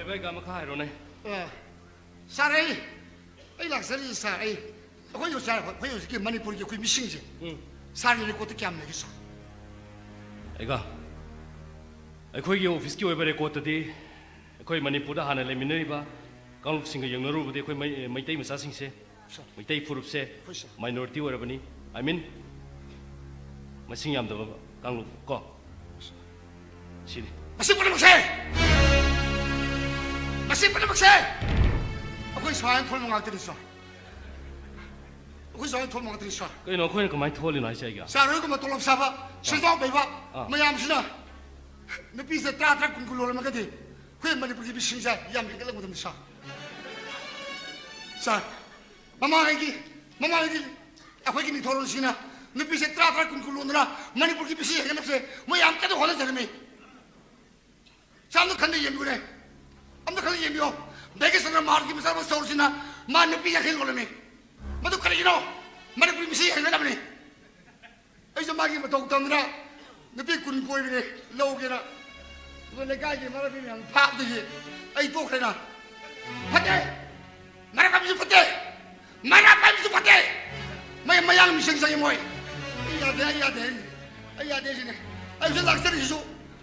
ꯀꯩꯀꯥ ꯃꯈꯥ ꯍꯥꯏꯔꯣꯅꯦ꯫ ꯑ, ꯁꯥꯔ, ꯑꯩ ꯑꯩ ꯂꯥꯛꯆꯔꯤꯁꯦ ꯁꯥꯔ, ꯑꯩ ꯑꯩꯈꯣꯏ ꯍꯧꯖꯤꯛ, ꯑꯩꯈꯣꯏ ꯍꯧꯖꯤꯛꯀꯤ ꯃꯅꯤꯄꯨꯔꯒꯤ ꯑꯩꯈꯣꯏ ꯃꯤꯁꯤꯡꯁꯦ, ꯎꯝ꯫ ꯁꯥꯔꯒꯤ ꯔꯦꯀꯣꯔꯠꯇ ꯀꯌꯥꯝ ꯂꯩꯒꯦ ꯁꯥꯔ? ꯑꯩꯒ ꯑꯩꯈꯣꯏꯒꯤ ꯑꯣꯐꯤꯁꯀꯤ ꯑꯣꯏꯕ ꯔꯦꯀꯣꯔꯠꯇꯗꯤ ꯑꯩꯈꯣꯏ ꯃꯅꯤꯄꯨꯔꯗ ꯍꯥꯟꯅ ꯂꯩꯃꯤꯟꯅꯔꯤꯕ ꯀꯥꯡꯂꯨꯞꯁꯤꯡꯒ ꯌꯦꯡꯅꯔꯨꯕꯗꯤ ꯑꯩꯈꯣꯏ ꯃꯩ- ꯃꯩꯇꯩ ꯃꯆꯥꯁꯤꯡꯁꯦ, ꯃꯩꯇꯩ ꯐꯨꯔꯨꯞꯁꯦ ꯍꯣꯏ ꯁꯥꯔ꯫ ꯃꯥꯏꯅꯣꯔꯤꯇꯤ ꯑꯣꯏꯔꯕꯅꯤ꯫ ꯑꯥꯏ ꯃꯤꯟ, ꯃꯁꯤꯡ ꯌꯥꯝꯗꯕ ꯀꯥꯡꯂꯨꯞ ꯀꯣ꯫ ꯁꯤꯅꯤ꯫ ꯃꯁꯤ ꯄꯨꯝꯅꯃꯛꯁꯦ, ꯃꯁꯤ ꯄꯨꯝꯅꯃꯛꯁꯦ ꯑꯩꯈꯣꯏ ꯁꯨꯃꯥꯏꯅ ꯊꯣꯛꯂꯝꯕ ꯉꯥꯛꯇꯅꯤ ꯁꯥꯔ꯫ ꯑꯩꯈꯣꯏ ꯁꯨꯃꯥꯏꯅ ꯊꯣꯛꯂꯝꯕ ꯉꯥꯛꯇꯅꯤ ꯁꯥꯔ꯫ ꯀꯩꯅꯣ ꯑꯩꯈꯣꯏꯅ ꯀꯃꯥꯏꯅ ꯊꯣꯛꯍꯜꯂꯤꯅꯣ ꯍꯥꯏꯁꯦ ꯑꯩꯒ? ꯁꯥꯔ, ꯅꯣꯏꯒꯨꯝꯕ ꯇꯣꯂꯣꯞ ꯆꯥꯕ, ꯁꯦꯟꯖꯥꯎ ꯄꯩꯕ ꯑꯥ꯫ ꯃꯌꯥꯝꯁꯤꯅ ꯅꯨꯄꯤꯁꯦ ꯇꯔꯥ, ꯇꯔꯥ, ꯀꯨꯟ, ꯀꯨꯟ ꯂꯣꯜꯂꯝꯃꯒꯗꯤ ꯑꯩꯈꯣꯏ ꯃꯅꯤꯄꯨꯔꯒꯤ ꯃꯤꯁꯤꯡꯁꯦ ꯌꯥꯝ ꯍꯦꯟꯒꯠꯂꯛꯀꯗꯕꯅꯤ ꯁꯥꯔ꯫ ꯁꯥꯔ, ꯃꯃꯥꯡꯉꯩꯒꯤ, ꯃꯃꯥꯡꯉꯩꯒꯤ ꯑꯩꯈꯣꯏꯒꯤ ꯅꯤꯡꯊꯧꯔꯣꯜꯁꯤꯡꯅ ꯅꯨꯄꯤꯁꯦ ꯇꯔꯥ, ꯇꯔꯥ, ꯀꯨꯟ, ꯀꯨꯟ ꯂꯣꯟꯗꯅ ꯃꯅꯤꯄꯨꯔꯒꯤ ꯃꯤꯁꯤꯡ ꯍꯦꯟꯒꯠꯅꯕꯁꯦ ꯃꯣꯏ ꯌꯥꯝ ꯀꯟꯅ ꯍꯣꯠꯅꯖꯔꯝꯃꯤ꯫ ꯁꯥꯔ, ꯑꯝꯇ ꯈꯟꯅ ꯌꯦꯡꯕꯤꯌꯨꯅꯦ, ꯑꯝꯇ ꯈꯟꯅ ꯌꯦꯡꯕꯤꯌꯣ꯫ ꯚꯦꯡꯀꯦꯁꯟꯗ꯭ꯔ ꯃꯍꯥꯔꯥꯖꯀꯤ ꯃꯆꯥꯅꯨꯄꯥ ꯆꯧꯔꯁꯤꯅ ꯃꯥ ꯅꯨꯄꯤ ꯌꯥꯡꯈꯩ ꯂꯣꯜꯂꯝꯃꯤ꯫ ꯃꯗꯨ ꯀꯔꯤꯒꯤꯅꯣ? ꯃꯅꯤꯄꯨꯔꯒꯤ ꯃꯤꯁꯤꯡ ꯍꯦꯟꯒꯠꯅꯕꯅꯤ꯫ ꯑꯩꯁꯨ ꯃꯥꯒꯤ ꯃꯇꯧ ꯇꯝꯗꯅ ꯅꯨꯄꯤ ꯀꯨꯟ ꯀꯣꯏꯕꯅꯦ ꯂꯧꯒꯦꯅ꯫ ꯑꯗꯨꯒ ꯂꯩꯀꯥꯏꯒꯤ ꯃꯔꯛꯀꯤ ꯃꯌꯥꯝ ꯐꯥꯕꯗꯒꯤ ꯑꯩ ꯇꯣꯛꯈ꯭ꯔꯦꯅ꯫ ꯐꯠꯇꯦ! ꯃꯔꯛ ꯄꯥꯏꯕꯁꯨ ꯐꯠꯇꯦ! ꯃꯔꯛ ꯄꯥꯏꯕꯁꯨ ꯐꯠꯇꯦ! ꯃꯩ ꯃꯌꯥꯡ ꯃꯤꯁꯦꯟ ꯆꯪꯉꯤ ꯃꯣꯏ꯫ ꯑꯩ ꯌꯥꯗꯦ, ꯑꯩ ꯌꯥꯗꯦ, ꯑꯩ, ꯑꯩ ꯌꯥꯗꯦ ꯁꯤꯅꯦ꯫ ꯑꯩ ꯍꯧꯖꯤꯛ ꯂꯥꯛꯆꯔꯤꯁꯤꯁꯨ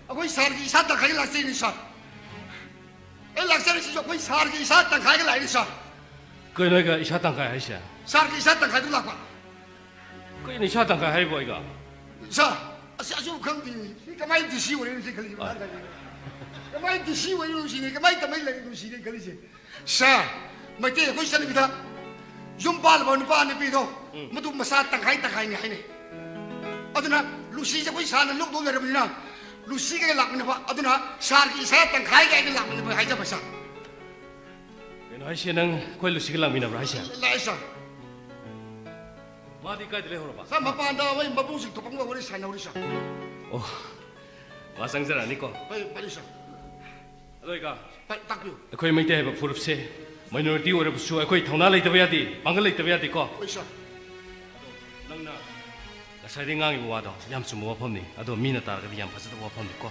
ꯑꯩꯈꯣꯏ ꯁꯥꯔꯒꯤ ꯏꯁꯥ ꯇꯪꯈꯥꯏꯒꯤ ꯂꯥꯛꯆꯔꯤꯅꯤ ꯁꯥꯔ꯫ ꯑꯩ ꯂꯥꯛꯆꯔꯤꯁꯤꯁꯨ ꯑꯩꯈꯣꯏ ꯁꯥꯔꯒꯤ ꯏꯁꯥ ꯇꯪꯈꯥꯏꯒ ꯂꯥꯛꯏꯅꯤ ꯁꯥꯔ꯫ ꯀꯩꯅꯣ ꯑꯩꯒ ꯏꯁꯥ ꯇꯪꯈꯥꯏ ꯍꯥꯏꯁꯦ? ꯁꯥꯔꯒꯤ ꯏꯁꯥ ꯇꯪꯈꯥꯏꯗꯨ ꯂꯥꯛꯄ꯫ ꯀꯩꯅꯣ ꯏꯁꯥ ꯇꯪꯈꯥꯏ ꯍꯥꯏꯕꯣ ꯑꯩꯒ? ꯁꯥꯔ, ꯑꯁ, ꯑꯁꯨꯝ ꯈꯪꯗꯦ꯫ ꯁꯤ ꯀꯃꯥꯏꯅ ꯗꯤ ꯁꯤ ꯑꯣꯏꯔꯤꯅꯣ ꯁꯤ ꯈꯜꯂꯤꯁꯦ, ꯃꯊꯥ ꯁꯥꯏ꯫ ꯀꯃꯥꯏꯅ ꯗꯤ ꯁꯤ ꯑꯣꯏꯔꯤꯅꯣ ꯁꯤꯅꯤ, ꯀꯃꯥꯏꯅ ꯇꯝꯃꯛꯏ ꯂꯥꯏꯔꯤꯛꯅꯣ ꯁꯤꯅꯤ ꯈꯜꯂꯤꯁꯦ꯫ ꯁꯥꯔ, ꯃꯩꯇꯩ ꯑꯩꯈꯣꯏ ꯆꯠꯅꯕꯤꯗ ꯌꯨꯝ ꯄꯥꯜꯂꯕ ꯅꯨꯄꯥ ꯅꯨꯄꯤꯗꯣ, ꯎꯝ꯫ ꯃꯗꯨ ꯃꯆꯥ ꯇꯪꯈꯥꯏ ꯇꯪꯈꯥꯏꯅꯤ ꯍꯥꯏꯅꯩ꯫ ꯑꯗꯨꯅ ꯂꯨꯁꯤꯁꯦ ꯑꯩꯈꯣꯏ ꯁꯥꯔꯅ ꯂꯧꯗꯧ ꯂꯩꯔꯕꯅꯤꯅ, ꯂꯨꯁꯤꯒ ꯂꯥꯛꯃꯤꯟꯅꯕ, ꯑꯗꯨꯅ ꯁꯥꯔꯒꯤ ꯏꯁꯥ ꯇꯪꯈꯥꯏꯒ ꯑꯩꯒ ꯂꯥꯛꯃꯤꯟꯅꯕ ꯍꯥꯏꯖꯕ ꯁꯥꯔ꯫ ꯀꯩꯅꯣ ꯍꯥꯏꯁꯦ, ꯅꯪ ꯑꯩꯈꯣꯏ ꯂꯨꯁꯤꯒ ꯂꯥꯛꯃꯤꯟꯅꯕ꯭ꯔꯥ ꯍꯥꯏꯁꯦ? ꯂꯥꯛꯑꯦ ꯁꯥꯔ꯫ ꯃꯥꯗꯤ ꯀꯥꯏꯗ ꯂꯩꯍꯧꯔꯕ? ꯁꯥꯔ, ꯃꯄꯥꯟꯗ ꯃꯣꯏ ꯃꯕꯨꯡꯁꯤꯡ ꯊꯣꯛꯄꯒ ꯋꯥꯔꯤ ꯁꯥꯟꯅꯍꯧꯔꯤ ꯁꯥꯔ꯫ ꯑꯣ, ꯃꯥ ꯆꯪꯖꯔꯛꯑꯅꯤꯀꯣ꯫ ꯍꯣꯏ, ꯐꯅꯤ ꯁꯥꯔ꯫ ꯑꯗꯣ ꯑꯩꯒ ꯇꯥ-, ꯇꯥꯛꯄꯤꯌꯨ꯫ ꯑꯩꯈꯣꯏ ꯃꯩꯇꯩ ꯍꯥꯏꯕ ꯐꯨꯔꯨꯞꯁꯦ ꯃꯥꯏꯅꯣꯔꯤꯇꯤ ꯑꯣꯏꯔꯕꯁꯨ ꯑꯩꯈꯣꯏ ꯊꯧꯅꯥ ꯂꯩꯇꯕ ꯌꯥꯗꯦ, ꯄꯥꯡꯒꯜ ꯂꯩꯇꯕ ꯌꯥꯗꯦꯀꯣ꯫ ꯍꯣꯏ ꯁꯥꯔ꯫ ꯅꯪꯅ ꯉꯁꯥꯏꯗꯩ ꯉꯥꯡꯉꯤꯕ ꯋꯥꯗꯣ ꯌꯥꯝ ꯆꯨꯝꯕ ꯋꯥꯐꯝꯅꯤ, ꯑꯗꯣ ꯃꯤꯅ ꯇꯥꯔꯒꯗꯤ ꯌꯥꯝ ꯐꯖꯗꯕ ꯋꯥꯐꯝꯅꯤꯀꯣ꯫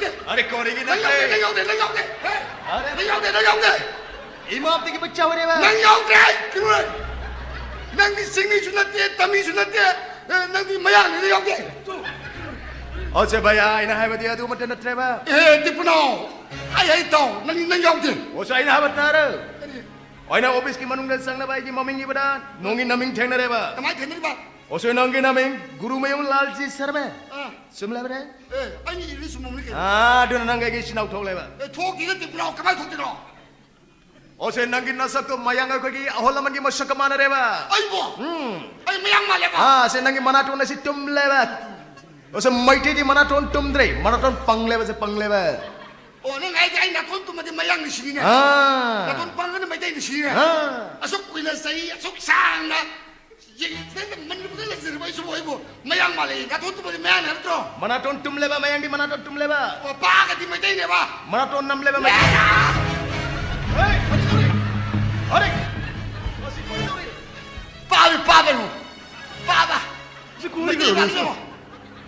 ꯅꯠꯇꯦ꯫ ꯑꯔꯦ, ꯀꯣꯔꯤꯒꯤ ꯅꯪ ꯌꯥꯎꯗꯦ, ꯅꯠꯇꯦ꯫ ꯅꯪ ꯌꯥꯎꯗꯦ, ꯅꯪ ꯌꯥꯎꯗꯦ꯫ ꯑꯔꯦ꯫ ꯅꯪ ꯌꯥꯎꯗꯦ, ꯅꯪ ꯌꯥꯎꯗꯦ꯫ ꯏꯃꯥꯞꯇꯒꯤ ꯕꯆꯥ ꯑꯣꯏꯔꯦꯕ꯫ ꯅꯪ ꯌꯥꯎꯗ꯭ꯔꯦ, ꯀꯤꯔꯣꯏ꯫ ꯅꯪꯗꯤ ꯆꯤꯡꯃꯤꯁꯨ ꯅꯠꯇꯦ, ꯇꯝꯃꯤꯁꯨ ꯅꯠꯇꯦ, ꯑꯦ, ꯅꯪꯗꯤ ꯃꯌꯥꯡꯅꯤ, ꯅꯪ ꯌꯥꯎꯗꯦ꯫ ꯑꯣꯁꯦ ꯚꯩꯌꯥ, ꯑꯩꯅ ꯍꯥꯏꯕꯗꯤ ꯑꯗꯨꯃꯠꯇ ꯅꯠꯇ꯭ꯔꯦꯕ꯫ ꯑꯦ, ꯇꯤꯄꯨꯅꯥꯎ, ꯑꯩ, ꯑꯩ ꯇꯥꯎ, ꯅꯪ, ꯅꯪ ꯌꯥꯎꯗꯦ꯫ ꯑꯣꯁꯦ, ꯑꯩꯅ ꯍꯥꯏꯕ ꯇꯥꯔꯣ꯫ ꯀꯔꯤ? ꯑꯩꯅ ꯑꯣꯐꯤꯁꯀꯤ ꯃꯅꯨꯡꯗ ꯆꯪꯅꯕ ꯑꯩꯒꯤ ꯃꯃꯤꯡ ꯏꯕꯗ ꯅꯣꯡꯒꯤ ꯅꯃꯤꯡ ꯊꯦꯡꯅꯔꯦꯕ꯫ ꯀꯃꯥꯏ ꯊꯦꯡꯅꯔꯤꯕ? ꯑꯣꯁꯦ, ꯅꯪꯒꯤ ꯅꯃꯤꯡ ꯒꯨꯔꯨꯃꯌꯨꯝ ꯂꯥꯜꯖꯤ ꯁꯔꯃ꯫ ꯑꯥ꯫ ꯆꯨꯝꯂꯕ꯭ꯔꯦ? ꯑꯦ, ꯑꯩꯅ ꯏꯔꯤꯁꯨ ꯃꯃꯤꯡ ꯀꯩꯅꯣ? ꯑꯥ, ꯑꯗꯨꯅ ꯅꯪ ꯑꯩꯒꯤ ꯏꯆꯤꯟ ꯏꯅꯥꯎ ꯊꯣꯛꯂꯦꯕ꯫ ꯑꯦ, ꯊꯣꯛꯇꯦ, ꯅꯠꯇꯦ, ꯄꯨꯔꯥꯎ, ꯀꯃꯥꯏ ꯊꯣꯛꯇꯣꯏꯅꯣ? ꯑꯣꯁꯦ, ꯅꯪꯒꯤ ꯅꯁꯛꯇꯣ ꯃꯌꯥꯡ ꯑꯩꯈꯣꯏꯒꯤ ꯑꯍꯜ ꯂꯃꯟꯒꯤ ꯃꯁꯛꯀ ꯃꯥꯟꯅꯔꯦꯕ꯫ ꯑꯩꯕꯣ? ꯎꯝ꯫ ꯑꯩ ꯃꯌꯥꯡ ꯃꯥꯜꯂꯦꯕ? ꯑꯥ, ꯁꯦ, ꯅꯪꯒꯤ ꯃꯅꯥꯇꯣꯟ ꯑꯁꯤ ꯇꯨꯝꯂꯦꯕ꯫ ꯑꯣꯁꯦ, ꯃꯩꯇꯩꯗꯤ ꯃꯅꯥꯇꯣꯟ ꯇꯨꯝꯗ꯭ꯔꯦ, ꯃꯅꯥꯇꯣꯟ ꯄꯪꯂꯦꯕ, ꯁꯦ, ꯄꯪꯂꯦꯕ꯫ ꯑꯣ, ꯅꯪ ꯍꯥꯏꯁꯦ ꯑꯩ ꯅꯥꯇꯣꯟ ꯇꯨꯝꯃꯗꯤ ꯃꯌꯥꯡꯅꯤ ꯁꯤꯅꯤꯅꯦ? ꯑꯥ꯫ ꯅꯥꯇꯣꯟ ꯄꯪꯉꯒꯅ ꯃꯩꯇꯩꯅꯤ ꯁꯤꯅꯤꯅꯦ? ꯑꯥ꯫ ꯑꯁꯨꯛ ꯀꯨꯏꯅ ꯆꯍꯤ ꯑꯁꯨꯛ ꯁꯥꯡꯅ ꯌꯦꯡ-, ꯁꯤꯗꯩꯗ ꯃꯅꯤꯄꯨꯔꯗ ꯂꯩꯖꯔꯤꯕ ꯑꯩꯁꯤꯕꯨ ꯑꯩꯕꯨ ꯃꯌꯥꯡ ꯃꯥꯜꯂꯦ꯫ ꯅꯥꯇꯣꯟ ꯇꯨꯝꯃꯗꯤ ꯃꯌꯥꯡꯅꯤ ꯅꯠꯇ꯭ꯔꯣ? ꯃꯅꯥꯇꯣꯟ ꯇꯨꯝꯂꯦꯕ, ꯃꯌꯥꯡꯗꯤ ꯃꯅꯥꯇꯣꯟ ꯇꯨꯝꯂꯦꯕ꯫ ꯑꯣ, ꯄꯥꯒꯗꯤ ꯃꯩꯇꯩꯅꯦꯕ? ꯃꯅꯥꯇꯣꯟ ꯅꯝꯂꯦꯕ, ꯃꯩꯇꯩ꯫ ꯃꯌꯥꯡ! ꯍꯦ! ꯀꯔꯤ ꯇꯧꯔꯤ? ꯑꯔꯦ! ꯃꯁꯤ ꯀꯔꯤ ꯇꯧꯔꯤ? ꯄꯥꯕ, ꯄꯥꯕ ꯌꯦꯡꯉꯨ꯫ ꯄꯥꯕ꯫ ꯃꯩꯇꯩ ꯃꯥꯜꯂꯦꯕ꯫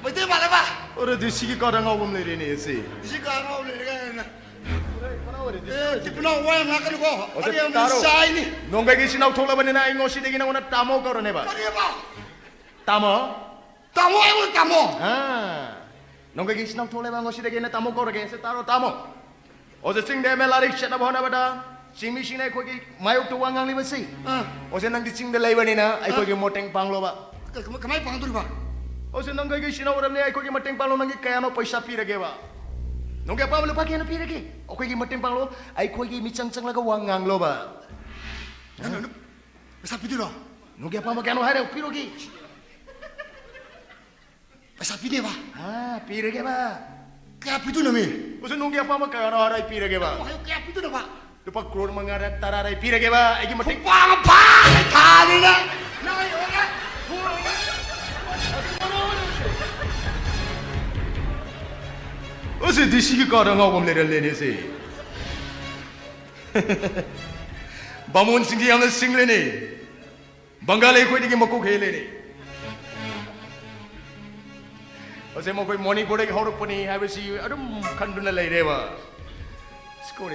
ꯃꯩꯇꯩ ꯃꯥꯜꯂꯦꯕ꯫ ꯑꯣꯔꯦ, ꯗꯤ ꯁꯤꯒꯤ ꯀꯥꯗ ꯉꯥꯎꯕ ꯑꯃ ꯂꯩꯔꯦꯅꯦ ꯑꯁꯤ꯫ ꯗꯤ ꯁꯤ ꯀꯥꯗ ꯉꯥꯎꯕ ꯂꯩꯔꯦ ꯀꯥꯏꯅ꯫ ꯑꯦ, ꯇꯤꯄꯨꯅ ꯋꯥ ꯌꯥꯝ ꯉꯥꯡꯀꯅꯨꯀꯣ꯫ ꯑꯣꯁꯦ, ꯑꯩ ꯌꯥꯝ ꯇꯥꯔꯣ꯫ ꯆꯥꯏꯅꯤ꯫ ꯅꯣꯡꯒꯩꯒꯤ ꯏꯆꯤꯟ ꯏꯅꯥꯎ ꯊꯣꯛꯂꯕꯅꯤꯅ ꯑꯩ ꯉꯁꯤꯗꯒꯤ ꯅꯉꯣꯟꯗ ꯇꯥꯃꯣ ꯀꯧꯔꯅꯦꯕ꯫ ꯀꯔꯤꯕ? ꯇꯥꯃꯣ꯫ ꯇꯥꯃꯣ ꯑꯩꯉꯣꯟꯗ ꯇꯥꯃꯣ꯫ ꯑꯥ꯫ ꯅꯣꯡꯒꯩꯒꯤ ꯏꯆꯤꯟ ꯏꯅꯥꯎ ꯊꯣꯛꯂꯦꯕ, ꯉꯁꯤꯗꯒꯤ ꯑꯩꯅ ꯇꯥꯃꯣ ꯀꯧꯔꯒꯦ꯫ ꯁꯦ, ꯇꯥꯔꯣ, ꯇꯥꯃꯣ꯫ ꯑꯣꯖꯥ, ꯆꯤꯡꯗ ꯑꯦꯝ ꯑꯦ ꯂꯥꯏꯔꯤꯛ ꯆꯠꯅꯕ ꯍꯣꯠꯅꯕꯗ ꯆꯤꯡꯃꯤꯁꯤꯡꯅ ꯑꯩꯈꯣꯏꯒꯤ ꯃꯥꯌꯣꯛꯇ ꯋꯥ ꯉꯥꯡꯂꯤꯕꯁꯤ꯫ ꯑꯥ꯫ ꯑꯣꯖꯥ, ꯅꯪꯗꯤ ꯆꯤꯡꯗ ꯂꯩꯕꯅꯤꯅ ꯑꯩꯈꯣꯏꯒꯤ ꯃꯇꯦꯡ ꯄꯥꯡꯂꯣꯕ꯫ ꯀ-, ꯀꯃ-, ꯀꯃꯥꯏ ꯄꯥꯡꯗꯣꯔꯤꯕ? ꯑꯣꯖꯥ, ꯅꯪ ꯑꯩꯒꯤ ꯏꯆꯤꯟ ꯏꯅꯥꯎ ꯑꯣꯏꯔꯝꯅꯤ, ꯑꯩꯈꯣꯏꯒꯤ ꯃꯇꯦꯡ ꯄꯥꯡꯂꯣ, ꯅꯪꯒꯤ ꯀꯌꯥꯅꯣ ꯄꯩꯁꯥ ꯄꯤꯔꯒꯦꯕ? ꯅꯪꯒꯤ ꯑꯄꯥꯝꯕ ꯂꯨꯄꯥ ꯀꯌꯥꯅꯣ ꯄꯤꯔꯒꯦ? ꯑꯩꯈꯣꯏꯒꯤ ꯃꯇꯦꯡ ꯄꯥꯡꯂꯣ, ꯑꯩꯈꯣꯏꯒꯤ ꯃꯤꯆꯪ ꯆꯪꯂꯒ ꯋꯥ ꯉꯥꯡꯂꯣꯕ꯫ ꯅꯪ, ꯅꯪ ꯄꯩꯁꯥ ꯄꯤꯗꯣꯏꯔꯣ? ꯅꯪꯒꯤ ꯑꯄꯥꯝꯕ ꯀꯌꯥꯅꯣ ꯍꯥꯏꯔꯣ, ꯄꯤꯔꯒꯦ꯫ ꯄꯩꯁꯥ ꯄꯤꯅꯦꯕ? ꯑꯥ, ꯄꯤꯔꯒꯦꯕ꯫ ꯀꯌꯥ ꯄꯤꯗꯣꯏꯅꯣꯃꯤ? ꯑꯣꯖꯥ, ꯅꯪꯒꯤ ꯑꯄꯥꯝꯕ ꯀꯌꯥꯅꯣ ꯍꯥꯏꯔꯣ, ꯑꯩ ꯄꯤꯔꯒꯦꯕ꯫ ꯑꯣ, ꯍꯥꯏꯌꯨ, ꯀꯌꯥ ꯄꯤꯗꯣꯏꯅꯣꯕ? ꯂꯨꯄꯥ ꯀ꯭ꯔꯣꯔ ꯃꯉꯥꯔ ꯇꯔꯥꯔ ꯑꯩ ꯄꯤꯔꯒꯦꯕ, ꯑꯩꯒꯤ ꯃꯇꯦꯡ꯫ ꯈꯨꯄꯥꯛ ꯑꯃ ꯐꯥꯔꯦ ꯊꯥꯅꯤꯅ꯫ ꯅꯪ ꯑꯩ ꯑꯣꯏꯔꯦ꯫ ꯑꯣꯖꯥ, ꯗꯤ ꯁꯤꯒꯤ ꯀꯥꯗ ꯑꯉꯥꯎꯕ ꯑꯃ ꯂꯩꯔꯜꯂꯦꯅꯦ ꯁꯤ꯫ ꯕꯥꯃꯣꯟꯁꯤꯡꯁꯤ ꯌꯥꯝꯅ ꯁꯤꯡꯂꯦꯅꯦ꯫ ꯕꯪꯒꯥꯂꯤ ꯑꯩꯈꯣꯏꯗꯒꯤ ꯃꯀꯣꯛ ꯍꯦꯜꯂꯦꯅꯦ꯫ ꯑꯁꯦ ꯃꯈꯣꯏ ꯃꯅꯤꯄꯨꯔꯗꯒꯤ ꯍꯧꯔꯛꯄꯅꯤ ꯍꯥꯏꯕꯁꯤ ꯑꯗꯨꯝ ꯈꯟꯗꯨꯅ ꯂꯩꯔꯦꯕ꯫ ꯁ꯭ꯀꯨꯜ